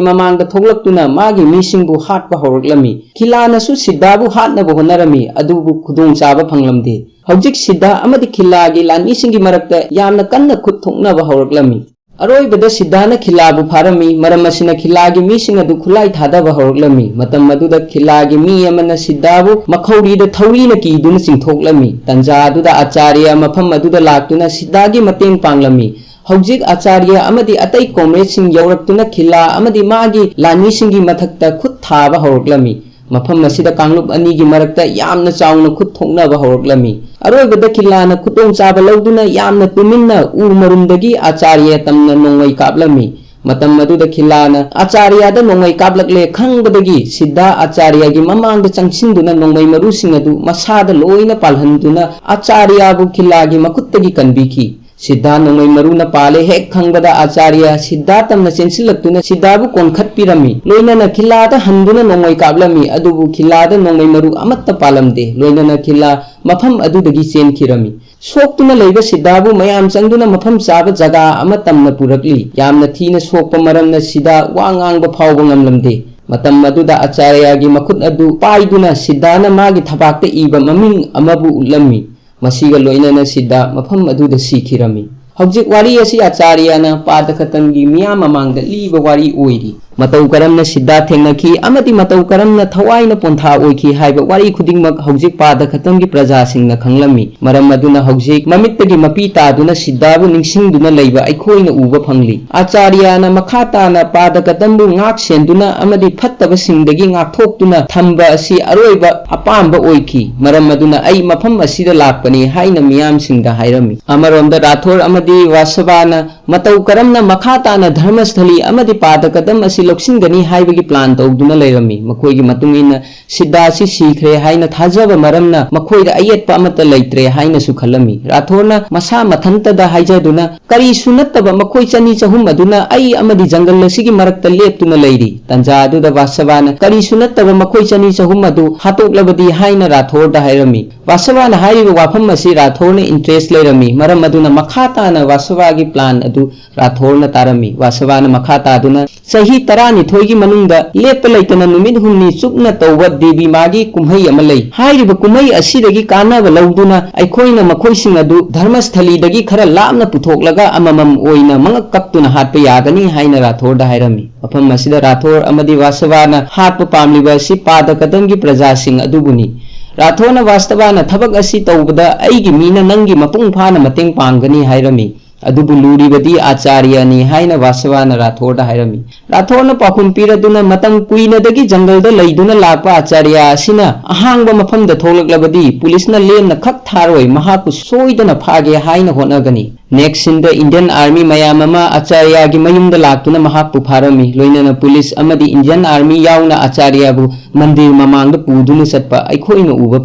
ꯃꯃꯥꯡꯗ ꯊꯣꯛꯂꯛꯇꯨꯅ ꯃꯥꯒꯤ ꯃꯤꯁꯤꯡꯕꯨ ꯍꯥꯠꯄ ꯍꯧꯔꯛꯂꯝꯃꯤ꯫ ꯈꯤꯂꯥꯅꯁꯨ ꯁꯤꯗꯥꯕꯨ ꯍꯥꯠꯅꯕ ꯍꯣꯠꯅꯔꯝꯃꯤ, ꯑꯗꯨꯕꯨ ꯈꯨꯗꯣꯡꯆꯥꯕ ꯐꯪꯂꯝꯗꯦ꯫ ꯍꯧꯖꯤꯛ ꯁꯤꯗꯥ ꯑꯃꯗꯤ ꯈꯤꯂꯥꯒꯤ ꯂꯥꯟꯃꯤꯁꯤꯡꯒꯤ ꯃꯔꯛꯇ ꯌꯥꯝꯅ ꯀꯟꯅ ꯈꯨꯠ ꯊꯣꯛꯅꯕ ꯍꯧꯔꯛꯂꯝꯃꯤ꯫ ꯑꯔꯣꯏꯕꯗ ꯁꯤꯗꯥꯅ ꯈꯤꯂꯥꯕꯨ ꯐꯥꯔꯝꯃꯤ꯫ ꯃꯔꯝ ꯑꯁꯤꯅ ꯈꯤꯂꯥꯒꯤ ꯃꯤꯁꯤꯡ ꯑꯗꯨ ꯈꯨꯠꯂꯥꯏ ꯊꯥꯗꯕ ꯍꯧꯔꯛꯂꯝꯃꯤ꯫ ꯃꯇꯝ ꯑꯗꯨꯗ ꯈꯤꯂꯥꯒꯤ ꯃꯤ ꯑꯃꯅ ꯁꯤꯗꯥꯕꯨ ꯃꯈꯧꯔꯤꯗ ꯊꯧꯔꯤꯅ ꯀꯤꯗꯨꯅ ꯆꯤꯡꯊꯣꯛꯂꯝꯃꯤ꯫ ꯇꯟꯖꯥ ꯑꯗꯨꯗ ꯑꯥꯆꯥꯔꯌ ꯃꯐꯝ ꯑꯗꯨꯗ ꯂꯥꯛꯇꯨꯅ ꯁꯤꯗꯥꯒꯤ ꯃꯇꯦꯡ ꯄꯥꯡꯂꯝꯃꯤ꯫ ꯍꯧꯖꯤꯛ ꯑꯥꯆꯥꯔꯌ ꯑꯃꯗꯤ ꯑꯇꯩ ꯀꯣꯝꯔꯦꯗꯁꯤꯡ ꯌꯧꯔꯛꯇꯨꯅ ꯈꯤꯂꯥ ꯑꯃꯗꯤ ꯃꯥꯒꯤ ꯂꯥꯟꯃꯤꯁꯤꯡꯒꯤ ꯃꯊꯛꯇ ꯈꯨꯠ ꯊꯥꯕ ꯍꯧꯔꯛꯂꯝꯃꯤ꯫ ꯃꯐꯝ ꯑꯁꯤꯗ ꯀꯥꯡꯂꯨꯞ ꯑꯅꯤꯒꯤ ꯃꯔꯛꯇ ꯌꯥꯝꯅ ꯆꯥꯎꯅ ꯈꯨꯠ ꯊꯣꯛꯅꯕ ꯍꯧꯔꯛꯂꯝꯃꯤ꯫ ꯑꯔꯣꯏꯕꯗ ꯈꯤꯂꯥꯅ ꯈꯨꯗꯣꯡꯆꯥꯕ ꯂꯧꯗꯨꯅ ꯌꯥꯝꯅ ꯇꯨꯃꯤꯟꯅ ꯎ ꯃꯔꯨꯝꯗꯒꯤ ꯑꯥꯆꯥꯔꯌ ꯇꯝꯅ ꯅꯣꯡꯃꯩ ꯀꯥꯞꯂꯝꯃꯤ꯫ ꯃꯇꯝ ꯑꯗꯨꯗ ꯈꯤꯂꯥꯅ ꯑꯥꯆꯥꯔꯌꯗ ꯅꯣꯡꯃꯩ ꯀꯥꯞꯂꯛꯂꯦ ꯈꯪꯕꯗꯒꯤ ꯁꯤꯗꯥ ꯑꯥꯆꯥꯔꯌꯒꯤ ꯃꯃꯥꯡꯗ ꯆꯪꯁꯤꯟꯗꯨꯅ ꯅꯣꯡꯃꯩ ꯃꯔꯨꯁꯤꯡ ꯑꯗꯨ ꯃꯁꯥꯗ ꯂꯣꯏꯅ ꯄꯥꯜꯍꯟꯗꯨꯅ ꯑꯥꯆꯥꯔꯌꯕꯨ ꯈꯤꯂꯥꯒꯤ ꯃꯈꯨꯠꯇꯒꯤ ꯀꯟꯕꯤꯈꯤ꯫ ꯁꯤꯗꯥ ꯅꯣꯡꯃꯩ ꯃꯔꯨꯅ ꯄꯥꯜꯂꯦ ꯍꯦꯛ ꯈꯪꯕꯗ ꯑꯥꯆꯥꯔꯌ ꯁꯤꯗꯥ ꯇꯝꯅ ꯆꯦꯟꯁꯤꯜꯂꯛꯇꯨꯅ ꯁꯤꯗꯥꯕꯨ ꯀꯣꯟꯈꯠꯄꯤꯔꯝꯃꯤ꯫ ꯂꯣꯏꯅꯅ ꯈꯤꯂꯥꯗ ꯍꯟꯗꯨꯅ ꯅꯣꯡꯃꯩ ꯀꯥꯞꯂꯝꯃꯤ, ꯑꯗꯨꯕꯨ ꯈꯤꯂꯥꯗ ꯅꯣꯡꯃꯩ ꯃꯔꯨ ꯑꯃꯠꯇ ꯄꯥꯜꯂꯝꯗꯦ꯫ ꯂꯣꯏꯅꯅ ꯈꯤꯂꯥ ꯃꯐꯝ ꯑꯗꯨꯗꯒꯤ ꯆꯦꯟꯈꯤꯔꯝꯃꯤ꯫ ꯁꯣꯛꯇꯨꯅ ꯂꯩꯕ ꯁꯤꯗꯥꯕꯨ ꯃꯌꯥꯝ ꯆꯪꯗꯨꯅ ꯃꯐꯝ ꯆꯥꯕ ꯖꯒꯥ ꯑꯃ ꯇꯝꯅ ꯄꯨꯔꯛꯂꯤ꯫ ꯌꯥꯝꯅ ꯊꯤꯅ ꯁꯣꯛꯄ ꯃꯔꯝꯅ ꯁꯤꯗꯥ ꯋꯥ ꯉꯥꯡꯕ ꯐꯥꯎꯕ ꯉꯝꯂꯝꯗꯦ꯫ ꯃꯇꯝ ꯑꯗꯨꯗ ꯑꯆꯥꯔꯌꯥꯒꯤ ꯃꯈꯨꯠ ꯑꯗꯨ ꯄꯥꯏꯗꯨꯅ ꯁꯤꯗꯥꯅ ꯃꯥꯒꯤ ꯊꯕꯥꯛꯇ ꯏꯕ ꯃꯃꯤꯡ ꯑꯃꯕꯨ ꯎꯠꯂꯝꯃꯤ꯫ ꯃꯁꯤꯒ ꯂꯣꯏꯅꯅ ꯁꯤꯗꯥ ꯃꯐꯝ ꯑꯗꯨꯗ ꯁꯤꯈꯤꯔꯝꯃꯤ꯫ ꯍꯧꯖꯤꯛ ꯋꯥꯔꯤ ꯑꯁꯤ ꯑꯆꯥꯔꯌꯥꯅ ꯄꯥꯗꯈꯇꯝꯒꯤ ꯃꯤꯌꯥꯝ ꯃꯃꯥꯡꯗ ꯂꯤꯕ ꯋꯥꯔꯤ ꯑꯣꯏꯔꯤ꯫ ꯃꯇꯧ ꯀꯔꯝꯅ ꯁꯤꯗꯥ ꯊꯦꯡꯅꯈꯤ ꯑꯃꯗꯤ ꯃꯇꯧ ꯀꯔꯝꯅ ꯊꯋꯥꯏꯅ ꯄꯣꯟꯊꯥ ꯑꯣꯏꯈꯤ ꯍꯥꯏꯕ ꯋꯥꯔꯤ ꯈꯨꯗꯤꯡꯃꯛ ꯍꯧꯖꯤꯛ ꯄꯥꯗꯈꯇꯝꯒꯤ ꯄ꯭ꯔꯖꯥꯁꯤꯡꯅ ꯈꯪꯂꯝꯃꯤ꯫ ꯃꯔꯝ ꯑꯗꯨꯅ ꯍꯧꯖꯤꯛ ꯃꯃꯤꯠꯇꯒꯤ ꯃꯄꯤ ꯇꯥꯗꯨꯅ ꯁꯤꯗꯥꯕꯨ ꯅꯤꯡꯁꯤꯡꯗꯨꯅ ꯂꯩꯕ ꯑꯩꯈꯣꯏꯅ ꯎꯕ ꯐꯪꯂꯤ꯫ ꯑꯆꯥꯔꯌꯥꯅ ꯃꯈꯥ ꯇꯥꯅ ꯄꯥꯗꯀꯗꯝꯕꯨ ꯉꯥꯛ ꯁꯦꯟꯗꯨꯅ ꯑꯃꯗꯤ ꯐꯠꯇꯕꯁꯤꯡꯗꯒꯤ ꯉꯥꯛꯊꯣꯛꯇꯨꯅ ꯊꯝꯕ ꯑꯁꯤ ꯑꯔꯣꯏꯕ ꯑꯄꯥꯝꯕ ꯑꯣꯏꯈꯤ꯫ ꯃꯔꯝ ꯑꯗꯨꯅ ꯑꯩ ꯃꯐꯝ ꯑꯁꯤꯗ ꯂꯥꯛꯄꯅꯤ ꯍꯥꯏꯅ ꯃꯤꯌꯥꯝꯁꯤꯡꯗ ꯍꯥꯏꯔꯝꯃꯤ꯫ ꯑꯃꯔꯣꯝꯗ ꯔꯥꯊꯣꯔ ꯑꯃꯗꯤ ꯋꯥꯁꯕꯥꯅ ꯃꯇꯧ ꯀꯔꯝꯅ ꯃꯈꯥ ꯇꯥꯅ ꯙꯔꯃꯁꯊꯂꯤ ꯑꯃꯗꯤ ꯄꯥꯗꯀꯗꯝ ꯑꯁꯤ ꯂꯧꯁꯤꯟꯒꯅꯤ ꯍꯥꯏꯕꯒꯤ ꯄ꯭ꯂꯥꯟ ꯇꯧꯗꯨꯅ ꯂꯩꯔꯝꯃꯤ꯫ ꯃꯈꯣꯏꯒꯤ ꯃꯇꯨꯡ ꯏꯟꯅ ꯁꯤꯗꯥ ꯑꯁꯤ ꯁꯤꯈ꯭ꯔꯦ ꯍꯥꯏꯅ ꯊꯥꯖꯕ ꯃꯔꯝꯅ ꯃꯈꯣꯏꯗ ꯑꯌꯦꯠꯄ ꯑꯃꯠꯇ ꯂꯩꯇ꯭ꯔꯦ ꯍꯥꯏꯅꯁꯨ ꯈꯜꯂꯝꯃꯤ꯫ ꯔꯥꯊꯣꯔꯅ ꯃꯁꯥ ꯃꯊꯟꯇꯗ ꯍꯥꯏꯖꯗꯨꯅ, "ꯀꯔꯤꯁꯨ ꯅꯠꯇꯕ ꯃꯈꯣꯏ ꯆꯅꯤ ꯆꯍꯨꯝ ꯑꯗꯨꯅ ꯑꯩ ꯑꯃꯗꯤ ꯖꯪꯒꯜ ꯑꯁꯤꯒꯤ ꯃꯔꯛꯇ ꯂꯦꯞꯇꯨꯅ ꯂꯩꯔꯤ꯫" ꯇꯟꯖꯥ ꯑꯗꯨꯗ ꯋꯥꯁꯕꯥꯅ, "ꯀꯔꯤꯁꯨ ꯅꯠꯇꯕ ꯃꯈꯣꯏ ꯆꯅꯤ ꯆꯍꯨꯝ ꯑꯗꯨ ꯍꯥꯠꯇꯣꯛꯂꯕꯗꯤ?" ꯍꯥꯏꯅ ꯔꯥꯊꯣꯔꯗ ꯍꯥꯏꯔꯝꯃꯤ꯫ ꯋꯥꯁꯕꯥꯅ ꯍꯥꯏꯔꯤꯕ ꯋꯥꯐꯝ ꯑꯁꯤ ꯔꯥꯊꯣꯔꯅ ꯏꯟꯇꯔꯦꯁ ꯂꯩꯔꯝꯃꯤ꯫ ꯃꯔꯝ ꯑꯗꯨꯅ ꯃꯈꯥ ꯇꯥꯅ ꯋꯥꯁꯕꯥꯒꯤ ꯄ꯭ꯂꯥꯟ ꯑꯗꯨ ꯔꯥꯊꯣꯔꯅ ꯇꯥꯔꯝꯃꯤ꯫ ꯋꯥꯁꯕꯥꯅ ꯃꯈꯥ ꯇꯥꯗꯨꯅ, "ꯆꯍꯤ ꯇꯔꯥꯅꯤꯊꯣꯏꯒꯤ ꯃꯅꯨꯡꯗ ꯂꯦꯞꯄ ꯂꯩꯇꯅ ꯅꯨꯃꯤꯠ ꯍꯨꯝꯅꯤ ꯆꯨꯞꯅ ꯇꯧꯕ ꯗꯦꯕꯤ ꯃꯥꯒꯤ ꯀꯨꯝꯍꯩ ꯑꯃ ꯂꯩ꯫ ꯍꯥꯏꯔꯤꯕ ꯀꯨꯝꯍꯩ ꯑꯁꯤꯗꯒꯤ ꯀꯥꯟꯅꯕ ꯂꯧꯗꯨꯅ ꯑꯩꯈꯣꯏꯅ ꯃꯈꯣꯏꯁꯤꯡ ꯑꯗꯨ ꯙꯔꯃꯁꯊꯂꯤꯗꯒꯤ ꯈꯔ ꯂꯥꯞꯅ ꯄꯨꯊꯣꯛꯂꯒ ꯑꯃꯃꯝ ꯑꯣꯏꯅ ꯃꯉꯛ ꯀꯛꯇꯨꯅ ꯍꯥꯠꯄ ꯌꯥꯒꯅꯤ" ꯍꯥꯏꯅ ꯔꯥꯊꯣꯔꯗ ꯍꯥꯏꯔꯝꯃꯤ꯫ ꯃꯐꯝ ꯑꯁꯤꯗ ꯔꯥꯊꯣꯔ ꯑꯃꯗꯤ ꯋꯥꯁꯕꯥꯅ ꯍꯥꯠꯄ ꯄꯥꯝꯂꯤꯕ ꯑꯁꯤ ꯄꯥꯗꯀꯗꯝꯒꯤ ꯄ꯭ꯔꯖꯥꯁꯤꯡ ꯑꯗꯨꯕꯨꯅꯤ꯫ ꯔꯥꯊꯣꯔꯅ ꯋꯥꯁꯇꯕꯥꯅ, "ꯊꯕꯛ ꯑꯁꯤ ꯇꯧꯕꯗ ꯑꯩꯒꯤ ꯃꯤꯅ ꯅꯪꯒꯤ ꯃꯄꯨꯡ ꯐꯥꯅ ꯃꯇꯦꯡ ꯄꯥꯡꯒꯅꯤ" ꯍꯥꯏꯔꯝꯃꯤ꯫ "ꯑꯗꯨꯕꯨ ꯂꯨꯔꯤꯕꯗꯤ ꯑꯆꯥꯔꯌꯅꯤ" ꯍꯥꯏꯅ ꯋꯥꯁꯕꯥꯅ ꯔꯥꯊꯣꯔꯗ ꯍꯥꯏꯔꯝꯃꯤ꯫ ꯔꯥꯊꯣꯔꯅ ꯄꯥꯎꯈꯨꯝ ꯄꯤꯔꯗꯨꯅ, "ꯃꯇꯝ ꯀꯨꯏꯅꯗꯒꯤ ꯖꯪꯒꯜꯗ ꯂꯩꯗꯨꯅ ꯂꯥꯛꯄ ꯑꯆꯥꯔꯌ ꯑꯁꯤꯅ ꯑꯍꯥꯡꯕ ꯃꯐꯝꯗ ꯊꯣꯛꯂꯛꯂꯕꯗꯤ ꯄꯨꯂꯤꯁꯅ ꯂꯦꯝꯅ ꯈꯛ ꯊꯥꯔꯣꯏ, ꯃꯍꯥꯛꯄꯨ ꯁꯣꯏꯗꯅ ꯐꯥꯒꯦ ꯍꯥꯏꯅ ꯍꯣꯠꯅꯒꯅꯤ"꯫ ꯅꯦꯛꯁ ꯁꯤꯟꯗ ꯏꯟꯗꯤꯌꯟ ꯑꯥꯔꯃꯤ ꯃꯌꯥꯝ ꯑꯃ ꯑꯆꯥꯔꯌꯒꯤ ꯃꯌꯨꯝꯗ ꯂꯥꯛꯇꯨꯅ ꯃꯍꯥꯛꯄꯨ ꯐꯥꯔꯝꯃꯤ꯫ ꯂꯣꯏꯅꯅ ꯄꯨꯂꯤꯁ ꯑꯃꯗꯤ ꯏꯟꯗꯤꯌꯟ ꯑꯥꯔꯃꯤ ꯌꯥꯎꯅ ꯑꯆꯥꯔꯌꯕꯨ ꯃꯟꯗꯤꯔ ꯃꯃꯥꯡꯗ ꯄꯨꯗꯨꯅ ꯆꯠꯄ ꯑꯩꯈꯣꯏꯅ ꯎꯕ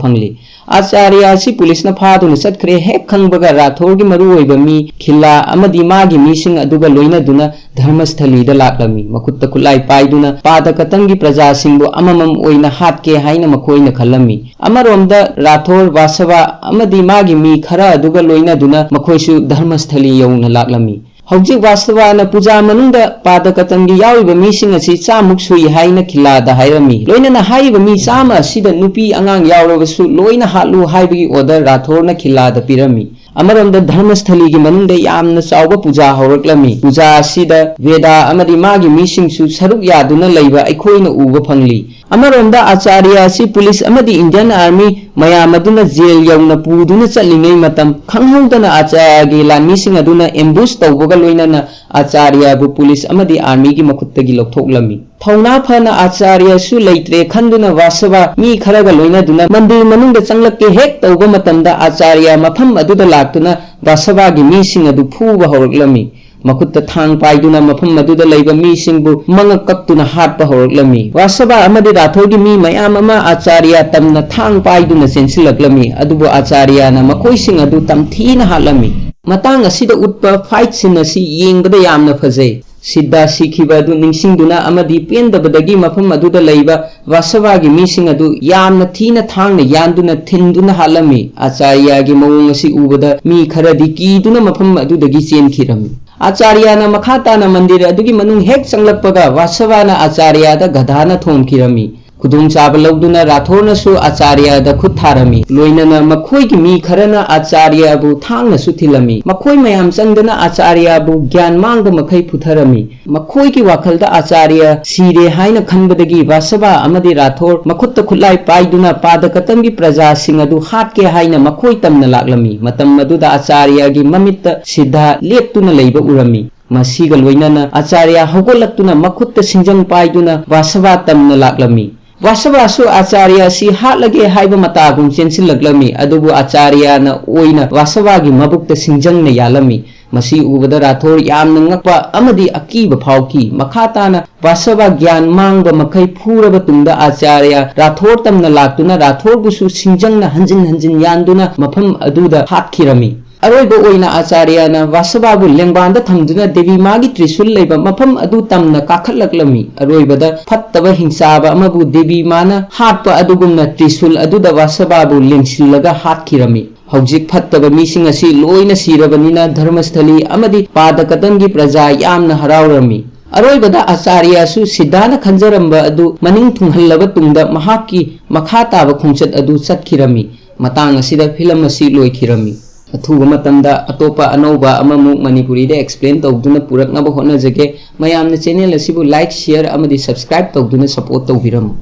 ꯐꯪꯂꯤ꯫ ꯑꯥꯆꯥꯔꯌ ꯑꯁꯤ ꯄꯨꯂꯤꯁꯅ ꯐꯥꯗꯨꯅ ꯆꯠꯈ꯭ꯔꯦ ꯍꯦꯛ ꯈꯪꯕꯒ ꯔꯥꯊꯣꯔꯒꯤ ꯃꯔꯨꯑꯣꯏꯕ ꯃꯤ ꯈꯤꯜꯂꯥ ꯑꯃꯗꯤ ꯃꯥꯒꯤ ꯃꯤꯁꯤꯡ ꯑꯗꯨꯒ ꯂꯣꯏꯅꯗꯨꯅ ꯙꯔꯃꯁꯊꯂꯤꯗ ꯂꯥꯛꯂꯝꯃꯤ꯫ ꯃꯈꯨꯠꯇ ꯈꯨꯠꯂꯥꯏ ꯄꯥꯏꯗꯨꯅ ꯄꯥꯗꯀꯇꯝꯒꯤ ꯄ꯭ꯔꯖꯥꯁꯤꯡꯕꯨ ꯑꯃꯃꯝ ꯑꯣꯏꯅ ꯍꯥꯠꯀꯦ ꯍꯥꯏꯅ ꯃꯈꯣꯏꯅ ꯈꯜꯂꯝꯃꯤ꯫ ꯑꯃꯔꯣꯝꯗ ꯔꯥꯊꯣꯔ, ꯚꯥꯁꯚꯥ ꯑꯃꯗꯤ ꯃꯥꯒꯤ ꯃꯤ ꯈꯔ ꯑꯗꯨꯒ ꯂꯣꯏꯅꯗꯨꯅ ꯃꯈꯣꯏꯁꯨ ꯙꯔꯃꯁꯊꯂꯤ ꯌꯧꯅ ꯂꯥꯛꯂꯝꯃꯤ꯫ ꯍꯧꯖꯤꯛ ꯚꯥꯁꯚꯥꯅ ꯄꯨꯖꯥ ꯃꯅꯨꯡꯗ ꯄꯥꯗꯀꯇꯝꯒꯤ ꯌꯥꯎꯔꯤꯕ ꯃꯤꯁꯤꯡ ꯑꯁꯤ ꯆꯥꯃꯨꯛ ꯁꯨꯏ ꯍꯥꯏꯅ ꯈꯤꯜꯂꯥꯗ ꯍꯥꯏꯔꯝꯃꯤ꯫ ꯂꯣꯏꯅꯅ ꯍꯥꯏꯔꯤꯕ ꯃꯤ ꯆꯥꯝꯃ ꯑꯁꯤꯗ ꯅꯨꯄꯤ ꯑꯉꯥꯡ ꯌꯥꯎꯔꯕꯁꯨ ꯂꯣꯏꯅ ꯍꯥꯠꯂꯨ ꯍꯥꯏꯕꯒꯤ ꯑꯣꯔꯗꯔ ꯔꯥꯊꯣꯔꯅ ꯈꯤꯜꯂꯥꯗ ꯄꯤꯔꯝꯃꯤ꯫ ꯑꯃꯔꯣꯝꯗ ꯙꯔꯃꯁꯊꯂꯤꯒꯤ ꯃꯅꯨꯡꯗ ꯌꯥꯝꯅ ꯆꯥꯎꯕ ꯄꯨꯖꯥ ꯍꯧꯔꯛꯂꯝꯃꯤ꯫ ꯄꯨꯖꯥ ꯑꯁꯤꯗ ꯚꯦꯗꯥ ꯑꯃꯗꯤ ꯃꯥꯒꯤ ꯃꯤꯁꯤꯡꯁꯨ ꯁꯔꯨꯛ ꯌꯥꯗꯨꯅ ꯂꯩꯕ ꯑꯩꯈꯣꯏꯅ ꯎꯕ ꯐꯪꯂꯤ꯫ ꯑꯃꯔꯣꯝꯗ ꯑꯥꯆꯥꯔꯌ ꯑꯁꯤ ꯄꯨꯂꯤꯁ ꯑꯃꯗꯤ ꯏꯟꯗꯤꯌꯟ ꯑꯥꯔꯃꯤ ꯃꯌꯥꯝ ꯑꯗꯨꯅ ꯖꯦꯜ ꯌꯧꯅ ꯄꯨꯗꯨꯅ ꯆꯠꯂꯤꯉꯩ ꯃꯇꯝ ꯈꯪꯍꯧꯗꯅ ꯑꯥꯆꯥꯔꯌꯒꯤ ꯂꯥꯟꯃꯤꯁꯤꯡ ꯑꯗꯨꯅ ꯑꯦꯝꯕꯨꯁ ꯇꯧꯕꯒ ꯂꯣꯏꯅꯅ ꯑꯥꯆꯥꯔꯌꯕꯨ ꯄꯨꯂꯤꯁ ꯑꯃꯗꯤ ꯑꯥꯔꯃꯤꯒꯤ ꯃꯈꯨꯠꯇꯒꯤ ꯂꯧꯊꯣꯛꯂꯝꯃꯤ꯫ ꯊꯧꯅꯥ ꯐꯅ ꯑꯥꯆꯥꯔꯌꯁꯨ ꯂꯩꯇ꯭ꯔꯦ ꯈꯟꯗꯨꯅ ꯚꯥꯁꯚꯥ ꯃꯤ ꯈꯔꯒ ꯂꯣꯏꯅꯗꯨꯅ ꯃꯟꯗꯤꯔ ꯃꯅꯨꯡꯗ ꯆꯪꯂꯛꯀꯦ ꯍꯦꯛ ꯇꯧꯕ ꯃꯇꯝꯗ ꯑꯥꯆꯥꯔꯌ ꯃꯐꯝ ꯑꯗꯨꯗ ꯂꯥꯛꯇꯨꯅ ꯚꯥꯁꯚꯥꯒꯤ ꯃꯤꯁꯤꯡ ꯑꯗꯨ ꯐꯨꯕ ꯍꯧꯔꯛꯂꯝꯃꯤ꯫ ꯃꯈꯨꯠꯇ ꯊꯥꯡ ꯄꯥꯏꯗꯨꯅ ꯃꯐꯝ ꯑꯗꯨꯗ ꯂꯩꯕ ꯃꯤꯁꯤꯡꯕꯨ ꯃꯉꯛ ꯀꯛꯇꯨꯅ ꯍꯥꯠꯄ ꯍꯧꯔꯛꯂꯝꯃꯤ꯫ ꯚꯥꯁꯚꯥ ꯑꯃꯗꯤ ꯔꯥꯊꯣꯔꯒꯤ ꯃꯤ ꯃꯌꯥꯝ ꯑꯃ ꯑꯥꯆꯥꯔꯌ ꯇꯝꯅ ꯊꯥꯡ ꯄꯥꯏꯗꯨꯅ ꯆꯦꯟꯁꯤꯜꯂꯛꯂꯝꯃꯤ, ꯑꯗꯨꯕꯨ ꯑꯥꯆꯥꯔꯌꯅ ꯃꯈꯣꯏꯁꯤꯡ ꯑꯗꯨ ꯇꯝꯊꯤꯅ ꯍꯥꯠꯂꯝꯃꯤ꯫ ꯃꯇꯥꯡ ꯑꯁꯤꯗ ꯎꯠꯄ ꯐꯥꯏꯠ ꯁꯤꯟ ꯑꯁꯤ ꯌꯦꯡꯕꯗ ꯌꯥꯝꯅ ꯐꯖꯩ꯫ ꯁꯤꯗꯥ ꯁꯤꯈꯤꯕ ꯑꯗꯨ ꯅꯤꯡꯁꯤꯡꯗꯨꯅ ꯑꯃꯗꯤ ꯄꯦꯟꯗꯕꯗꯒꯤ ꯃꯐꯝ ꯑꯗꯨꯗ ꯂꯩꯕ ꯚꯥꯁꯚꯥꯒꯤ ꯃꯤꯁꯤꯡ ꯑꯗꯨ ꯌꯥꯝꯅ ꯊꯤꯅ ꯊꯥꯡꯅ ꯌꯥꯟꯗꯨꯅ ꯊꯤꯟꯗꯨꯅ ꯍꯥꯠꯂꯝꯃꯤ꯫ ꯑꯥꯆꯥꯔꯌꯒꯤ ꯃꯑꯣꯡ ꯑꯁꯤ ꯎꯕꯗ ꯃꯤ ꯈꯔꯗꯤ ꯀꯤꯗꯨꯅ ꯃꯐꯝ ꯑꯗꯨꯗꯒꯤ ꯆꯦꯟꯈꯤꯔꯝꯃꯤ꯫ ꯑꯥꯆꯥꯔꯌꯅ ꯃꯈꯥ ꯇꯥꯅ ꯃꯟꯗꯤꯔ ꯑꯗꯨꯒꯤ ꯃꯅꯨꯡ ꯍꯦꯛ ꯆꯪꯂꯛꯄꯒ ꯚꯥꯁꯚꯥꯅ ꯑꯥꯆꯥꯔꯌꯗ ꯒꯙꯥꯅ ꯊꯣꯝꯈꯤꯔꯝꯃꯤ꯫ ꯈꯨꯗꯣꯡꯆꯥꯕ ꯂꯧꯗꯨꯅ ꯔꯥꯊꯣꯔꯅꯁꯨ ꯑꯥꯆꯥꯔꯌꯗ ꯈꯨꯠ ꯊꯥꯔꯝꯃꯤ꯫ ꯂꯣꯏꯅꯅ ꯃꯈꯣꯏꯒꯤ ꯃꯤ ꯈꯔꯅ ꯑꯥꯆꯥꯔꯌꯕꯨ ꯊꯥꯡꯅꯁꯨ ꯊꯤꯜꯂꯝꯃꯤ꯫ ꯃꯈꯣꯏ ꯃꯌꯥꯝ ꯆꯪꯗꯅ ꯑꯥꯆꯥꯔꯌꯕꯨ ꯒ꯭ꯌꯥꯟ ꯃꯥꯡꯕ ꯃꯈꯩ ꯐꯨꯊꯔꯝꯃꯤ꯫ ꯃꯈꯣꯏꯒꯤ ꯋꯥꯈꯜꯗ ꯑꯥꯆꯥꯔꯌ ꯁꯤꯔꯦ ꯍꯥꯏꯅ ꯈꯟꯕꯗꯒꯤ ꯚꯥꯁꯚꯥ ꯑꯃꯗꯤ ꯔꯥꯊꯣꯔ ꯃꯈꯨꯠꯇ ꯈꯨꯠꯂꯥꯏ ꯄꯥꯏꯗꯨꯅ ꯄꯥꯗꯀꯇꯝꯒꯤ ꯄ꯭ꯔꯖꯥꯁꯤꯡ ꯑꯗꯨ ꯍꯥꯠꯀꯦ ꯍꯥꯏꯅ ꯃꯈꯣꯏ ꯇꯝꯅ ꯂꯥꯛꯂꯝꯃꯤ꯫ ꯃꯇꯝ ꯑꯗꯨꯗ ꯑꯥꯆꯥꯔꯌꯒꯤ ꯃꯃꯤꯠꯇ ꯁꯤꯗꯥ ꯂꯦꯞꯇꯨꯅ ꯂꯩꯕ ꯎꯔꯝꯃꯤ꯫ ꯃꯁꯤꯒ ꯂꯣꯏꯅꯅ ꯑꯥꯆꯥꯔꯌ ꯍꯧꯒꯠꯂꯛꯇꯨꯅ ꯃꯈꯨꯠꯇ ꯁꯤꯡꯖꯪ ꯄꯥꯏꯗꯨꯅ ꯚꯥꯁꯚꯥ ꯇꯝꯅ ꯂꯥꯛꯂꯝꯃꯤ꯫ ꯚꯥꯁꯚꯥꯁꯨ ꯑꯥꯆꯥꯔꯌ ꯑꯁꯤ ꯍꯥꯠꯂꯒꯦ ꯍꯥꯏꯕ ꯃꯇꯥꯒꯨꯝ ꯆꯦꯟꯁꯤꯜꯂꯛꯂꯝꯃꯤ, ꯑꯗꯨꯕꯨ ꯑꯥꯆꯥꯔꯌꯅ ꯑꯣꯏꯅ ꯚꯥꯁꯚꯥꯒꯤ ꯃꯕꯨꯛꯇ ꯁꯤꯡꯖꯪꯅ ꯌꯥꯜꯂꯝꯃꯤ꯫ ꯃꯁꯤ ꯎꯕꯗ ꯔꯥꯊꯣꯔ ꯌꯥꯝꯅ ꯉꯛꯄ ꯑꯃꯗꯤ ꯑꯀꯤꯕ ꯐꯥꯎꯈꯤ꯫ ꯃꯈꯥ ꯇꯥꯅ ꯚꯥꯁꯚꯥ ꯒ꯭ꯌꯥꯟ ꯃꯥꯡꯕ ꯃꯈꯩ ꯐꯨꯔꯕ ꯇꯨꯡꯗ ꯑꯥꯆꯥꯔꯌ ꯔꯥꯊꯣꯔ ꯇꯝꯅ ꯂꯥꯛꯇꯨꯅ ꯔꯥꯊꯣꯔꯕꯨꯁꯨ ꯁꯤꯡꯖꯪꯅ ꯍꯟꯖꯤꯟ ꯍꯟꯖꯤꯟ ꯌꯥꯟꯗꯨꯅ ꯃꯐꯝ ꯑꯗꯨꯗ ꯍꯥꯠꯈꯤꯔꯝꯃꯤ꯫ ꯑꯔꯣꯏꯕ ꯑꯣꯏꯅ ꯑꯥꯆꯥꯔꯌꯅ ꯚꯥꯁꯚꯥꯕꯨ ꯂꯦꯡꯕꯥꯟꯗ ꯊꯝꯗꯨꯅ ꯗꯦꯕꯤ ꯃꯥꯒꯤ ꯇ꯭ꯔꯤꯁꯨꯜ ꯂꯩꯕ ꯃꯐꯝ ꯑꯗꯨ ꯇꯝꯅ ꯀꯥꯈꯠꯂꯛꯂꯝꯃꯤ꯫ ꯑꯔꯣꯏꯕꯗ ꯐꯠꯇꯕ ꯍꯤꯡꯆꯥꯕ ꯑꯃꯕꯨ ꯗꯦꯕꯤ ꯃꯥꯅ ꯍꯥꯠꯄ ꯑꯗꯨꯒꯨꯝꯅ ꯇ꯭ꯔꯤꯁꯨꯜ ꯑꯗꯨꯗ ꯚꯥꯁꯚꯥꯕꯨ ꯂꯦꯡꯁꯤꯜꯂꯒ ꯍꯥꯠꯈꯤꯔꯝꯃꯤ꯫ ꯍꯧꯖꯤꯛ ꯐꯠꯇꯕ ꯃꯤꯁꯤꯡ ꯑꯁꯤ ꯂꯣꯏꯅ ꯁꯤꯔꯕꯅꯤꯅ ꯙꯔꯃꯁꯊꯂꯤ ꯑꯃꯗꯤ ꯄꯥꯗꯀꯗꯝꯒꯤ ꯄ꯭ꯔꯖꯥ ꯌꯥꯝꯅ ꯍꯔꯥꯎꯔꯝꯃꯤ꯫ ꯑꯔꯣꯏꯕꯗ ꯑꯥꯆꯥꯔꯌꯁꯨ ꯁꯤꯗꯥꯅ ꯈꯟꯖꯔꯝꯕ ꯑꯗꯨ ꯃꯅꯤꯡ ꯊꯨꯡꯍꯜꯂꯕ ꯇꯨꯡꯗ ꯃꯍꯥꯛꯀꯤ ꯃꯈꯥ ꯇꯥꯕ ꯈꯣꯡꯆꯠ ꯑꯗꯨ ꯆꯠꯈꯤꯔꯝꯃꯤ꯫ ꯃꯇꯥꯡ ꯑꯁꯤꯗ ꯐꯤꯂꯝ ꯑꯁꯤ ꯂꯣꯏꯈꯤꯔꯝꯃꯤ꯫ ꯑꯊꯨꯕ ꯃꯇꯝꯗ ꯑꯇꯣꯞꯄ ꯑꯅꯧꯕ ꯑꯃꯃꯨꯛ ꯃꯅꯤꯄꯨꯔꯤꯗ ꯑꯦꯛꯁꯄ꯭ꯂꯦꯟ ꯇꯧꯗꯨꯅ ꯄꯨꯔꯛꯅꯕ ꯍꯣꯠꯅꯖꯒꯦ꯫ ꯃꯌꯥꯝꯅ ꯆꯦꯅꯦꯜ ꯑꯁꯤꯕꯨ ꯂꯥꯏꯛ, ꯁꯤꯌꯔ ꯑꯃꯗꯤ ꯁꯕꯁꯀ꯭ꯔꯥꯏꯕ ꯇꯧꯗꯨꯅ ꯁꯄꯣꯔꯠ ꯇꯧꯕꯤꯔꯝꯃꯨ꯫